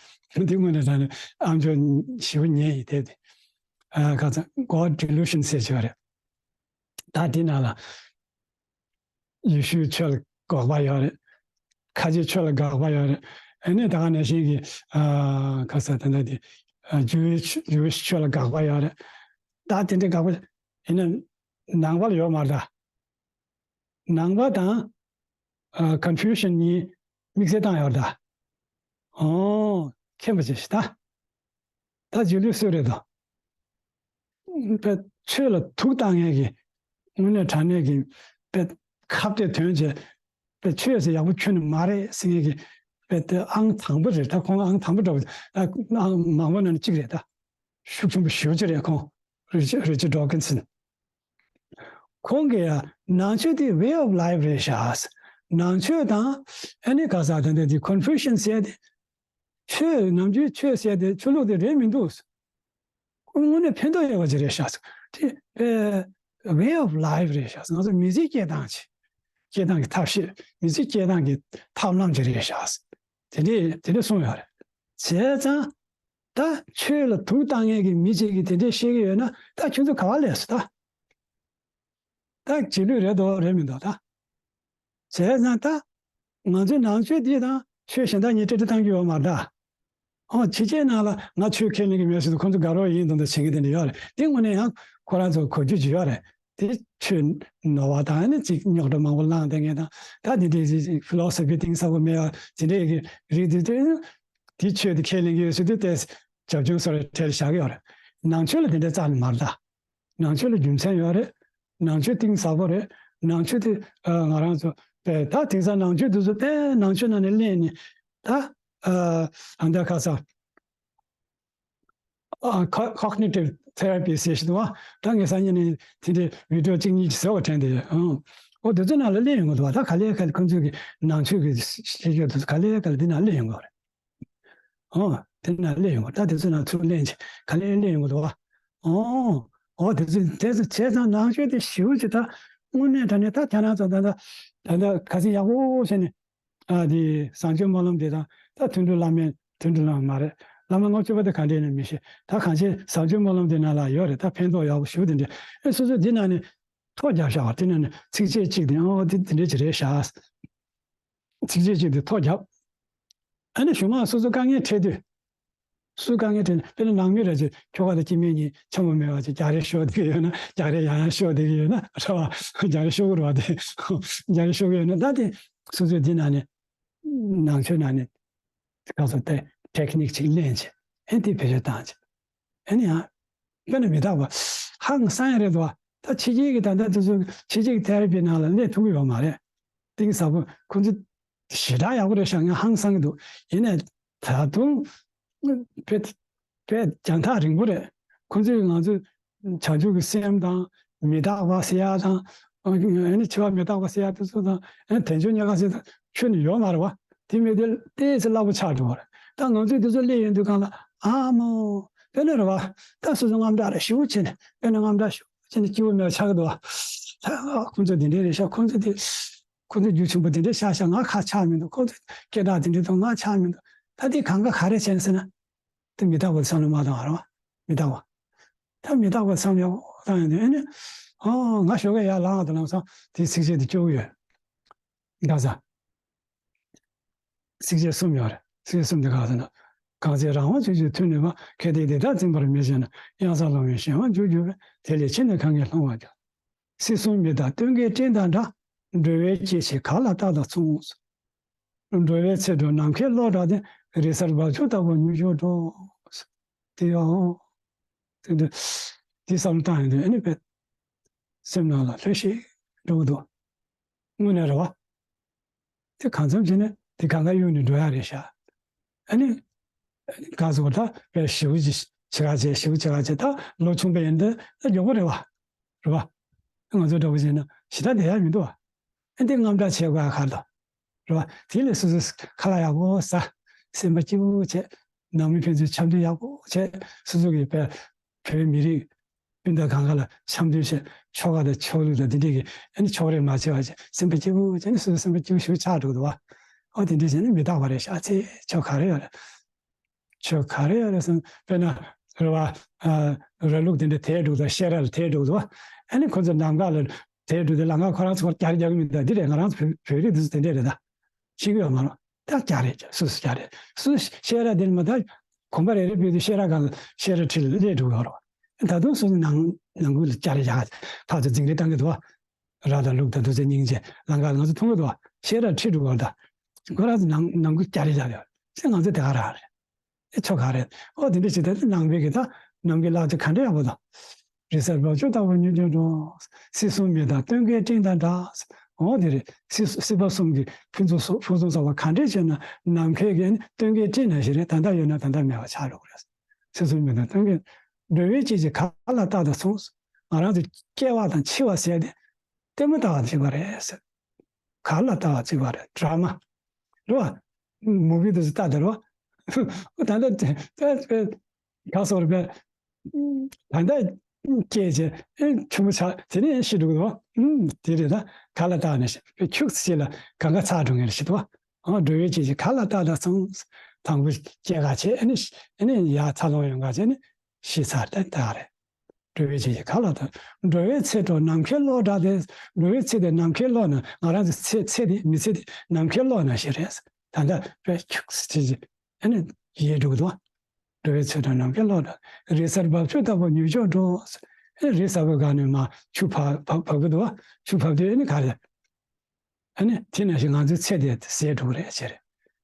འདི་དངོས་གནས་དྲང་གནས་ཨ་མཆོག་ཞེ་པོ་ཉན་ཡིན་ཏེ། ཨ་ཁ་ཚ་God Delusion ཟེར་བྱས་པ་རེད། ད་འདི་ནང་ལ་ཡེ་ཤུའི་ཆོས་ལ་དགག་པ་ཡོད་རེད། ཁ་ཆེའི་ཆོས་ལ་དགག་པ་ཡོད་རེད། ཨ་ནི་ད་ག་ནང་བཞིན་གྱི་ཨ་ཁ་ཚ་ད་ལྟ་འདི་ཨ་ཇུའི་ཇུའི་ཆོས་ལ་དགག་པ་ཡོད་རེད། ད་དེ་འདྲའི་དགག་པ་ཡིན་ན་ནང་པ་ལ་ཡོད་མ་རེད་ད། ནང་པ་དང་ཨ་ཀོན་ཕུ་ཤན་གཉིས་དམིགས་བསལ་བཏང་ཡོད་རེད་ད། ཨོ། མཁྱེན་པ་བྱས་ཤིག་ད། ད་རྗེས་ལུས་སུ་རེད་དོ། པའི་ཆོས་ལ་དུག་བཏང་མཁན་གྱི་དངོས་གནས་དྲང་གནས་ཀྱི་པའི་ཁ་གཏད་དོན་བྱས་པའི་ཆོས་ཟེར་ཡག་པོ་ཁྱོན་ནས་མ་རེད་ཟེར་མཁན་གྱི་པའི་དེ་ཨང་དང་པོ་རེད་ད། ཁོང་ཨང་དང་པོ་འདྲ་བོ་ད་ཨང་མང་པོ་ནང་ནས་གཅིག་རེད་ད། ཤུགས་ཆེན་པོ་ཞེ་པོ་ཅིག་རེད་ཁོང་། རི་ཆར་རི་ཆར་ཌི་ཌོ་ཀིན་སན། ཁོང་གིས་ཡང་ནང་ཆོས་དེ་way of life རེད་ཤག། ནང་ཆོས་དང་ཨ་ནི་ག་ས་དེ་འདྲ་དེ་ཀོན་ཕུ་ཤན་ཟེར་དེ་ཆོས་ནམ་རྒྱུན་ཆོས་ཟེར་དེ་ཆོས་ལུགས་དེ་རེད་མི་འདུག། དངོས་གནས་ཕན་ཐོགས་ཡོད་པ་ཅིག་རེད་ཤག། དེ་ཨེ་way of life རེད་ཤག། ང་ཚོ་མི་ཚེ་སྐྱེལ་སྟངས་ཅིག། སྐྱེལ་སྟངས་ཀྱི་ཐབས་ཤེས། མི་ཚེ་སྐྱེལ་སྟངས་ཀྱི་ཐབས་ལམ་ཅིག་རེད་ཤག། དེ་འདྲས་དེ་འདྲས་གསུངས་ཡོད་རེད། བྱས་ཙང་། ད་ཆོས་ལ་དུག་བཏང་མཁན་གྱི་མི་གཅིག་གིས་དེ་འདྲས་བཤད་ཀྱི་ཡོད་ན་ད་ཁྱོད་ཚོ་ག་པར་སླེབས་སོང་ད། ད་རྗེས་ལུས་རེད་དོ་རེད་མི་འདུག་ད། བྱས་ཙང་ད་ང་ཚོའི་ནང་ཆོས་འདི་དང་ཆོས་གཞན་དག་གཉིས་འབྲེལ་འདྲིས་གཏང་རྒྱུ་ཡོད་མ་རེད་ད། ཨོ་ཕྱི་རྒྱལ་ནང་ལ་ང་ཆོས་ཁས་ལེན་གྱི་མེད་ཟེར་དུས་ཁོང་ཚོ་དགའ་རོགས་ཡིན་མདོག་མདོག་བྱེད་མཁན་དེ་འདྲ་ཡོད་རེད། དེ་དངོས་གནས་ཡང་ཁོ་རང་ཚོ་གོ་རྒྱུ་ཅིག་ཡོད་རེད། དེ་ཆོས་ནོར་བ་དང་ནི་ཅིག་རྙོག་དྲ་མང་པོ་བསླངས་བསྡད་མཁན་དང་ད་དེ་འདྲའི་ཕི་ལོ་སོ་ཕི་གཏིང་ཟབ་པོ་མེད་པ་དེ་འདྲའི་གི་རིགས་དེ་དེ་དེ་ཆོས་དེ་ཁས་ལེན་གྱི་ཡོད་ཟེར་དུས་ཏོག་ཙམ་རྒྱབ་ལྗོངས་བཟོ་འདྲ་གྲས་ལ་བཞག་གི་ཡོད་རེད། ནང་ཆོས་ལ་དེ་འདྲ་རྩ་ནས་མ་རེད་ད། ནང་ཆོས་ལ་རྒྱུ་མཚན་ཡོད་རེད། ནང་ཆོས་གཏིང་ཟབ་པོ་རེད། ནང་ཆོས་དེ་ཨ་ང་རང་ཚོ་དཔེ་ད་དེང་སང་ནང་ཆོས་དེ་ཚོ་དཔེ་ནང་ཆོས་ནང་ནས་གླེང་ནས་ད་ཨ་ཨ་འདྲ་ཁ་ས་ཨ་ཁོ་ཀོག་ནི་ཊིབ་ཐེ་ར་པི་ཟེར་ཞིག་འདུག་བ། ད་ངས་སང་ཉིན་ནས་དེ་འདྲའི་བི་ཌི་ཡོ་གཅིག་གཉིས་ཀྱི་བཟོ་བ་དྲན་དེ་ཨང་། ཨོ་དེ་ཚོ་ནང་ལ་གླེང་ཡོང་གི་འདུག་བ། ད་ག་ལེ་ག་ལེ་ཁོང་ཚོས་ཀྱི་ནང་ཆོས་ཀྱི་ཤེས་རྒྱུ་དེ་ཚོ་ག་ལེ་ག་ལེ་འདི་ནང་གླེང་ཡོང་གི་རེད། ཨོ། དེ་ན་སླེབས་ཡོང་གི་ད་དེ་ཚོ་ན་ཚུར་ལེན་ཆེ་ག་ལེ་སླེབས་ཡོང་གི་འདུག་བ། ཨོ། འོ་དེ་ཚོ་དེ་ཚོ་བྱས་ཙང་ནང་ཆོས་དེ་ཞེ་པོ་ཅིག་ད་དངོས་གནས་དྲང་གནས་ད་ཁྱེད་རང་ཚོ་ད་ད་ད་ད་ག་ཚོད་ཡག་པོ་བྱས་ནས། ཨ་དེ་བཟང་སྤྱོད་སྨོན་ལམ་དེ་དང་ད་དོན་གྲུབ་བླ་མའི་དོན་གྲུབ་བླ་མ་མ་རེད། བླ་མ་ལྔ་བཅུ་པ་དེ་ག་འདྲས་ནས་མི་ཤེས། ད་གང་ཅི་བཟང་སྤྱོད་སྨོན་ལམ་དེ་ནང་ལ་ཡོད་རེད། ད་ཕན་ཐོགས་ཡག་པོ་ཞེ་པོ་དེ་འདྲས། ཨེ་སོ་སོ་འདི་ནང་ནས་ཐོ་རྒྱབ་བཞག་པ་དེ་ནང་ནས་ཚིགས་བཅད་གཅིག་དེ་ཨོ་དེ་དེ་འདྲས་ཅིག་རེད་ཤག། ཚིགས་བཅད་གཅིག་དེ་ཐོ་རྒྱབ། ཨ་ནི་གཞུག་མ་སོ་སོ་དཀའ་ངལ་འཕྲད་དུས། སུ་དཀའ་ངལ་འཕྲད་ན་དཔེར་ན་ནང་མི་རེ་ཅིག་ཁྱོ་ག་དང་སྐྱེ་དམན་གཉིས་འཆམ་པོ་མེད་པ་ཅིག་རྒྱག་རེས་ཤོར་བསྡད་ཀྱི་ཡོད་ན། རྒྱག་རེས་ཡང་ཡང་ཤོར་བསྡད་ཀྱི་ཡོད་ན་རེད་བ། རྒྱག་རེས་ཤོར་གྱི་རེད་བ། དེ་རྒྱག་རེས་ཤོར་གྱི་ཡོད་ན་ད་དེ་སོ་སོའི་འདི་ནང་ནས་ནང་ཆོས་ནང་ནས་ག་ཚོད་དེ་ཊེག་ནིག་ཅིག་ལེན་བྱས། ཨེ་དེ་བེད་སྤྱོད་བཏང་བྱས། ཨེ་ནི་ཡང་དཔེར་ན་མི་རྟག་པ་ཧང་སང་ཡ་རེད་དོ། ད་ཕྱི་རྒྱལ་གྱི་ད་ལྟ་དེ་ཚོ་ཕྱི་རྒྱལ་གྱི་ཐེ་ར་པི་ནང་ལ་སླེབས་ཐུབ་ཀྱི་ཡོད་མ་རེད། གཏིང་ཟབ་པོ་ཁོང་ཚོ་ཞེ་དྲག་ཡག་པོ་རེད་ཤག། ང་ཧང་སང་གི་འདུག། ཡིན་ནའི་ད་དུང་དཔེ་དཔེ་རྒྱང་ཐག་རིང་པོ་རེད། ཁོང་ཚོས་ང་ཚོ་བྱང་ཆུབ་ཀྱི་སེམས་དང་མི་རྟག་པ་ཟེར་ཡ་དང་། ཨ་ནི་འཆི་བ་མི་རྟག་པ་ཟེར་ཡ་དེ་ཚོ་དང་། ཨ་ནི་དལ་འབྱོར་རྙེད་དཀའ་ཟེར་ཡ་ཁྱོན་ནས་ཡོད་མ་རེད་བ། དེ་མི་དེ་ཏོག་ཙམ་སླ་པོ་ཆགས་འགྲོ་བ་རེད། ད་ང་ཚོས་དེ་ཚོ་སླེབས་ཡོང་དུས་སྒང་ལ་ཨ་མོ་དཔེར་ན་རེད་བ། ད་སོ་སོ་དངངས་སྐྲག་རེ་ཞེ་པོ་བྱས་ནས། དཔེར་ན་དངངས་སྐྲག་ཞེ་པོ་བྱས་ནས་སྐྱིད་པོ་མེད་པ་ཆགས་ཀྱི་འདུག་བ། ད་ཁོང་ཚོ་དེ་འདྲས་རེད་ཤག། ཁོང་ཚོ་དེ། ཁོ་ཚོ་རྒྱུ་ཆེན་པོ་དེ་འདྲས་ཤག་ཤག། ང་ཁ་ཆག་མི་འདུག། ཁོ་ཚོ་སྐད་གྲགས་དེ་འདྲས་འདུག། ང་ཆག་མི་འདུག། ད་དེ་གང་ག་ག་རེ་བྱས་ཟེར་ན། དེ་མི་རྟག་པ་བསམ་བློ་མ་བཏང་བ་རེད་བ། མི་རྟག་པ། ད་མི་རྟག་པ་བསམ་བློ་བཏང་ཡོང་དུས་ཨེ་ནི། ཨོ་ང་ཞོགས་ཀས་ཡར་ལངས་དང་ལམ་སང་དེ་ཚིགས་བཅད་དེ་སྐྱོར་གྱི་ཡོད། ད་ས། ཚིགས་བཅད་གསུམ་ཡོད་རེད། ཚིགས་བཅད་གསུམ་དེ་ག་རེ་ཟེར་ན། གང་ཚེ་རང་དབང་ཕྱོགས་བཅུའི་མཐུ་ནུས་པ། གལ་ཏེ་དེ་དག་འཛིན་པར་མི་བྱེད་ན། གཡང་ས་ལོང་བས་གཞན་དབང་འཇུག་འགྱུར་བས། དེ་ལས་ཕྱིས་ནས་གང་གིས་བསླང་བར་འགྱུར། སྲིད་གསུམ་མི་རྟག་སྟོན་ཀའི་སྤྲིན་དང་འདྲ། འགྲོ་བའི་སྐྱེ་འཆི་ག་ལ་རྟག་ལ་མཚུངས། འགྲོ་བའི་ཚེ་འགྲོ་ནམ་མཁའི་གློག་འདྲ་སྟེ། རེས་གཟར་འབབ་ཆུ་ལྟ་བུར་མྱུར་མགྱོགས་འགྲོ། དེ་ཡང་། དེ་འདི། དེ་བསམ་བློ་བཏང་ཡོང་དུས་ཨ་ནི་དཔེ། སེམས་ནང་ལ་ལྷོད་ཤིག་འགྲོ་གི་འདུག། དངོས་གནས་རེད་བ། དེ་གང་འཚམ་བྱས་ནས་དེ་གང་ག་གཡུག་ནས་འགྲོ་ཡ་རེད་ཤག། ཨ་ནི། གང་ཟེར་བ་ད་དཔེ་ཞེ་པོ་ཅིག་བྱེད་ག་བྱེད། ཞེ་པོ་བྱེད་ག་བྱེད། ད་ལོ་ཆུང་པ་ཡིན་དུས་ད་མགྱོགས་པོ་རེད་བ། རེད་བ། ང་ཚོ་འདྲ་པོ་བྱས་ན་ཞེ་དྲག་བསྡད་ཡ་མི་འདུག་བ། ཨ་འདི་དངངས་སྐྲག་བྱེད་དགོས་ཡ་ག་རེ་འདུག། རེད་བ། དེ་ལས་སོ་སོས་ཁ་ལག་ཡག་པོ་ཟ། སེམས་པ་སྐྱིད་པོ་བྱས། ནང་མི་ཕན་ཚུན་འཆམ་མཐུན་ཡག་པོ་བྱས། སོ་སོ་གི་དཔེ་བོད་མི་རིགས་སྤུན་ཟླ་གང་ག་ལ་འཆམ་མཐུན་བྱས། ཆོལ་ཁ་དང་ཆོས་ལུགས་དང་འདི་འདྲས་ཀྱི་ཨ་ནི་ཕྱོགས་རིས་མ་བྱས་པ་བྱས། སེམས་པ་སྐྱིད་པོ་བྱས་ནས་སོ་སོ་སེམས་པ་སྐྱིད་པོ་ཞེ་པོ་ཆགས་འགྲོ་གི་འདུག་བ། ཨོ་དེ་འདྲས་བྱས་ནས་མི་རྟག་པ་རེད་ཤག། ཨ་ཙི་ཆོས་ག་རེ་ཡོད་རེད། ཆོས་ག་རེ་ཡོད་རེད་བསམ། དཔེར་ན་རེད་བ། ཨ་ར་ལུག་དེ་འདྲ་དེད་འགྲོ་གི་འདུག། བཤས་ར་ལ་དེད་འགྲོ་གི་འདུག་བ། ཨ་ནི་ཁོ་ཚོ་ནམ་མཁའ་ལ་དེད་འགྲོ་དུས་ལམ་ཁ་ཁོ་རང་ཚོ་རྒྱག་རེས་རྒྱག་གི་མི་འདུག། འདི་རེད། ང་རང་ཚོ་བོད་བོད་རིགས་འདི་ཚོ་དེ་འདྲས་རེད་ད། ཤེས་ཀྱི་ཡོད་མ་རེད། ད་རྒྱག་རེས་རྒྱག། སོ་སོ་རྒྱག་རེས། སོ་སོ་བཤས་ར་དེ་ནི་མ་ད། གོམ་པ་རེ་རེ་སྤོས་དུས་བཤས་ར་སྒང་ལ་བཤས་ར་ཁྲི་ལ་སླེབས་འགྲོ་གི་ཡོད་རེད་བ། ད་དུང་སོ་སོ་ནང་ནང་ཁུལ་ལ་རྒྱག་རེས་རྒྱག། ཕར་ཚུར་འཛིང་རེས་བཏང་གི་འདུག་བ། ར་དང་ལུག་དང་དུ་ཚོད་སྙིང་རྗེ་ལམ་ཁ་ལ་ང་ཚོ་མཐོང་གི་འདུག་བ། བཤས་ར་ཁྲིད་འགྲོ་གི་ཡོད་རེད་ད། ཁོ་རང་ཚོ་ནང་ནང་ཁུལ་རྒྱག་རེས་རྒྱག་ཡོད་རེད། ཚེ་ང་ཚོ་དེ་ག་རང་རེད། ཨེ་ཆོ་ག་རེད། ཨོ་དེ་འདྲ་ཞིག་ད་ནང་པའི་གི་ད་ནམ་མཁའི་གློག་དེ་ག་འདྲ་ཡག་པོ་དང་། རེས་གཟར་འབབ་ཆུ་ལྟ་བུར་མྱུར་མགྱོགས་འགྲོ། སྲིད་གསུམ་མི་རྟག་སྟོན་ཀའི་སྤྲིན་དང་འདྲ། ཨོ་དེ་རེད། སྲིད་སྲིད་པ་གསུམ་གྱི་ཕུན་སུམ་ཚོགས་ཕུན་སུམ་ཚོགས་པ་ག་འདྲས་བྱས་ན་ནམ་མཁའི་གི་སྟོན་ཀའི་སྤྲིན་ནང་བཞིན་རེད། ད་ལྟ་ཡོད་ན་ད་ལྟ་མེད་པ་ཆགས་འགྲོ་གི་རེད། སྲིད་གསུམ་མི་རྟག་སྟོན་ཀའི། འགྲོ་བའི་སྐྱེ་འཆི་ག་ལ་རྟག་དང་མཚུངས། ང་རང་ཚོ་སྐྱེ་བ་དང་འཆི་བ་ཟེར་དེ་ལྟད་མོ་ལྟ་བ་གཅིག་པ་རེད་ཟེར། ག་ལ་ལྟ་བ་གཅིག་པ་རེད། ཌ་ར་མ། རེད་བ། མུ་བི་དེ་ཚོ་ལྟ་དེ་རེད་བ། ད་ལྟ་དེ་དེ་དེ་ག་སོགས་རེད་པས། ད་ལྟ་སྐྱེས་བྱས་ཨེ་ཆུང་མོ་ཆགས་དེ་ནས་ཤི་འགྲོ་གི་འདུག་བ། ཨུམ་དེ་རེད། ད་ག་ལ་ལྟ་ནས་ཤི་བའི་ཁྱུག་ཙམ་ལ་གང་ག་ཚར་འགྲོ་ངེས་རེད་ཤི་འདུག་བ། ཨ་འགྲོ་བའི་སྐྱེ་འཆི་ག་ལ་ལྟ་དང་མཚུངས། དང་པོ་སྐྱེ་ག་བྱས་ཨེ་ནི་ཨེ་ནི་ཡར་འཚར་ལོངས་ཡོང་ག་བྱས་ནི་ཤི་ཚར་ད་ལྟ་རེད། འགྲོ་བའི་སྐྱེ་འཆི་ག་ལ་ལྟ། འགྲོ་བའི་ཚེ་འགྲོ་ནམ་མཁའི་གློག་འདྲ་སྟེ། འགྲོ་བའི་ཚེ་དེ་ནམ་མཁའི་གློག་ནང་ང་རང་ཚོའི་ཚེ་ཚེ་དེ་མི་ཚེ་དེ་ནམ་མཁའི་གློག་ནང་བཞིན་རེད། ད་ལྟ་དཔེ་ཁྱུག་ཙམ་ཅིག་ཨ་ནི་ཡལ་འགྲོ་གི་འདུག། འགྲོ་བའི་ཚེ་འགྲོ་ནམ་མཁའི་གློག་འདྲ། རེས་གཟར་འབབ་ཆུ་ལྟ་བུར་མྱུར་མགྱོགས་འགྲོ། ཨེ་རེས་གཟར་པའི་སྒང་ནས་མར་ཆུ་བབས་བབས་བབས་ཀྱི་འདུག་བ། ཆུ་བབས་དུས་ཨ་ནི་ག་རེ། ཨ་ནི་དེ་ནང་བཞིན་ང་ཚོའི་ཚེ་དེ་ཟད་འགྲོ་གི་རེད་ཟེར།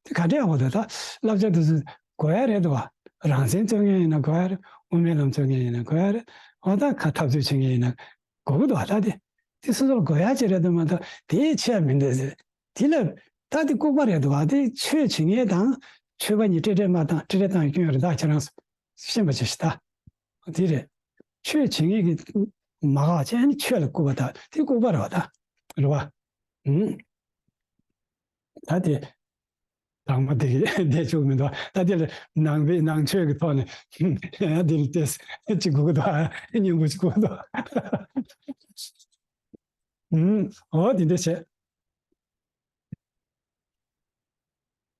དེ་ག་འདྲ་ཡག་པོ་འདུག། ད་བསླབ་བྱ་དེ་ཚོ་དགོས་ཡ་རེད་འདུག་བ། རང་བཙན་རྩོད་མཁན་ཡིན་ན་དགོས་ཡ་རེད། དབུ་མའི་ལམ་རྩོད་མཁན་ཡིན་ན་དགོས་ཡ་རེད། འོ་ད་ག་འཐབ་རྩོད་བྱེད་མཁན་ཡིན་ན་དགོས་ཀྱི་འདུག་བ། ད་དེ་དེ་སོ་སོར་དགོས་ཡ་ཅིག་རེད་འདུག་མ་གཏོགས་དེའི་ཆེད་མི་འདུག་ཟེར། དེ་ལ་ད་དེ་ལྐུགས་པ་རེད་འདུག་བ། དེ་ཆོས་བྱེད་མཁན་དང་ཆོས་པ་གཉིས་ཏྲེ་ཏྲེ་མ་བཏང་ཏྲེ་ཏྲེ་བཏང་སྐྱོན་རེད། ད་ཁྱེད་རང་ཤེས་པ་བྱེད་ཤི་ད། དེ་རེད། ཆོས་བྱེད་མཁན་གྱི་མ་དགའ་བྱས་ནས་ཆོས་ལ་ལྐུགས་པ་དང་དེ་ལྐུགས་པ་རེད་བ་ད། རེད་བ། ཨུམ། ད་དེ། དྭངས་མ་དེ་གི་བསྡད་ཆོག་མི་འདུག་ད་དེ་ལ་ནང་པའི་ནང་ཆོས་ཀྱི་ཐོག་ནས་དེ་ལ་ཏོག་ཙམ་ཅིག་དགོས་ཀྱི་འདུག་སྙིང་པོ་ཅིག་དགོས་ཀྱི་འདུག་ཨུམ། འོ་དེ་འདྲ་བྱས།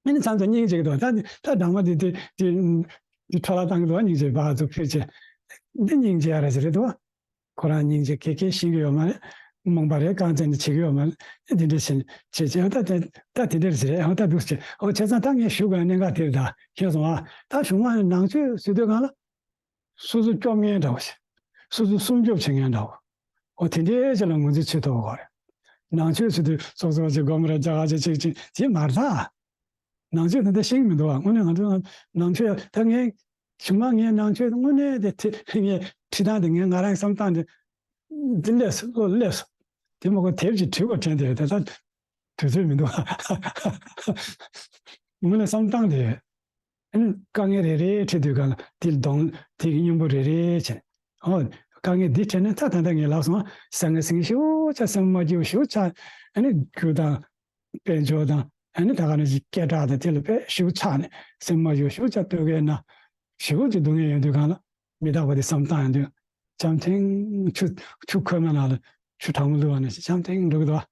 ཨ་ནི་མཚམས་མཚམས་སྙིང་རྗེ་གི་འདུག་ད་ད་སྦྲང་མ་དེ་དེ་དེ་དེ་འཕྲོ་བརླག་བཏང་གི་འདུག་སྙིང་རྗེ་བ་ཚོ་ཕུལ་བྱས། འདི་སྙིང་རྗེ་ཡ་ར་ཞིག་རེད་འདུག་ཁོ་རང་སྙིང་རྗེ་གེ་གེ་ཤེས་ཀྱི་ཡོད་མ་རེད། རྨོངས་པ་རེད། རྐང་བཙན་ནས་བྱེད་ཀྱི་ཡོད་མ་རེད། དེ་འདྲ་བྱས་བྱས་བྱས་ད་དེ་ད་དེ་འདྲ་ཞིག་རེད། ཨ་ད་འདུག་བྱས། ཨོ་བྱས་ཙང་ད་ངས་ཞུ་དགོས་གནད་འགག་དེ་རེད། ད་ཤེས་སོང་ཨ། ད་གཞུག་མ་ནང་ཆོས་ཟེར་དུས་སྒང་ལ། སོ་སོ་སྐྱོབ་མཁན་འདྲ་བོ་ཞིག་སོ་སོ་སྲུང་སྐྱོབ་བྱེད་མཁན་འདྲ་བོ། འོ་དེ་འདྲའི་ཆ་ལ་ངོས་འཛིན་བྱེད་ཐུབ་དགོས་རེད། ནང་ཆོས་ཟེར་དུས་ཙོག་ཙོག་ཅིག་སྒོམ་རེད། རྒྱ་གར་ཅིག་ཅིག་ཅིག་དེ་མ་རེད་ད། ནང་ཆོས་དེ་འདྲ་ཤེས་ཀྱི་མི་འདུག་བ། དངོས་གནས་ང་ཚོ་ནང་ཆོས་ད་ངས་གཞུག་མ་ངས་ནང་ཆོས་དངོས་གནས་དེ་དེ་ངས་ཁྲིད་སྟངས་དེ་ངས་ང་རང་བསམ་སྟངས་དེ་འདི་སླེབས་སོང་བློ་སླེབས་སོང་། དེ་མ་གོ་དེབ་ཅིག་བྲིས་པ་དྲན་དེ་དེ་ད། དུས་ཚོད་མི་འདུག་དངོས་གནས་བསམ་སྟངས་དེ། ཨ་ནི་དཀའ་ངལ་རེ་རེ་འཕྲད་དུས་སྒང་ལ་དེ་གདོང་དེ་གི་སྙིང་པོ་རེ་རེ་བྱས། ཨོ། དཀའ་ངལ་འདི་འཕྲད་ནས་ད་ད་ལྟ་ངས་ལབ་སོང་། སེམས་ངལ་སེམས་ངལ་ཞེ་པོ་ཅིག་སེམས་མ་སྐྱིད་པོ་ཞེ་པོ་ཅིག་ཨ་ནི་རྒྱུ་དང་། དཔལ་འབྱོར་དང་། ཨ་ནི་ད་ག་ནང་བཞིན་སྐད་གྲགས་དང་དེ་ལ་དཔེ་ཞེ་པོ་ཆགས་ནས་སེམས་མ་སྐྱིད་པོ་ཞེ་པོ་ཅིག་སྡུག་བསྔལ་ན། ཞེ་པོ་ཅིག་སྡུག་བསྔལ་ཡོང་དུས་སྒང་ལ་མི་རྟག་པ་དེ་བསམ་བཏང་ཡོང་དུས། འཇམ་ཐིང་ཆུ་ཆུ་ཁོལ་མ་ནང་ལ་ཆུ་གྲང་མོ་བླུགས་པ་ནང་བཞིན་འཇམ་ཐིང་འགྲོ་གི་འདུག་བ།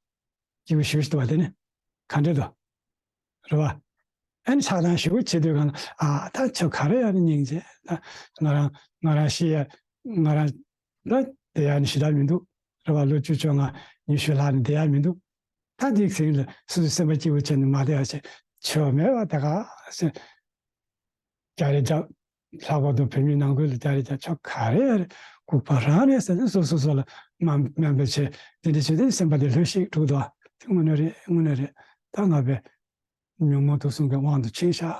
སྐྱིད་པོ་ཞེ་པོ་ཞིག་འདུག་བ། དེ་ནི་ག་འདྲ་འདུག་རེད་བ། ཨ་ནི་ཆགས་སྡང་ཞེ་པོ་བྱེད་དུས་སྒང་ལ། ཨ་ད་ཁྱོད་ག་རེ་ཡ་ནི་སྙིང་རྗེ། ད་ང་རང་ང་རང་ཤི་ཡ། ང་རང་ད་བསྡད་ཡ་ནི་ཞེ་དྲག་མི་འདུག་རེད་བ། ལོ་བཅུ་བཅོ་ལྔ་ཉི་ཤུ་ལྷག་ནི་བསྡད་ཡ་མི་འདུག་ད་འདི་ཟིན་ལ་སོ་སོའི་སེམས་པ་སྐྱིད་པོ་བྱས་ནས་མ་བསྡད་ཡ་བྱས། ཆོ་མེད་བ་ད་ག་ཟེར། རྒྱ་རེ་རྒྱ། ལྷག་པར་དུ་བོད་མི་ནང་ཁུལ་ལ་རྒྱ་རེ་རྒྱ། ཁྱོད་ག་རེ་ཡ་རེད། ལྐུགས་པ་རང་རེད་ཟེར་ནས་སོ་སོ་སོ་ལ་དམའ་འབེབས་བྱས། དེ་འདྲ་བྱས་ཏེ་སེམས་པ་དེ་ལྷོད་ཤིག་འགྲོ་གི་འདུག་དེ་དངོས་གནས་རེད། དངོས་གནས་རེད། ད་ང་བས་ཉོན་མོངས་དུག་གསུམ་གྱི་དབང་དུ་ཕྱིན་ཤག་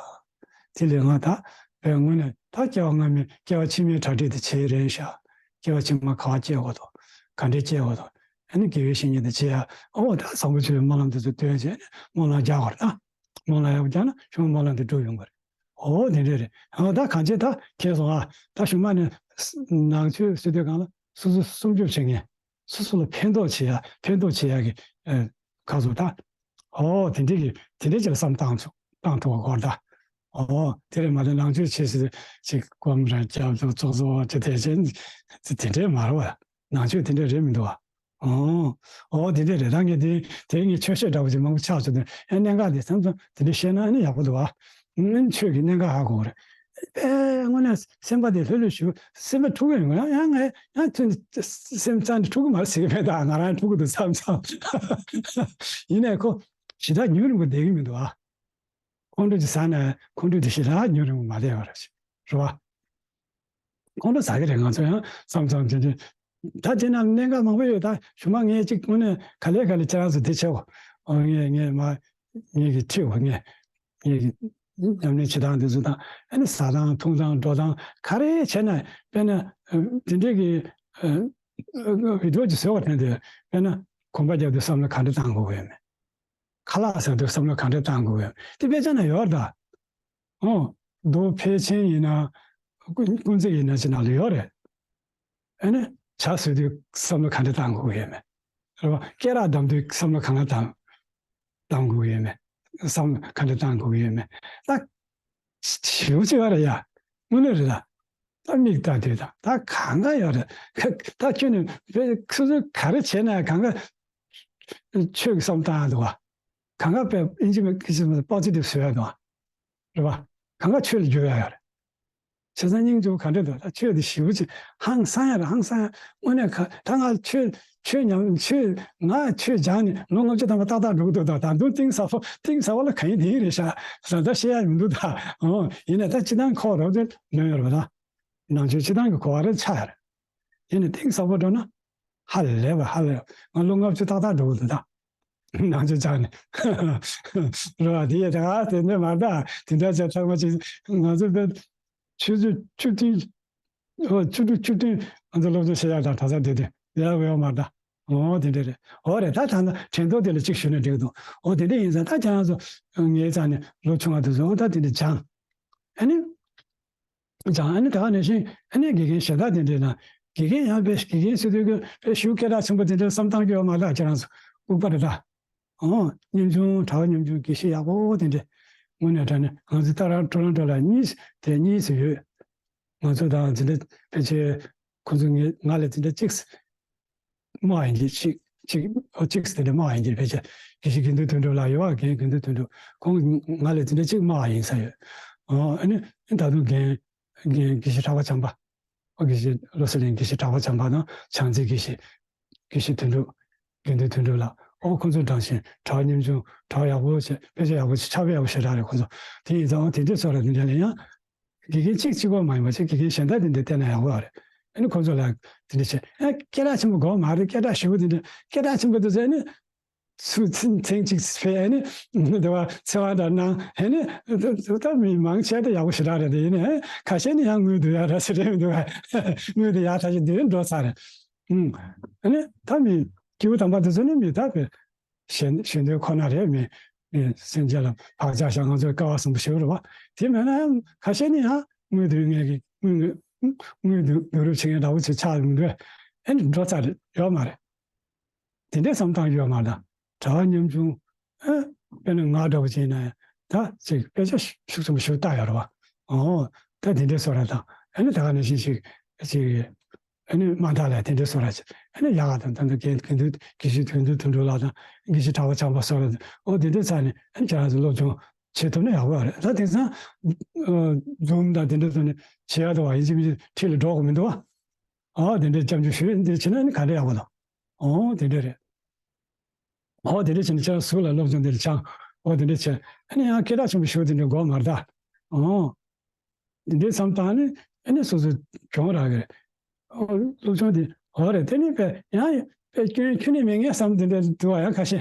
དེ་ལས་ང་ད་བས་དངོས་གནས་ད་སྐྱེ་བ་སྔ་མའི་སྐྱེ་བ་ཕྱི་མའི་གྲ་སྒྲིག་དེ་བྱེད་རན་ཤག་སྐྱེ་བ་ཕྱི་མ་ག་པར་སྐྱེ་དགོས་དང་། ག་འདྲས་སྐྱེ་དགོས་དང་། ཨ་ནི་དགེ་བའི་བཤེས་གཉེན་དེ་བྱེད་ཡ། ཨོ་ད་བཟང་པོ་བྱེད་པའི་སྨོན་ལམ་དེ་ཚོ་འདོན་བྱས་ནས་སྨོན་ལམ་རྒྱག་དགོས་རེད་ད། སྨོན་ལམ་ཡག་པོ་རྒྱག་ན་གཞུང་སྨོན་ལམ་དེ་འགྲུབ་ཡོང་གི་རེད། ཨོ་དེ་འདྲས་རེད། ཨོ་ད་གང་བྱས་ད་ཁྱེད་སོང་ཨ། ད་གཞུག་མ་ནས་ནང་ཆོས་ཟེར་དུས་སྒང་ལ་སོ་སོ་སྲུང་སྐྱོབ་བྱེད་མཁན། སོ་སོ་ལ་ཕན་ཐོགས་བྱེད་ཡ། ཕན་ཐོགས་བྱེད་ཡ་གི་ཨ་ཁ་སོ་ད། ཨོ་དེ་འདྲས་ཀྱི་དེ་འདྲས་ཅིག་ལ་བསམ་བཏང་ཚུགས་བཏང་ཐུབ་པ་དགོས་ད། ཨོ་དེ་རེད་མ་གཏོགས་ནང་ཆོས་བྱེད་ཟེར་ཅིག་སྒོམ་ར་རྒྱབ་ཏུ་ཙོག་ཙོག་ཅིག་དེ་བྱས་དེ་འདྲས་མ་རེད་བ། ནང་ཆོས་དེ་འདྲས་རེད་མི་འདུག་བ། ཨོ། ཨོ་དེ་འདྲས་རེད། ད་ངས་དེ་དེ་ངས་ཆོས་བཤད་འདྲ་པོ་ཅིག་མང་པོ་ཆགས་སོང་དུས། ཨེ་གནད་འགག་དེ་མཚམས་མཚམས་དེ་འདྲས་བཤད་ན་ཨ་ནི་ཡག་པོ་འདུག་བ། ཨེ་ཆོས་ཀྱི་གནད་འགག་ཧ་གོ་གི་རེད། ཨེ་དངོས་གནས་སེམས་པ་དེ་ལྷོད་ལྷོད་ཞུ། སེམས་པ་འཁྲུག་གི་ཡོང་ཡང་ཡང་ངས་ཡང་ཐོན་སེམས་རྩ་ནས་འཁྲུག་གི་མ་རེད་ཟེར་གི་མེད། ད་ང་རང་འཁྲུག་གི་འདུག་བསམ་བསམ། ཡིན་ནའི་ཁོ་ཞེ་དྲག་ཉུང་རིང་པོ་བསྡད་ཀྱི་མི་འདུག་ཨ། ཁོང་ཁྲོ་ཅིག་ཟ་ན་ཁོང་ཁྲོ་དེ་ཞེ་དྲག་ཉུང་རིང་པོ་མ་བསྡད་པ་རེད། རེད་བ། ཁོང་ཁྲོ་ཟ་གི་རེད། ང་ཚོ་ཡང་བསམ་བསམ་དེ་དེ། ད་དེ་ན་གནད་འགག་མང་པོ་ཡོད། ད་གཞུག་མ་ངས་ཅིག་དངོས་གནས་ག་ལེ་ག་ལེ་ཁྱེད་རང་ཚོ་དེ་བྱེད་འོ། ངས་ངས་མ་ངས་ཀྱི་ཁྲིད་འོ། ངས་ངས་ཀྱི་ཉམས་ལེན་བྱེད་སྟངས་དེ་ཚོ་དང་། ཨ་ནི་ཟ་སྟངས་འཐུང་སྟངས་འགྲོ་སྟངས་ག་རེ་བྱས་ན། དཔེར་ན་དེ་འདྲས་ཀྱི་བི་ཌིའོ་ཅིག་བཟོས་པ་དྲན་དུས། དཔེར་ན་གོམ་པ་རྒྱབ་དུས་བསམ་བློ་ག་འདྲ་བཏང་དགོས་ཀྱི་ཡོད་མེད། ཁ་ལག་ཟ་དུས་བསམ་བློ་ག་འདྲ་བཏང་དགོས་ཀྱི་ཡོད་མེད་དེ་དཔེ་ཆ་ན་ཡོད་རེད་ད། ཨོ། རྡོ་ཕལ་ཆེན་ཡིན་ན། ཀུན་ཀུན་གཟིགས་ཡིན་ན་ཅི་ནང་ལ་ཡོད་རེད། ཨ་ནི་ཇ་ཟོས་དུས་བསམ་བློ་ག་འདྲ་བཏང་དགོས་ཀྱི་ཡོད་མེད། རེད་བ། སྐེ་རགས་བསྡམས་དུས་བསམ་བློ་ག་འདྲ་བཏང་བཏང་དགོས་ཀྱི་ཡོད་མེད། བསམ་བློ་ག་འདྲ་བཏང་དགོས་ཀྱི་ཡོད་མེད། ད་ཞེ་པོ་ཅིག་ཡོད་རེད་ཡ། དངོས་གནས་རེད་ད། ད་མིག་ལྟ་དུས་དང་ད་གང་ག་ཡོད་རེད། ད་ཁྱོད་ནི་སོ་སོ་ག་རེ་བྱས་ན་གང་ག་ཆོས་ཀྱི་བསམ་བཏང་ཡ་འདུག་བ། གང་ག་དཔེ་ཨིན་ཇི་མི་ཨིན་ཇི་མི་པོ་ཛི་ཊིབ་བཟོ་ཡ་འདུག་བ། རེད་བ། གང་ག་ཆོས་ལ་འགྱུར་ཡ་ཡོད་རེད། བྱས་ཙང་སྙིང་རྗེ་པོ་ག་འདྲ་འདུག་ད་ཆོས་འདི་ཞེ་པོ་ཅིག་ཧང་སང་ཡ་རེད། ཧང་སང་ཡ། དངོས་གནས་ག་ད་ང་ཆོས་ཆོས་ཉམས་ཆོས་ང་ཆོས་སྦྱངས་ནས་ལོ་ལྔ་བཅུ་ཐམ་པ་ཏག་ཏག་འགྲོ་གི་འདུག་ད་ད་དུང་གཏིང་ཟབ་པོ་གཏིང་ཟབ་པོ་ལ་ག་ཡིན་དེ་ཡིན་རེད་ཤག་ད་ད་བཤད་ཡ་མི་འདུག་ད་ཨོ་ཡིན་ནའི་ད་སྤྱི་བཏང་ཁོག་རོབ་དེ་ལོན་ཡོད་རེད་བ། ད་ནང་ཆོས་སྤྱི་བཏང་གི་གོ་བ་རེ་ཆགས་ཡ་རེད། ཡིན་ནའི་གཏིང་ཟབ་པོ་འགྲོ་ན་ཧ་ལས་པ་ཧ་ལས་པ། ང་ལོ་ལྔ་བཅུ་ཏག་ཏག་འགྲོ་གི་འདུག་ད། ནང་ཆོས་སྦྱངས་ནས། རེད་བ། དེ་ཡས་ད་ག་དེ་འདྲ་མ་ད་དེ་འདྲ་བྱས་ཚང་མ་ཅིག་ང་ཚོ་དཔེ་ཆུ་ཚོད་བཅུ་བདུན། ཨོ་བཅུ་དྲུག་བཅུ་བདུན་ང་ཚོ་སློབ་སྦྱོང་བྱེད་ཡག་དང་གྲྭ་ས་དེ་དེ་ཡག་ཡོད་མ་ད། ཨོ་དེ་འདྲ་རེད། ཨོ་རེད། ད་ད་ད་དྲན་ཐོག་དེ་ལ་ཅིག་ཞུས་ན་འགྲིག་འདུག་ཨོ་དེ་འདྲ་ཡིན་ཙང་ད་ཁྱེད་རང་ཚོ་ངའི་རྩ་ནས་ལོ་ཆུང་བ་དེ་ཚོ་ཨོ་ད་དེ་འདྲ་སྦྱངས། ཨ་ནི། ཀྱང་ཨ་ནི་ད་ག་ནང་བཞིན་ཨ་ནི་དགེ་རྒན་གཞན་དག་དེ་འདྲས་ན་དགེ་རྒན་ཡང་དཔེ་དགེ་རྒན་ཟེར་དུས་ཀྱི་དཔེ་ཞུ་སྐད་གྲགས་ཆེན་པོ་དེ་འདྲས་བསམ་བཏང་རྒྱུ་ཡོད་མ་རེད། ཁྱེད་རང་ཚོ་ལྐུགས་པ་རེད་ད། ཨོ་ཉམ་ཆུང་གྲྭ་པ་ཉམ་ཆུང་དགེ་བཤེས་ཡག་པོ་དེ་འདྲས་ དངོས་གནས་དྲང་གནས་ང་ཚོ་ཏཱ་ར་ཊཱ་ལམ་ཊ་ལ་གཉིས་དེ་གཉིས་སུ་ཡོད། ང་ཚོ་དང་འཛིན་གྲྭ་ཕལ་ཆེར་ཁོང་ཚོ་ངེད་ང་ལས་འཛིན་གྲྭ་གཅིག་དམའ་ཡིན་གྱི་གཅིག་གཅིག་ཨོ་གཅིག་དེ་འདྲ་དམའ་ཡིན་གྱི་ཕལ་ཆེར་དགེ་བཤེས་དགེ་འདུན་དོན་གྲུབ་ལགས་ཡོད་པ། རྒན་དགེ་འདུན་དོན་གྲུབ་ཁོང་ང་ལས་འཛིན་གྲྭ་གཅིག་དམའ་ཡིན་ས་ཡོད། ཨོ་ཨ་ནི་ད་དུང་རྒན་རྒན་དགེ་བཤེས་གྲགས་པ་བྱམས་པ། ཨོ་དགེ་བཤེས་བློ་གསལ་གླིང་དགེ་བཤེས་གྲགས་པ་བྱམས་པ་དང་བྱང་རྩེ་དགེ་བཤེས་དགེ་བཤེས་དོན་གྲུབ་དགེ་འདུན་དོན་གྲུབ་ལགས། ཨོ་ཁོང་ཚོ་འདྲ་ཞིང་གྲྭ་པ་ཉམ་ཆུང་གྲྭ་པ་ཡག་པོ་བྱས་དཔེ་ཆ་ཡག་པོ་བྱས་ཕྱག་དཔེ་ཡག་པོ་ཞེ་དྲག་རེད་ཁོང་ཚོ། དེ་ཡིན་ཙང་ཨོ་དེ་འདྲས་སོགས་ལ་དེ་འདྲ་ལ་ཡང་དགེ་རྒན་གཅིག་གཅིག་པོ་མ་ཡིན་པ་བྱས་དགེ་རྒན་གཞན་དག་དེ་འདྲས་བསྟེན་ན་ཡག་པོ་རེད། ཨ་ནི་ཁོང་ཚོ་ལ་དེ་འདྲས་བྱས་ཨ་སྐད་གྲགས་ཆེན་པོ་དགོས་མ་རེད། སྐད་གྲགས་ཞེ་པོ་དེ་འདྲས་སྐད་གྲགས་ཆེན་པོ་དེ་ཚོ་ཨ་ནི། ཚུར་ཚེ་ཚེ་གཅིག་ཕེབས་ཨ་ནི་འདི་བ་ཚེ་དབང་དང་གནང་ཨ་ནི་ད་མི་མང་ཆེ་ད་ཡག་པོ་ཞེ་དྲག་རེད། དེ་ཡིན་ནའི་ཁ་ཤས་ནི་ཡང་དངུལ་འདུག་ཡ་ར་ཟེར་རེད་འདུག་བ། དངུལ་དེ་ཡག་ཐག་ཆོད་དེ་འགྲོ་ཚར་རེད། ཨུམ། ཨ་ནི་ད་མི་སྐྱེས་བུ་དམ་པ་དེ་ཚོ་ནི་མི་ད་པའི་ཞེ་ཞེ་འདོད་ཁོ་ན་རེད། མི་མི་སེམས་ཅན་ལ་བག་ཆགས་བཞག་ང་ཚོའི་སྐལ་བ་བཟང་པོ་ཞེ་པོ་རེད་བ། དེ་མེད་ན་ཡང་ཁ་ཤས་ནི་ཡང་དངུལ་འདུག་ངས་ཀྱི་དངུལ་དངུལ་བསྡུ་རུབ་བྱེད་མཁན་འདྲ་བོ་ཅིག་ཆགས་མི་འདུག་ཨ་ནི་འགྲོ་ཚར་རེད་ཡོད་མ་རེད། དེ་འདྲའི་བསམ་སྟངས་ཡོད་མ་རེད། གྲྭ་པ་ཉམ་ཆུང་ཨ་དཔེར་ན་ང་འདྲ་བོ་ཅིག་ཡིན་ན་ཡང་ད་ཅིག་དཔེ་ཆ་ཤུགས་ཆེན་པོ་ཞིག་ལྟ་ཡོད་རེད་བ། ཨོ་ད་དེ་འདྲའི་བཟོ་འདྲ་དང་ཨ་ནི་ད་ག་ནང་བཞིན་ཞིག་ཅིག་ཨ་ནི་དམའ་མཐའ་ལ་དེ་འདྲའི་བཟོ་འདྲ་ཅིག་ཨ་ནི་ཡག་ག་དང་ད་ད་དགེ་དགེ་འདུན་དགེ་བཤེས་དོན་གྲུབ་དོན་གྲུབ་ལགས་དང་དགེ་བཤེས་གྲགས་པ་བྱམས་པ་བཟོ་འདྲ་ཨོ་དེ་འདྲའི་ཚ་ནས་ཨ་ནི་ཁྱེད་རང་ཚོ་སློབ་སྦྱོང་བྱེད་ཐུབ་ན་ཡག་པོ་ཡོད་རེད། ད་དེང་སང་ཛུམ་དང་དེ་འདྲ་བཟོ་ནས་བྱེད་ཡག་འདུག་བ། ཡིན་གཅིག་མིན་གཅིག་འཁྲིས་ལ་འགྲོ་དགོས་མི་འདུག་བ། ཨོ་དེ་འདྲའི་སྐྱབས་འཇུག་ཞུ་ཡས་འདི་བྱས་ན་ཨ་ནི་ག་འདྲ་ཡག་པོ་དང་། ཨོ་དེ་འདྲ་རེད། ཨོ་དེ་འདྲ་བྱས་ནས་ཁྱེད་རང་གཟུགས་ལ་སློབ་སྦྱོང་དེ་འདྲ་སྦྱང་། ཨོ་དེ་འདྲ་བྱས་ཨ་ནི་ཡང་སྐད་གྲགས་ཆེན་པོ་ཞུ་དེ་འདྲ་དགོས་མ་རེད་ད། ཨོ་དེ་འདྲའི་བསམ་སྟངས་ནི་ཨ་ནི་སོ་སོ་གྱོང་རག་གི་རེད། ཨོ་སློབ་སྦྱོང་དེ་ཨོ་རེད། དེ་ནི་པས་ཡང་པས་སྐྱོན་ཁྱོན་ནས་མེད་ངེས་བསམ་དེ་འདྲ་འདུག་བ། ཡང་ཁ་ཤས་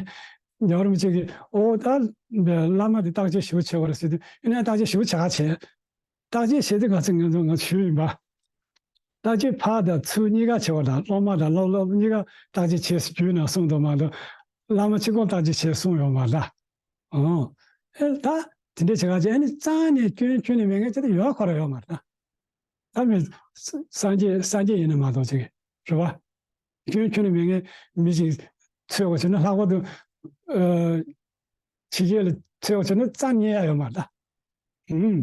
རྒྱལ་བ་རིན་པོ་ཆེ་གིས་ཨོ་ད་པས་བླ་མ་དེ་བརྟག་དཔྱད་ཞིབ་པོ་བྱེད་དགོས་རེད་ཟེར་དུས་ཨ་ནི་བརྟག་དཔྱད་ཞིབ་པོ་བྱེད་ག་བྱེད། བརྟག་དཔྱད་བྱེད་དུས་ང་ཚོ་ང་ཚོ་ང་ཚོ་ཞུས་ཡིན་པ། བརྟག་དཔྱད་ཕར་དང་ཚུར་གཉིས་ཀ་བྱེད་པ་དང་སློབ་མ་དང་སློབ་སློབ་གཉིས་ཀ་བརྟག་དཔྱད་བྱེད་ཟེར་རྒྱུད་ནང་གསུངས་འདུག་མ་གཏོགས་བླ་མ་གཅིག་པོ་བརྟག་དཔྱད་བྱེད་གསུངས་ཡོད་མ་རེད་ད། ཨོ། ཨེ་ད་དེ་འདྲ་བྱེད་ག་བྱེད་ཨ་ནི་རྩ་ནས་སྐྱོན་ཁྱོན་ནས་མེད་མཁན་ཅིག་ད་ཡོད་ཁོ་ར་ཡོད་མ་རེད་ད། ད་མི་སངས་རྒྱས་སངས་རྒྱས་ཡིན་ན་མ་གཏོགས་ཅིག་རེད་བ། སྐྱོན་ཁྱོན་ནས་མེད་མཁན་མི་ཞིག་འཚོལ་བ་བྱས་ན་ལྷག་པར་དུ་ཨ་ཕྱི་རྒྱལ་ལ་འཚོལ་བ་བྱས་ན་རྩ་རྙེད་ཡ་ཡོད་མ་རེད་ད། ཨུམ།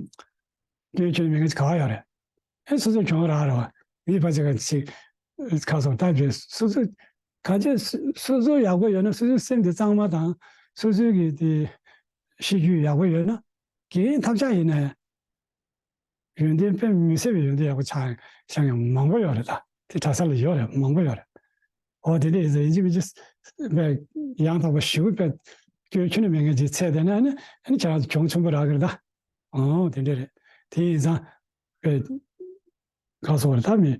སྐྱོན་ཁྱོན་མེད་མཁན་ག་བ་ཡོད་རེད། ཨེ་སོ་སོ་གྱོང་རག་རེད་བ། མི་ཕལ་ཆེར་ག་ཅིག་ཁ་སོང་ད་བྱས་སོ་སོ་ག་ཅིག་སོ་སོ་ཡག་པོ་ཡོད་ན་སོ་སོའི་སེམས་དེ་གཙང་མ་དང་སོ་སོའི་གི་དེ་ཤེས་རྒྱུད་ཡག་པོ་ཡོད་ན་དགེ་རྒན་ཐབས་ཆག་ཡིན་ན་ཡང་ཡོན་ཏན་དཔེ་མི་སྲིད་པའི་ཡོན་ཏན་ཡག་པོ་ཆགས་ཤག་ཡང་མང་པོ་ཡོད་རེད་ད། དེ་གྲྭ་ས་ལ་ཡོད་རེད་མང་པོ་ཡོད་རེད། འོ་དེ་འདྲ་ཡིན་ཙང་ཡིན་གཅིག་མིན་གཅིག་པའི་ཡང་དག་པ་ཞེ་པོ་པའི་སྐྱོན་ཁྱོན་ནས་མེད་མཁན་ཅིག་འཚོལ་བསྡད་ན་ཨ་ནི་ཨ་ནི་ཁྱེད་རང་ཚོ་གྱོང་ཆེན་པོ་རག་གི་རེད་ད། ཨོ་དེ་འདྲ་རེད། དེ་ཡིན་ཙང་པའི་ག་སོགས་རེད་ད་མི་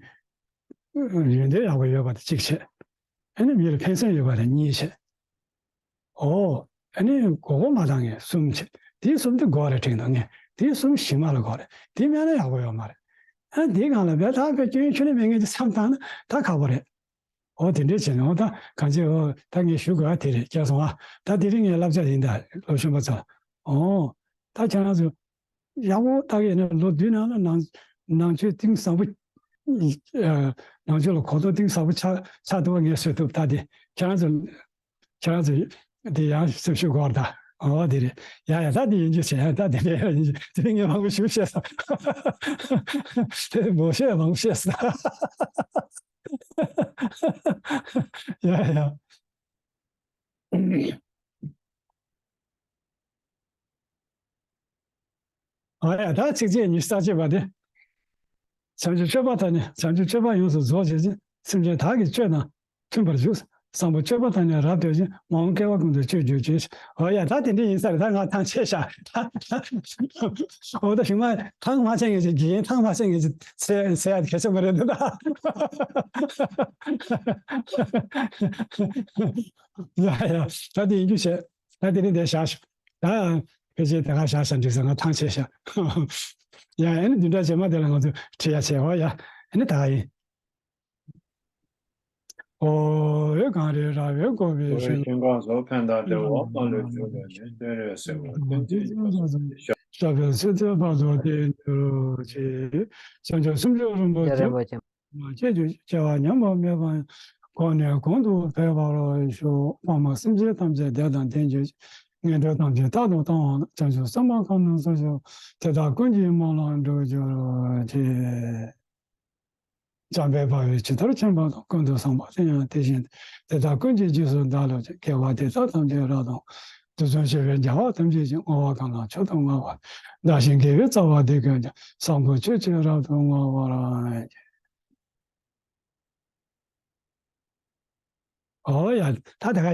ཡོན་ཏན་ཡག་པོ་ཡོད་པ་དེ་གཅིག་བྱས། ཨ་ནི་མི་ལ་ཕན་སེམས་ཡོད་པ་དེ་གཉིས་བྱས། ཨོ། ཨ་ནི་མགོ་སྐོར་མ་བཏང་ངས་གསུམ་བྱས། དེའི་གསུམ་དེ་མགོ་རེ་དྲན་འདུག་ངས་དེའི་གསུམ་ཞིག་མ་ལ་མགོ་རེད། དེ་མེད་ན་ཡག་པོ་ཡོད་མ་རེད། ཨ་དེའི་སྒང་ལ་བས་ད་བས་སྐྱོན་ཁྱོན་ནས་མེད་མཁན་ཅིག་བསམ་བཏང་ན་ད་ཁག་པོ་རེད། ཨོ་དེ་འདྲས་བྱས་ནས་ཨོ་ད་གང་ཅི་ཨོ་ད་ངས་ཞུ་དགོས་ཨ་དེ་རེད་སྐྱེལ་སོང་ཨ། ད་དེ་རིང་ངའི་བསླབ་བྱ་ཡིན་ད་སློབ་ཆེན་པ་ཚོ། ཨོ་ད་ཁྱེད་རང་ཚོ་ཡག་པོ་ལྟ་གི་ཡིན་ན་ལོ་བདུན་ནང་ལ་ནང་ནང་ཆོས་གཏིང་ཟབ་པོ། ཨ་ནང་ཆོས་ལ་གོ་རྟོགས་གཏིང་ཟབ་པོ་ཆགས་ཆགས་ཐུབ་པ་ངས་བཟོས་ཐུབ་ད་དེ་ཁྱེད་རང་ཚོ། ཁྱེད་རང་ཚོ་དེ་ཡང་སེམས་ཤུགས་སྒོར་ད། ཨོ་དེ་རེད། ཡ་ཡ་ད་དེ་ཡིན་རྒྱུ་བྱས་ཡ་ད་དེ་འདྲ་ཡ་ཡིན་རྒྱུ་དེ་ངས་མང་པོ་ཞུ་བཤད་ས། དེ་མོ་བཤད་མང་པོ་བཤད་ས། ཡ་ཡ། ཨ་ཡ་ད་ཚིགས་བཅད་ཉི་ཤུ་རྩ་གཅིག་པ་དེ། བྱང་ཆུབ་སྤྱོད་པ་དང་ནི་བྱང་ཆུབ་སྤྱོད་པ་ཡོངས་སུ་རྫོགས་བྱེད་ཅིང་སེམས་ཅན་དག་གི་སྤྱོད་དང་མཐུན་པར་བཞུགས། བཟང་པོ་སྤྱོད་པ་དང་ནི་རབ་བསྡོས་ཤིང་མ་འོངས་བསྐལ་པ་ཀུན་ཏུ་སྤྱོད་གྱུར་ཅིག་ཨོ་ཡ་ད་དེ་འདྲ་ཡིན་ས་རེད་ད་ང་ཐང་ཆད་ཤག་ཨོ་ད་ཞུ་མ་ཐང་མ་ཆད་ངེས་ཅིག་དགེ་རྒན་ཐང་མ་ཆད་ངེས་ཅིག་ཟེར་ཟེར་ཡ་གལ་ཆེན་པོ་རེད་འདུག་ད། ཡ་ཡ་ད་དེ་ཡིན་རྒྱུ་བྱས་ད་དེ་ནི་དེ་བཞག་ཤོག་ད་ཕལ་ཆེར་དེ་ག་བཞག་ཤག་འགྲིག་ས་ང་ཐང་ཆད་ཤག་ཡ་ཨ་ནི་བདུན་ཕྲག་རྗེས་མ་དེ་ལ་ང་ཚོ་ཁྲིད་ཡ་བྱས་ཨོ་ཡ་ཨ་ནི་ད་ག་ཡིན། ཨོ་ཡོད་གངས་རི་ར་བས་བསྐོར་བའི་ཤོད། ཤིང་ཁམས་སུ་ཕན་དང་བདེ་བ་མ་ལུས་འབྱུང་བའི་གནས། སྟོན་རས་གཟིགས་པ་ཀུན་གྱི་ཡིད་ཀྱི་ཞབས་པད་སྲིད་མཐའི་བར་དུ་བརྟན་གྱུར་ཅིག་བྱང་ཆུབ་སེམས་མཆོག་རིན་པོ་ཆེ། མ་སྐྱེས་ཀྱི་སྐྱེ་བ་ཉམས་པ་མེད་པ་གོང་ནས་གོང་དུ་འཕེལ་བར་ཤོག་ཕ་མ་སེམས་ཅན་ཐམས་ཅད་བདེ་དང་ལྡན་གྱུར་ཅིག་ངན་འགྲོ་ཐམས་ཅད་རྟག་ཏུ་བཏང་བ་དང་། བྱང་ཆུབ་སེམས་དཔའ་ཁམས་རྣམས་སོ་སོར། དེ་དག་ཀུན་གྱི་དམུས་ལ་འགྲོ་གྱུར་ཅིག། བྱམས་པས་སྤང་བའི་ཇི་ལྟར་མཁྱེན་པ་དང་། ཀུན་ཏུ་བཟང་པོ་དེ་ཡང་དེ་བཞིན་ཏེ། དེ་དག་ཀུན་གྱི་རྗེས་སུ་བདག་སློབ་ཅིང་། དགེ་བ་འདི་དག་ཐམས་ཅད་རབ་ཏུ་དུས་གསུམ་གཤེགས་པའི་རྒྱལ་བ་ཐམས་ཅད་ཀྱིས། བསྔོ་བ་གང་ལ་མཆོག་ཏུ་བསྔགས་པ། བདག་གཞན་དགེ་བའི་རྩ་བ་འདི་ཀུན་ཀྱང་། བཟང་པོ་སྤྱོད་ཕྱིར་རབ་ཏུ་བསྔོ་བར་བགྱི། ཨོ་ཡ། ད་དེ་ག་